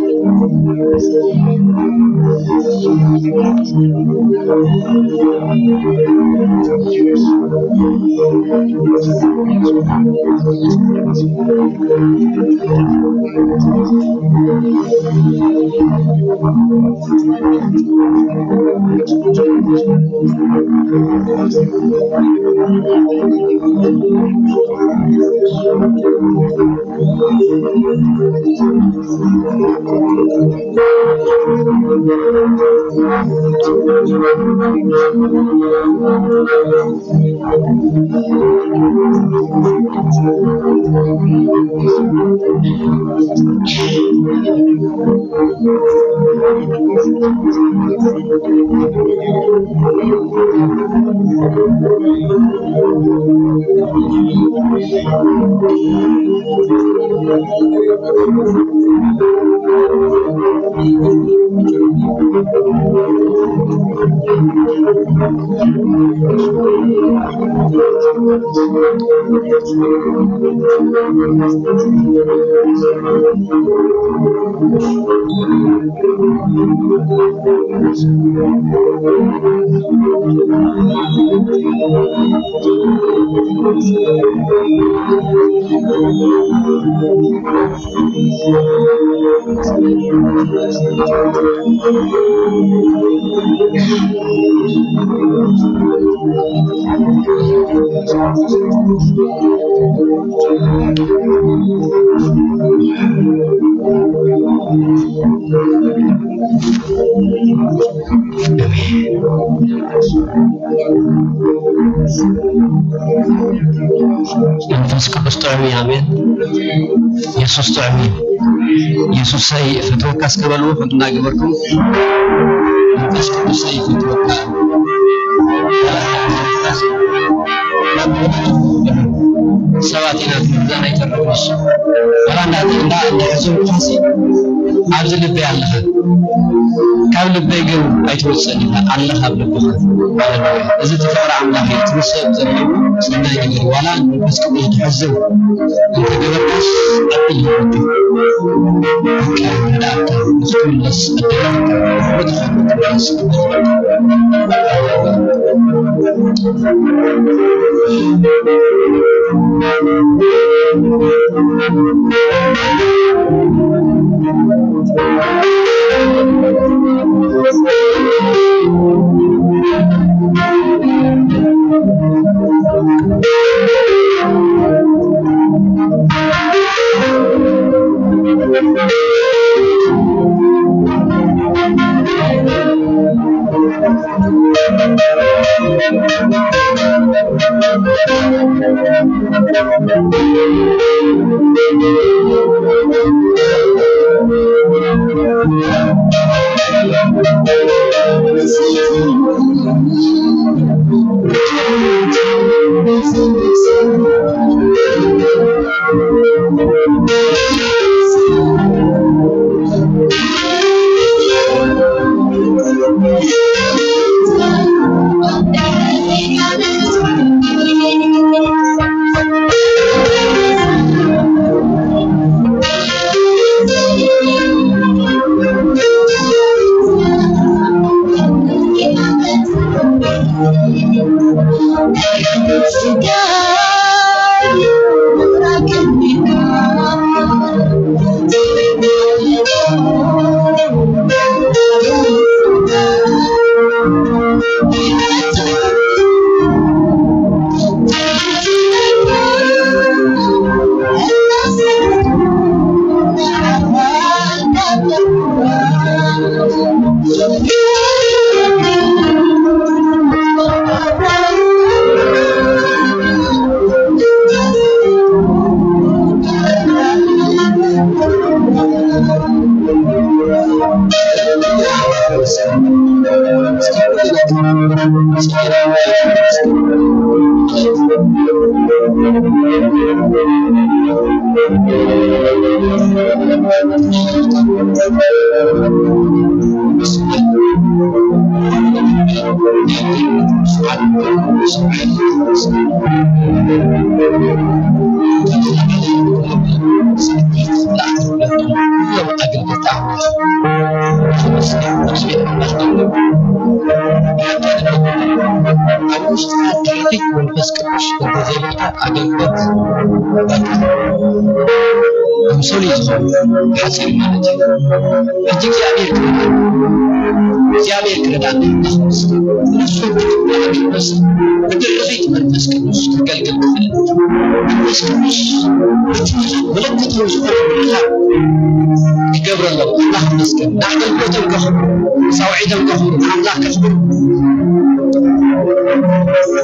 መንፈስ ቅዱስ ጥዑም እዩ። ኣሜን። የሱስ ጥዑም እዩ። የሱሰይ እፈትወካ እስከ በልዎ፣ ከምቲ እናገበርኩም፣ መንፈስ ቅዱሰይ እፈትወካ። ሰባት ኢና፣ ትምህርትና ኣይተረፍንሽ። ዋላ እንዳ-፣ እንዳ-፣ እንዳሕዘንኩኻሲ ኣብዚ ልበይ ኣለኻ። ካብ ልበይ ግን ኣይትወጽእን ኢኻ፣ ኣለኻ ኣብ ልብኻ። ሃሌሉያ። እዚ እቲ ፍቕሪ ኣምላኽ እዩ። እቲ ንሰብ ዘለዎ ሰናይ ነገር ዋላ ንመንፈስ ቅዱስ ዝሕዝን እንተገበርካስ ዓቢ እዩ። በቃ፣ ረዳእካ ንኽትምለስ ዕድል ኣለካ። ብትኽክል ክትምለስ ዕድል ኣለካ። ውሽጥካ ትርኢት መንፈስ ቅዱስ እንተዘይመጽኣ ኣገልግሎት በቃ ኣምሶል እዩ ዝኸውን፣ ሓጺር ማለት እዩ። ሕጂ እግዚኣብሔር ክረዳና፣ እግዚኣብሔር ክረዳና ንመስገን። ንሱ ብድርኺት መንፈስ ቅዱስ ክገልግል ክኽእል። መንፈስ ቅዱስ እቲ ምልክታዊ ዝኾነ ምልክታ ክገብረሎም ኣምላኽ ይመስገን። ንኣገልግሎቶም ከኽብሩ፣ ጻውዒቶም ከኽብሩ፣ ንኣምላኽ ከኽብሩ።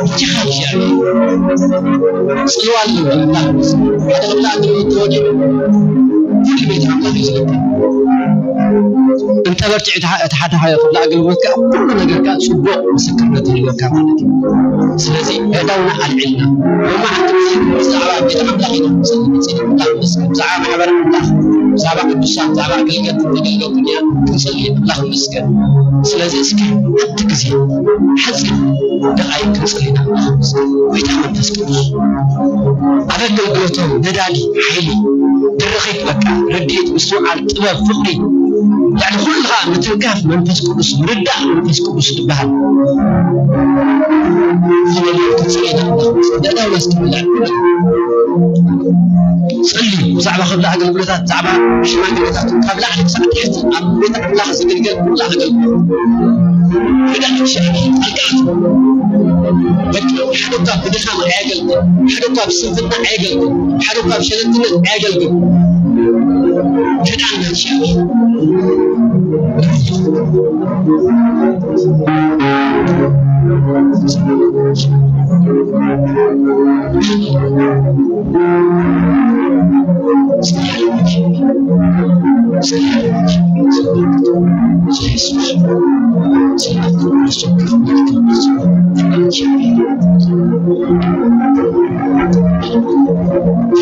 እቲ ካብ እግዚኣብሔር ጽልዋ ኣለዎ ኣምላኽ ይመስገን። ሓደ ክፍለ ኣገልግሎት ተወዲኡ ኩሉ ቤት ኣምላኽ እዩ ዝልከ። እንተ በርቲዑ እቲ ሓደ ሓደ ክፍለ ኣገልግሎት ከኣ ኩሉ ነገር ከኣ ጽቡቕ ምስክርነት ይህልወካ ማለት እዩ። ስለዚ ኣእዳውና ኣልዒልና መማዕንቲ ብዛዕባ ቤት ኣምላኽ ኢና ክንጽሊ፣ ንጽሊ፣ ኣምላኽ ይመስገን። ብዛዕባ ማሕበር ኣምላኽ፣ ብዛዕባ ቅዱሳን፣ ብዛዕባ ኣገልገልቲ፣ ኣገልገልቲ እያ ክንጽሊ፣ ኣምላኽ ይመስገን። ስለዚ እስኪ ሓንቲ ግዜ ሓጺር ደቓይቅ ክንጽሊ ኢና፣ ኣምላኽ ይመስገን። ጎይታ መንፈስ ቅዱስ ኣብ ኣገልግሎቶም ነዳዲ፣ ሓይሊ፣ ድርኺት፣ በቃ፣ ርድኢት፣ ምስትውዓል፣ ጥበብ፣ ፍቕሪ፣ ልዕሊ ኩሉ ኸኣ ምትንካፍ መንፈስ ቅዱስ፣ ምርዳእ መንፈስ ቅዱስ ዝበሃል። ዝመልኦ ትጽቢት ኣምላኽ ምስ ደዳውና ዝተመልአ ኩሉ ጸልዩ። ብዛዕባ ክፍሊ ኣገልግሎታት፣ ብዛዕባ ሽማግለታት፣ ካብ ላዕሊ ክሳዕ ታሕቲ ኣብ ቤት ኣምላኽ ዝግልገል ኩሉ ኣገልግሎት ርዳእ እግዚኣብሔር ጣልቃ ኣትዩ። በቃ ሓደ እኳ ብድኻም ኣየገልግል፣ ሓደ እኳ ብስንፍና ኣየገልግል፣ ሓደ እኳ ብሸለልትነት ኣየገልግል። ክዳን ናት ሻ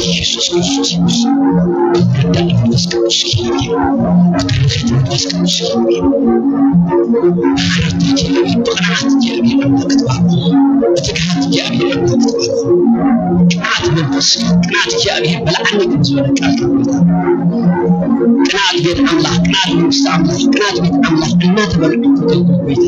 ኢየሱስ ክርስቶስ ይመስል። ብርዳእ መንፈስ ቅዱስ ኪንጌ፣ ብበረኸት መንፈስ ቅዱስ ኪንጌ፣ ብሕርት እግዚኣብሔር፣ ብቕንዓት እግዚኣብሔር ኣምላኽ ክትባርኹ፣ ብትግሃት እግዚኣብሔር ኣምላኽ ክትባርኹ፣ ቅንዓት መንፈስ፣ ቅንዓት እግዚኣብሔር በላዕኒ ከም ዝበለ ቃል ካብ ጎይታ። ቅንዓት ቤት ኣምላኽ፣ ቅንዓት መንግስቲ ኣምላኽ፣ ቅንዓት ቤት ኣምላኽ እናተበልዑ ከገልግሉ ጎይታ።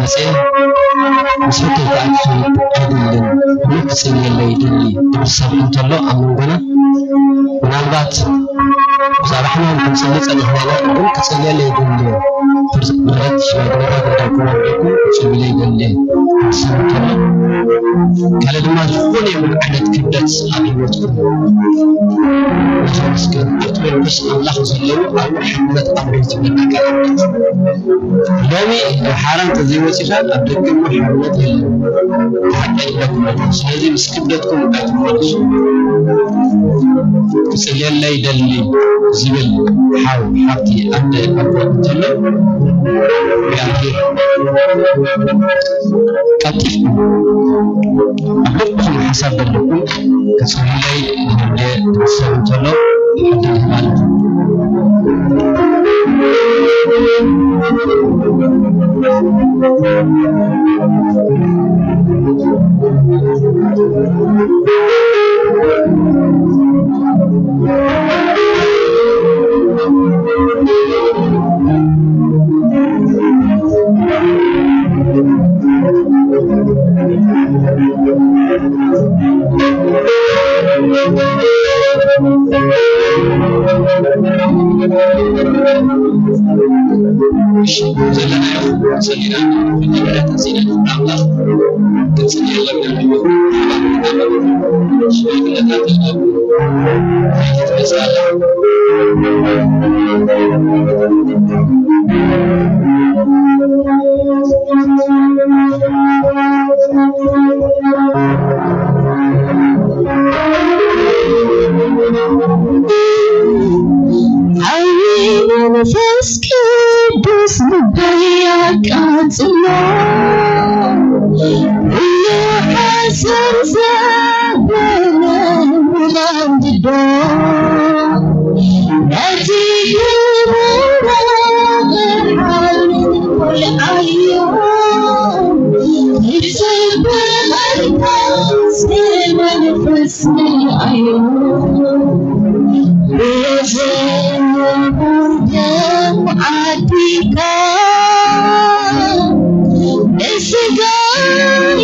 ምስ ፈተውቲ ኣትሒት ኣይደልን፣ ብሩኽ ክጽልየለይ ይደሊ ዝብል ሰብ እንተሎ ኣብ መንጎና፣ ምናልባት ብዛዕባ ሕማም ክንጽሊ ጸኒሕና ኢና፣ ግን ክጽልየለይ ይደሊ፣ ምሕረት ሽማግለታት እንዳልኩም ኣቢልኩም ክጽልዩለይ ይደሊ ዝብል ሰብ እንተሎ፣ ካልእ ድማ ዝኾነ ይኹን ዓይነት ክብደት ኣብ ህይወትኩም ንኸምስክር፣ ኣብቲ መንፈስ ኣምላኽ ዘለዉ ኣብ ሓድነት ኣምሪት ዝብል ኣቃራርበት። ሎሚ ሓራ እንተዘይወጺኻ ኣብ ደገ እሞ ሓርነት የለን። ሓቂ ይብለኩም ኣለኹ። ስለዚ ምስ ክብደትኩም ኣይትመለሱ። ክጽልየለይ ይደሊ ዝብል ሓው፣ ሓብቲ፣ ኣደ፣ ኣቦ እንተሎ፣ እግዚኣብሔር ቀልጢፍኩም ኣብ ልብኹም ሓሳብ ዘለኩም ክጽልዩለይ ዝደሊ ሰብ እንተሎ፣ ዕድል ይህብ ኣለኹ። ዘለናዮ ጸሊና ንብረት ዚነት ኣምላኽ ክንጽሊ ኣለና። ሽማግለታት ሓዊ መንፈስ ቅዱስ ልበይ ኣቃጽሎ፣ ኩሉ ሓሳብ ዘበለ ውላድ ዶ፣ ነቲ ክብረ ብርሃን ሞልኣዮ፣ ይጽበ መንፈስ ብመንፈስ ምልኣዮ። ብዘይብሉ ደም ዓዲካ ንስጋይ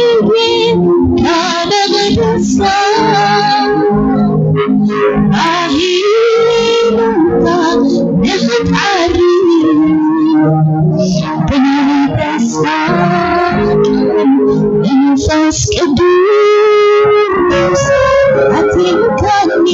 ካነ በደስታ ኣሂሉካ ንኽትዓሪ ብናይ ተስፋ መንፈስ ቅዱስ ኣትንካኒ።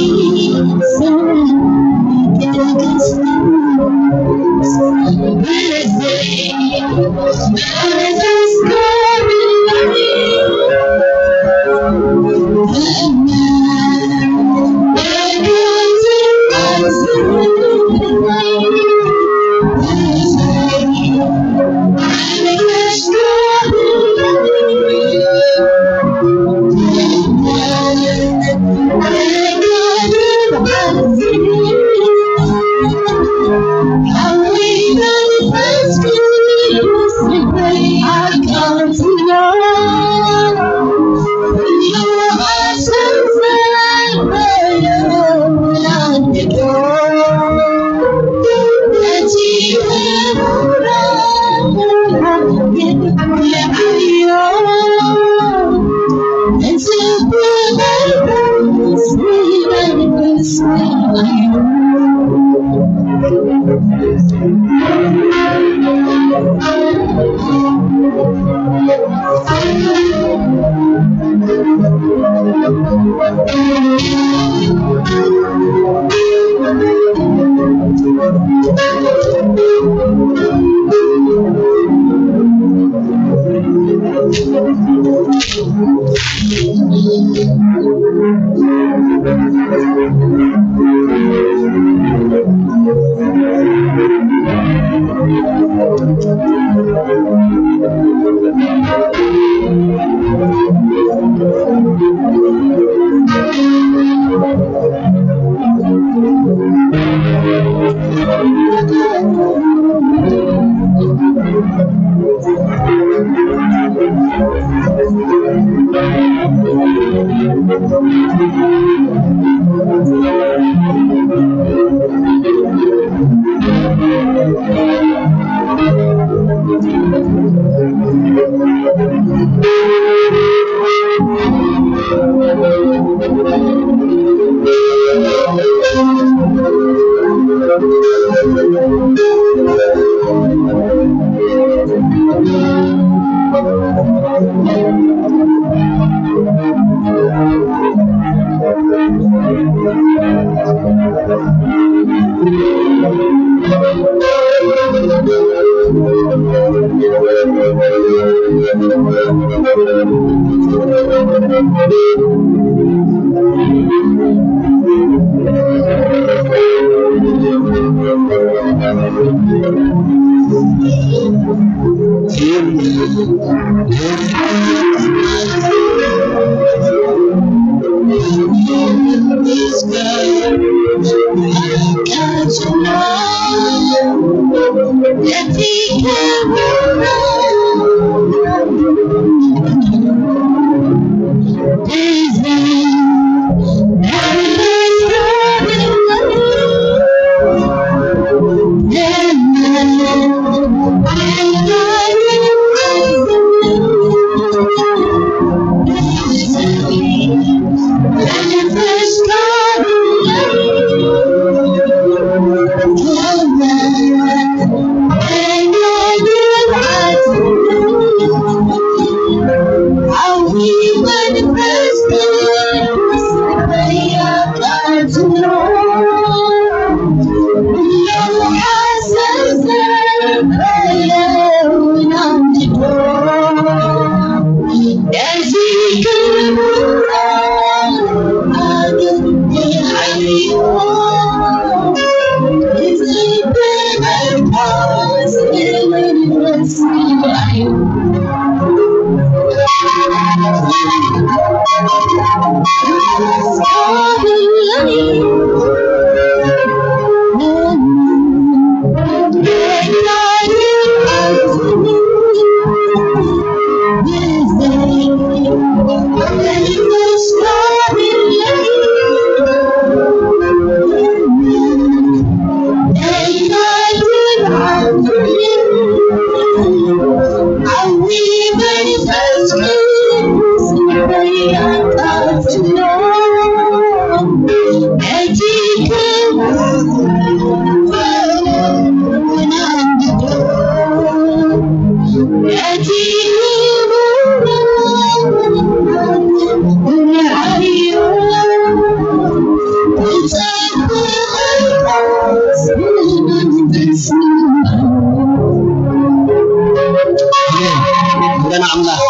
ኣምላኽ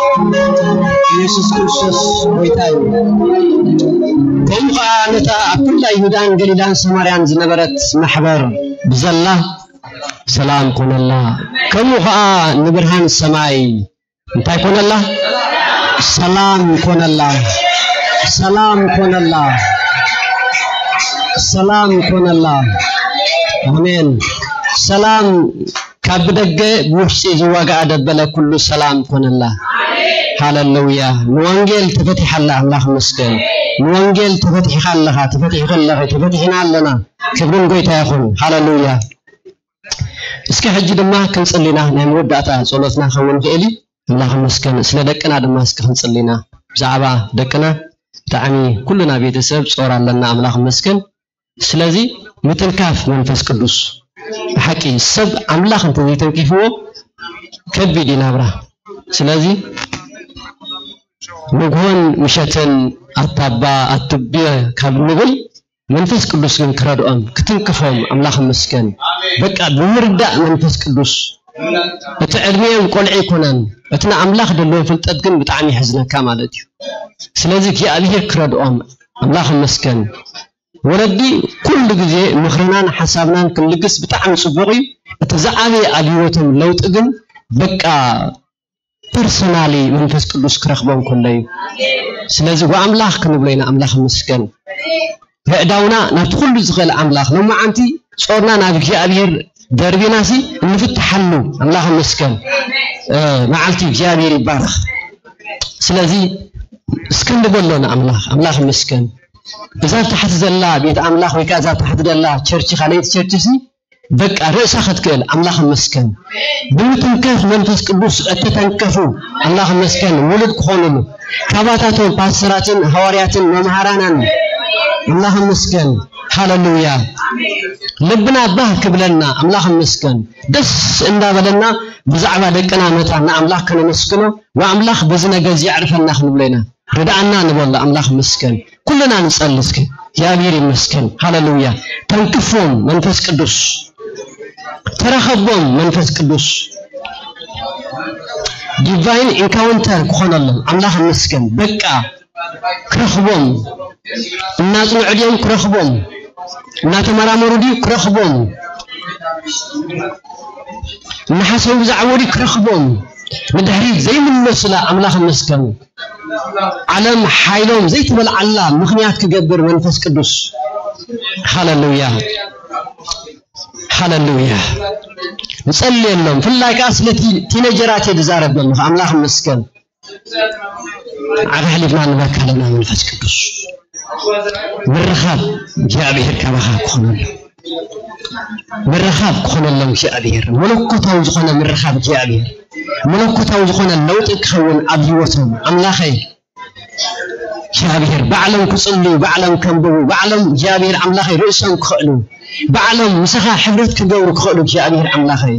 ኢየሱስ ክርስቶስ ጎይታ እዩ። ከምኡ ኸዓ ነታ ኣብ ኩላ ይሁዳን ገሊላን ሰማርያን ዝነበረት ማሕበር ብዘላ ሰላም ኮነላ። ከምኡ ኸዓ ንብርሃን ሰማይ እንታይ ኮነላ? ሰላም ኮነላ። ሰላም ኮነላ። ሰላም ኮነላ። ኣሜን። ሰላም ካብ ብደገ ብውሽጢ ዝዋጋኣ ደበለ ኩሉ ሰላም ኮነላ። ሃለሉያ። ንወንጌል ተፈቲሓላ። ኣምላኽ መስገን። ንወንጌል ተፈቲሕኻ ኣለኻ፣ ተፈቲሕኺ ኣለኺ፣ ተፈቲሕና ኣለና። ክብርን ጎይታ ይኹን። ሃለሉያ። እስኪ ሕጂ ድማ ክንጽሊና ናይ መወዳእታ ጸሎትና ክኸውን ይኽእል እዩ። ኣምላኽ መስገን። ስለ ደቅና ድማ እስኪ ክንጽሊና። ብዛዕባ ደቅና ብጣዕሚ ኩልና ቤተሰብ ጾር ኣለና። ኣምላኽ መስገን። ስለዚ ምትንካፍ መንፈስ ቅዱስ ብሓቂ ሰብ ኣምላኽ እንተዘይተንኪፍዎ ከቢድ እዩ ናብራ። ስለዚ ንግሆን ምሸትን ኣታባ ኣትብየ ካብ ንብል መንፈስ ቅዱስ ግን ክረድኦም ክትንክፎም ኣምላኽ መስገን። በቃ ብምርዳእ መንፈስ ቅዱስ እቲ ዕድሜኦም ቆልዑ ኣይኮነን። እቲ ንኣምላኽ ደለዎም ፍልጠት ግን ብጣዕሚ ይሕዝነካ ማለት እዩ። ስለዚ እግዚኣብሔር ክረድኦም ኣምላኽ መስገን። ወለዲ ኩሉ ግዜ ምኽርናን ሓሳብናን ክንልግስ ብጣዕሚ ጽቡቕ እዩ። እቲ ዝዓበየ ኣብ ህይወቶም ለውጢ ግን በቃ ፐርሰናሊ መንፈስ ቅዱስ ክረኽቦም ከሎ እዩ። ስለዚ ወኣምላኽ ክንብሎ ኢና። ኣምላኽ መስገን። ኣእዳውና ናብቲ ኩሉ ዝኽእል ኣምላኽ ሎማዓንቲ ጾርና ናብ እግዚኣብሔር ደርቢናሲ እንፍትሓሉ ኣምላኽ መስገን። መዓልቲ እግዚኣብሔር ይባረኽ። ስለዚ እስኪ ንበሎ ንኣምላኽ ኣምላኽ መስገን። እዛ ታሕቲ ዘላ ቤት ኣምላኽ ወይ ከዓ እዛ ታሕቲ ዘላ ቸርች ካልኣይቲ ቸርች ሲ በቃ ርእሳ ክትክእል ኣምላኽ መስገን። ብምትንከፍ መንፈስ ቅዱስ እተተንከፉ ኣምላኽ መስገን ውሉድ ክኾኑሉ ካባታቶም ፓስተራትን ሃዋርያትን መምሃራናን ኣምላኽ መስገን። ሃለሉያ። ልብና ባህ ክብለና ኣምላኽ መስገን። ደስ እንዳበለና ብዛዕባ ደቅና መታን ንኣምላኽ ከነመስግኖ ወኣምላኽ በዚ ነገር እዚ የዕርፈና ክንብሎ ኢና። ርድኣና ንበሎ ኣምላኽ መስገን። ኩልና ንጸሊ እስኪ። እግዚኣብሔር ይመስገን። ሃለሉያ። ተንክፎም መንፈስ ቅዱስ። ተራኸቦም መንፈስ ቅዱስ። ዲቫይን ኢንካውንተር ክኾነሎም ኣምላኽ ይመስገን። በቃ ክረኽቦም፣ እናጽንዑ ድዮም ክረኽቦም፣ እናተመራመሩ ድዩ ክረኽቦም፣ እናሓሰቡ ብዛዕባ ድዩ ክረኽቦም፣ ንድሕሪት ዘይምለሱላ ኣምላኽ ይመስገን። ዓለም ሓይሎም ዘይትበልዓላ ምኽንያት ክገብር መንፈስ ቅዱስ። ሃለሉያ፣ ሃለሉያ። ንጸልየሎም። ፍላይ ከኣ ስለ ቲ-፣ ቲነጀራት እየ ዝዛረብ ዘለኹ። ኣምላኽ ይመስገን። ንዓኻ ኣሕሊፍና ንበካ ኣለና መንፈስ ቅዱስ። ምርኻብ እግዚኣብሔር ካባኻ ክኾነሎም። ምርኻብ ክኾነሎም እግዚኣብሔር። መለኮታዊ ዝኾነ ምርኻብ እግዚኣብሔር። መለኮታዊ ዝኾነ ለውጢ ክኸውን ኣብ ህይወቶም። ኣምላኸይ እግዚኣብሔር ባዕሎም ክጽልዩ፣ ባዕሎም ከንብቡ፣ ባዕሎም እግዚኣብሔር ኣምላኸይ ርእሶም ክኽእሉ፣ ባዕሎም ምሳኻ ሕብረት ክገብሩ ክኽእሉ እግዚኣብሔር ኣምላኸይ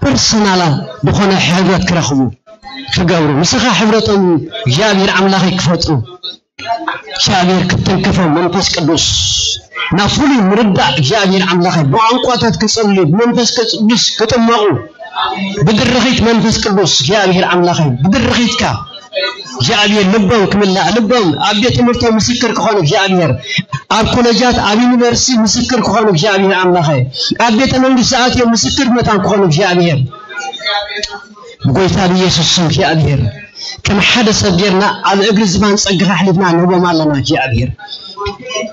ፐርሰናላ ዝኾነ ሕብረት ክረኽቡ፣ ክገብሩ፣ ምሳኻ ሕብረቶም እግዚኣብሔር ኣምላኸይ ክፈጥሩ እግዚኣብሔር ክትንክፎም መንፈስ ቅዱስ ናብ ፍሉይ ምርዳእ እግዚኣብሔር ኣምላኸይ ብቋንቋታት ክጽልዩ ብመንፈስ ቅዱስ ክጥመቑ ብድርኺት መንፈስ ቅዱስ እግዚኣብሔር ኣምላኸይ ብድርኺትካ እግዚኣብሔር ልቦም ክምላእ ልቦም ኣብ ቤት ትምህርቶም ምስክር ክኾኑ እግዚኣብሔር ኣብ ኮለጃት ኣብ ዩኒቨርሲቲ ምስክር ክኾኑ እግዚኣብሔር ኣምላኸይ ኣብ ቤተ መንግስቲ ኣትዮም ምስክር መታን ክኾኑ እግዚኣብሔር ብጎይታ ብኢየሱስ ስም እግዚኣብሔር ከም ሓደ ሰብ ጌርና ኣብ እግሪ ዝባን ጸጋኻ ኣሕሊፍና ንህቦም ኣለና እግዚኣብሔር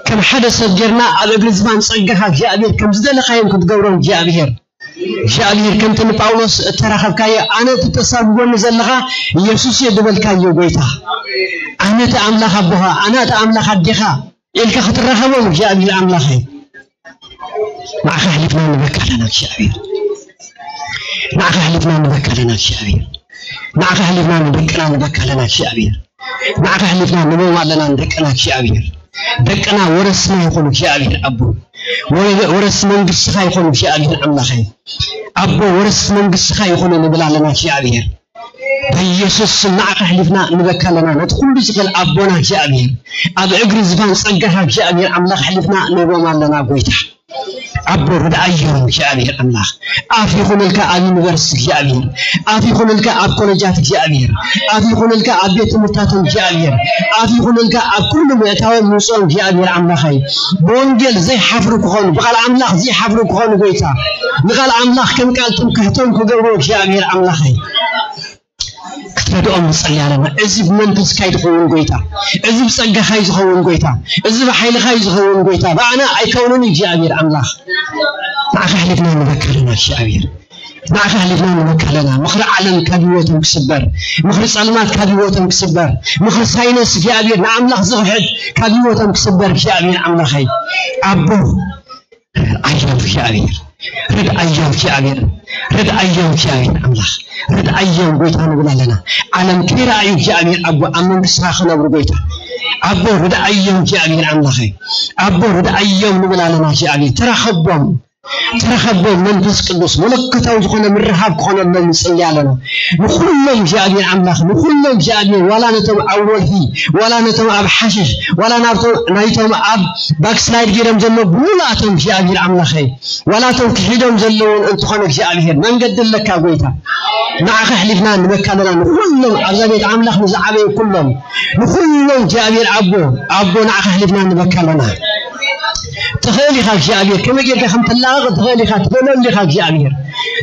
ከም ሓደ ሰብ ጌርና ኣብ እግሪ ዝባን ጸጋኻ እግዚኣብሔር ከም ዝደለኻዮም ክትገብሮም እግዚኣብሔር እግዚኣብሔር ከምቲ ንጳውሎስ እተራኸብካዮ ኣነ እቲ ተሳጉጎኒ ዘለኻ ኢየሱስ እየ ዝበልካዮ ጎይታ ኣነ እቲ ኣምላኽ ኣቦኻ ኣነ እቲ ኣምላኽ ኣዴኻ ኢልካ ክትራኸቦም እግዚኣብሔር ኣምላኸይ ንዓኻ ኣሕሊፍና ንበካ ኣለና እግዚኣብሔር ንዓኻ ኣሕሊፍና ንበካ ኣለና እግዚኣብሔር ንዓኻ ኣሕሊፍና ንደቅና ንበካ ኣለና እግዚኣብሔር ንዓኻ ኣሕሊፍና ንቦም ኣለና ንደቅና እግዚኣብሔር ደቅና ወረስና ይኹኑ እግዚኣብሔር ኣቦ ወረስ መንግስትኻ ይኹኑ እግዚኣብሔር ኣምላኸይ ኣቦ ወረስ መንግስትኻ ይኹኑ ንብል ኣለና እግዚኣብሔር በኢየሱስ ስም ንዓኻ ኣሕሊፍና ንበካ ኣለና ነቲ ኩሉ ዝኽእል ኣቦና እግዚኣብሔር ኣብ እግሪ ዝፋን ጸጋኻ እግዚኣብሔር ኣምላኽ ኣሕሊፍና ንህቦም ኣለና ጎይታ ኣቦ ርድኣዮም እግዚኣብሔር ኣምላኽ ኣፍ ይኹነልካ ኣብ ዩኒቨርሲቲ እግዚኣብሔር ኣፍ ይኹነልካ ኣብ ኮለጃት እግዚኣብሔር ኣፍ ይኹነልካ ኣብ ቤት ትምህርታቶም እግዚኣብሔር ኣፍ ይኹነልካ ኣብ ኩሉ ምእታዎም ምውፅኦም እግዚኣብሔር ኣምላኸይ ብወንጌል ዘይሓፍሩ ክኾኑ ብቓል ኣምላኽ ዘይሓፍሩ ክኾኑ ጎይታ ንቓል ኣምላኽ ከም ቃል ትምክሕቶም ክገብሩ እግዚኣብሔር ኣምላኸይ ክትረድኦም ንጸሊ ኣለና እዚ ብመንፈስካይ ዝኸውን ጎይታ እዚ ብጸጋኻይ ዝኸውን ጎይታ እዚ ብሓይልኻይ ዝኸውን ጎይታ ብኣና ኣይከውንን እግዚኣብሔር ኣምላኽ ንዓኻ ኣሕሊፍና ንበካ ኣለና እግዚኣብሔር ንዓኻ ኣሕሊፍና ንበካ ኣለና ምኽሪ ዓለም ካብ ህይወቶም ክስበር ምኽሪ ጸልማት ካብ ህይወቶም ክስበር ምኽሪ ሳይነስ እግዚኣብሔር ንኣምላኽ ዝኽሕድ ካብ ህይወቶም ክስበር እግዚኣብሔር ኣምላኸይ ኣቦ ርድኣዮም እግዚኣብሔር ርድኣዮም እግዚኣብሔር ርድኣዮም እግዚኣብሔር ኣምላኽ ርድኣዮም ጎይታ ንብል ኣለና ዓለም ከይረኣዩ እግዚኣብሔር ኣቦ ኣብ መንግስትኻ ክነብሩ ጎይታ ኣቦ ርድኣዮም እግዚኣብሔር ኣምላኸይ ኣቦ ርድኣዮም ንብል ኣለና እግዚኣብሔር ተራኸቦም ተረኸቦም መንፈስ ቅዱስ መለኮታዊ ዝኾነ ምርኻብ ክኾነሎም ንጽሊ ኣለና ንኹሎም እግዚኣብሔር ኣምላኽ ንኹሎም እግዚኣብሔር ዋላ ነቶም ኣብ ወልፊ ዋላ ነቶም ኣብ ሓሽሽ ዋላ ናብቶም ናይቶም ኣብ ባክስላይድ ገይሮም ዘሎ ብምሉኣቶም እግዚኣብሔር ኣምላኸይ ዋላ እቶም ክሒዶም ዘለውን እንትኾነ እግዚኣብሔር መንገዲ ኣለካ ጎይታ ንዓኻ ኣሕሊፍና ንበካ ኣለና ንኹሎም ኣብዛ ቤት ኣምላኽ ንዝዓበዩ ኩሎም ንኹሎም እግዚኣብሔር ኣቦ ኣቦ ንዓኻ ኣሕሊፍና ንበካ ኣለና ትኽእል ኢኻ እግዚኣብሔር ከመይ ጌርካ ከም ተላቕቕ ትኽእል ኢኻ ትኽእለሉ ኢኻ እግዚኣብሔር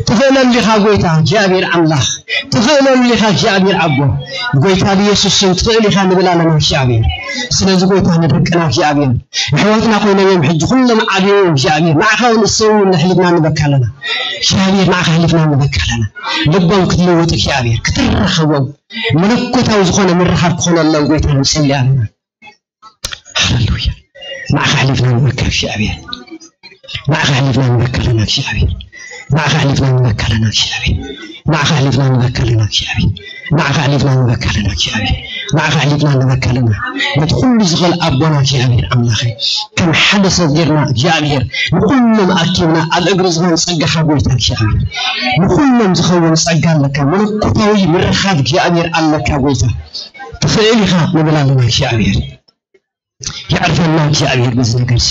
ትኽእለሉ ኢኻ ጎይታ እግዚኣብሔር ኣምላኽ ትኽእለሉ ኢኻ እግዚኣብሔር ኣቦ ብጎይታ ብየሱስ ስም ትኽእል ኢኻ ንብል ኣለና እግዚኣብሔር ስለዚ ጎይታ ንደቅና እግዚኣብሔር ኣሕዋትና ኮይኖም እዮም ሕጂ ኩሎም ዓብዮም እግዚኣብሔር ንዓኻ እውን እሰው ንሕሊፍና ንበካ ኣለና እግዚኣብሔር ንዓኻ ሕሊፍና ንበካ ኣለና ልቦም ክትልውጥ እግዚኣብሔር ክትራኸቦም መለኮታዊ ዝኾነ ምርኻብ ክኾነሎም ጎይታ ንፅሊ ኣለና ሃሌሉያ ንዓኻ ሕሊፍና ንበካ እግዚኣብሔር ንዓኻ ሕሊፍና ንበካ ኣለና እግዚኣብሔር ንዓኻ ሕሊፍና ንበካ ኣለና እግዚኣብሔር ንዓኻ ሕሊፍና ንበካ ኣለና እግዚኣብሔር ንዓኻ ሕሊፍና ንበካ ኣለና እግዚኣብሔር ንዓኻ ሕሊፍና ንበካ ኣለና ነቲ ኩሉ ዝኽእል ኣቦና እግዚኣብሔር ኣምላኸ ከም ሓደ ሰብ ጌርና እግዚኣብሔር ንኩሎም ኣኪብና ኣብ እግሪ ዝባን ጸጋኻ ጎይታ እግዚኣብሔር ንኩሎም ዝኸውን ጸጋ ኣለካ መለኮታዊ ምርኻብ እግዚኣብሔር ኣለካ ጎይታ ትኽእል ኢኻ ንብል ኣለና እግዚኣብሔር የዕርፈና እግዚኣብሔር በዚ ነገር ሲ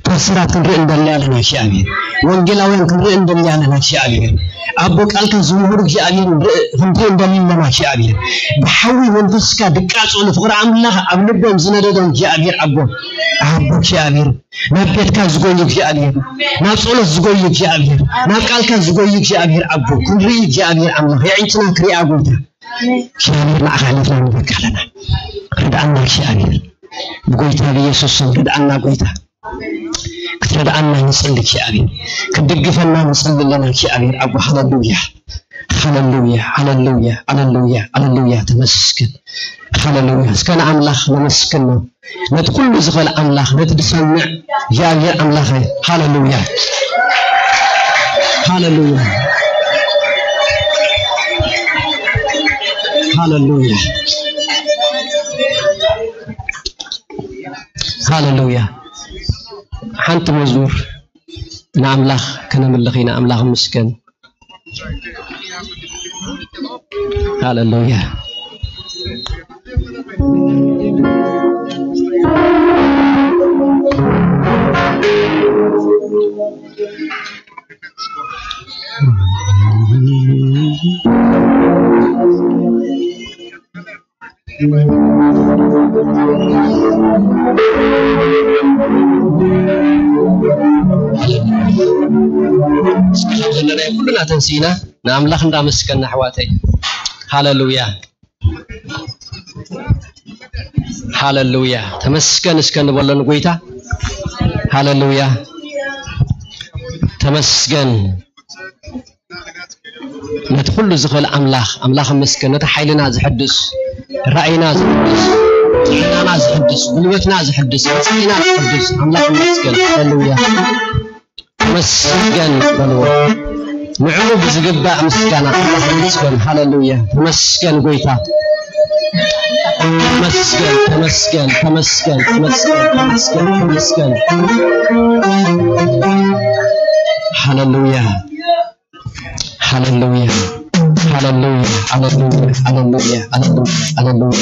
ፓስተራት ክንርኢ እንደሊ ኣለና እግዚኣብሔር። ወንጌላውያን ክንርኢ እንደሊ ኣለና እግዚኣብሔር። ኣቦ ቃልካ ዝምህሩ እግዚኣብሔር ንርኢ- ክንርኢ እንደሊ ኣለና እግዚኣብሔር። ብሓዊ መንፈስካ ድቃጾ ንፍቕሪ ኣምላኽ ኣብ ልቦም ዝነደዶም እግዚኣብሔር ኣቦ ኣቦ እግዚኣብሔር ናብ ቤትካ ዝጎዩ እግዚኣብሔር ናብ ጸሎት ዝጎዩ እግዚኣብሔር ናብ ቃልካ ዝጎዩ እግዚኣብሔር ኣቦ ክንርኢ እግዚኣብሔር ኣምላኽ የዕንትና ክሪኣ ጎይታ እግዚኣብሔር ንዓኻ ኣለና ንበካ ኣለና። ርድኣና እግዚኣብሔር ብጎይታ ብኢየሱስ ስም ርድኣና ጎይታ። ክትረድኣና ንጽሊ እግዚኣብሔር ክትድግፈና ንጽሊ ኣለና እግዚኣብሔር ኣቦ። ሃለሉያ ሃለሉያ ሃለሉያ ሃለሉያ ሃለሉያ ተመስገን። ሃለሉያ እስከ ንኣምላኽ ነመስግን ነው። ነቲ ኩሉ ዝኽእል ኣምላኽ ነቲ ዝሰምዕ እግዚኣብሔር ኣምላኽ። ሃለሉያ ሃለሉያ ሃለሉያ ሃለሉያ። ሓንቲ መዝሙር ንኣምላኽ ከነምልኽ ኢና። ኣምላኽ ምስገን። ሃለሉያ። ዘለና ኩሉና ተንሲና ንኣምላኽ እንዳመስገና ኣሕዋተይ። ሃለሉያ ሃለሉያ። ተመስገን እስከ ንበሎ ንጎይታ። ሃለሉያ ተመስገን። ነቲ ኩሉ ዝኽእል ኣምላኽ ኣምላኽ ይመስገን። ነቲ ሓይልና ዝሕድስ ራእይና ዝሕድስ ጥዕናና ዝሕድስ ጉልበትና ዝሕድስ ዕፅቅና ዝሕድስ ኣምላኽ ይመስገን። ሃለሉያ ተመስገን በልዎ። ንዕኡ ብዝግባእ ምስጋና ኣምላኽ ይመስገን። ሃለሉያ ተመስገን ጎይታ። ተመስገን ተመስገን ተመስገን ተመስገን ተመስገን ተመስገን። ሃለሉያ ሃለሉያ ሃለሉያ ሃለሉያ ሃለሉያ ሃለሉያ ሃለሉያ።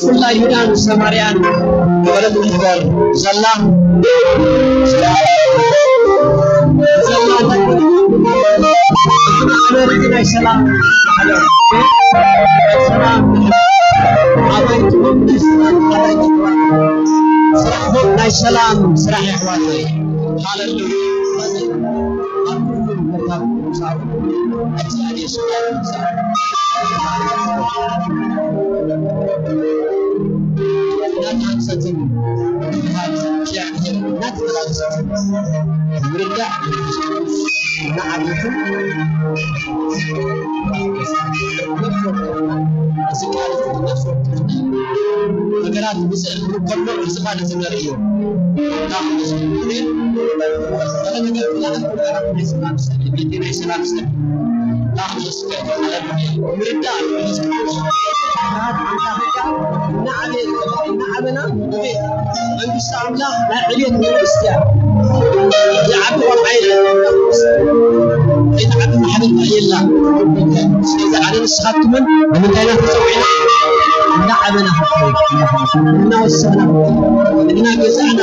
ኩላ ይሁዳን ሰማርያን ዝበለት እምበር ዘላ ዘላ ማሕበር ናይ ሰላም ማሕበር ሰላም ኣባይትኩም ናይ ሰላም ኣባይትኩም ስራሕኩም ናይ ሰላም ስራሕ የሕዋተይ። ሃለሉያ። ኣብ ኩሉ መርካብ ምሳው እግዚኣብሔር ስራሕ ይብዛሕ። እናተሃንጸትን ብርሃን እግዚኣብሔር እናተመላለሰትን ምርዳእ እናዓበትን ነፍሲ ወከፍና እዚ ቃል እዚ ነፍሲ ወከፍና ነገራት ብፅዕር ክንከሎ እዚ ቃል እዚ ነርእዮ። ናይ ሰላም ሰብ ምርዳእ መንፈስ ቅዱስ እናዓበና መንግስቲ ኣምላኽ ናይ ዕቤት መንግስቲ እያ። ዝዓቢ ቆልዓ የለን። ዘይትዓቢ ማሕበር የላ። ስለዚ ኣነ ንስኻትኩምን ንምንታይ ኢና ተፀዊዕና? እናዓበና እናወሰኽና እናገዛእና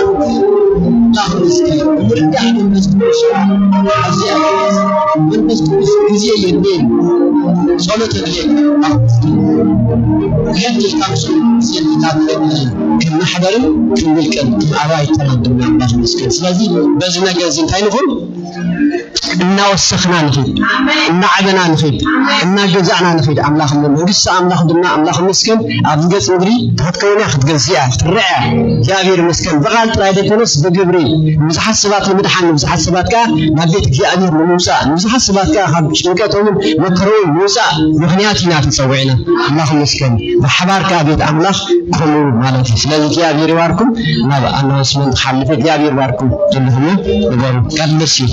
ኣምላኽ ምስኪን ብምርዳሕ መንፈስ ቅዱስ ኣብዚኣ መንፈስ ቅዱስ ግዜ የድልየኒ፣ ጸሎት የድልየኒ። ኣምላኽ ምስኪን ብሕጂ ካብ ጾም ግዜ ካብ ክነሓደርን ክንውልቀን ኣባይተና ድማ ኣምላኽ ምስኪን። ስለዚ በዚ ነገር እዚ እንታይ ንኹን እናወሰኽና ንኺድ፣ እናዓበና ንኺድ፣ እናገዛእና ንኺድ። ኣምላኽ እሞ መንግስቲ ኣምላኽ ድማ ኣምላኽ መስገን ኣብዚ ገጽ ምድሪ ክትከውን እያ፣ ክትገዝእ እያ፣ ክትርዕ እያ። እግዚኣብሔር መስገን ብቓል ጥራይ ዘይኮነስ ብግብሪ ንብዙሓት ሰባት ንምድሓን፣ ንብዙሓት ሰባት ከኣ ናብ ቤት እግዚኣብሔር ንምውፃእ፣ ንብዙሓት ሰባት ከኣ ካብ ጭንቀቶምን መከረውን ንምውፃእ ምኽንያት ኢና ተጸዊዕና። ኣምላኽ መስገን ብሓባር ከኣ ቤት ኣምላኽ ከምኡ ማለት እዩ። ስለዚ እግዚኣብሔር ይባርኩም። ናብ ኣናውንስመንት ክሓልፍ እግዚኣብሔር ይባርኩም። ዘለኹም ንገሩ። God bless you።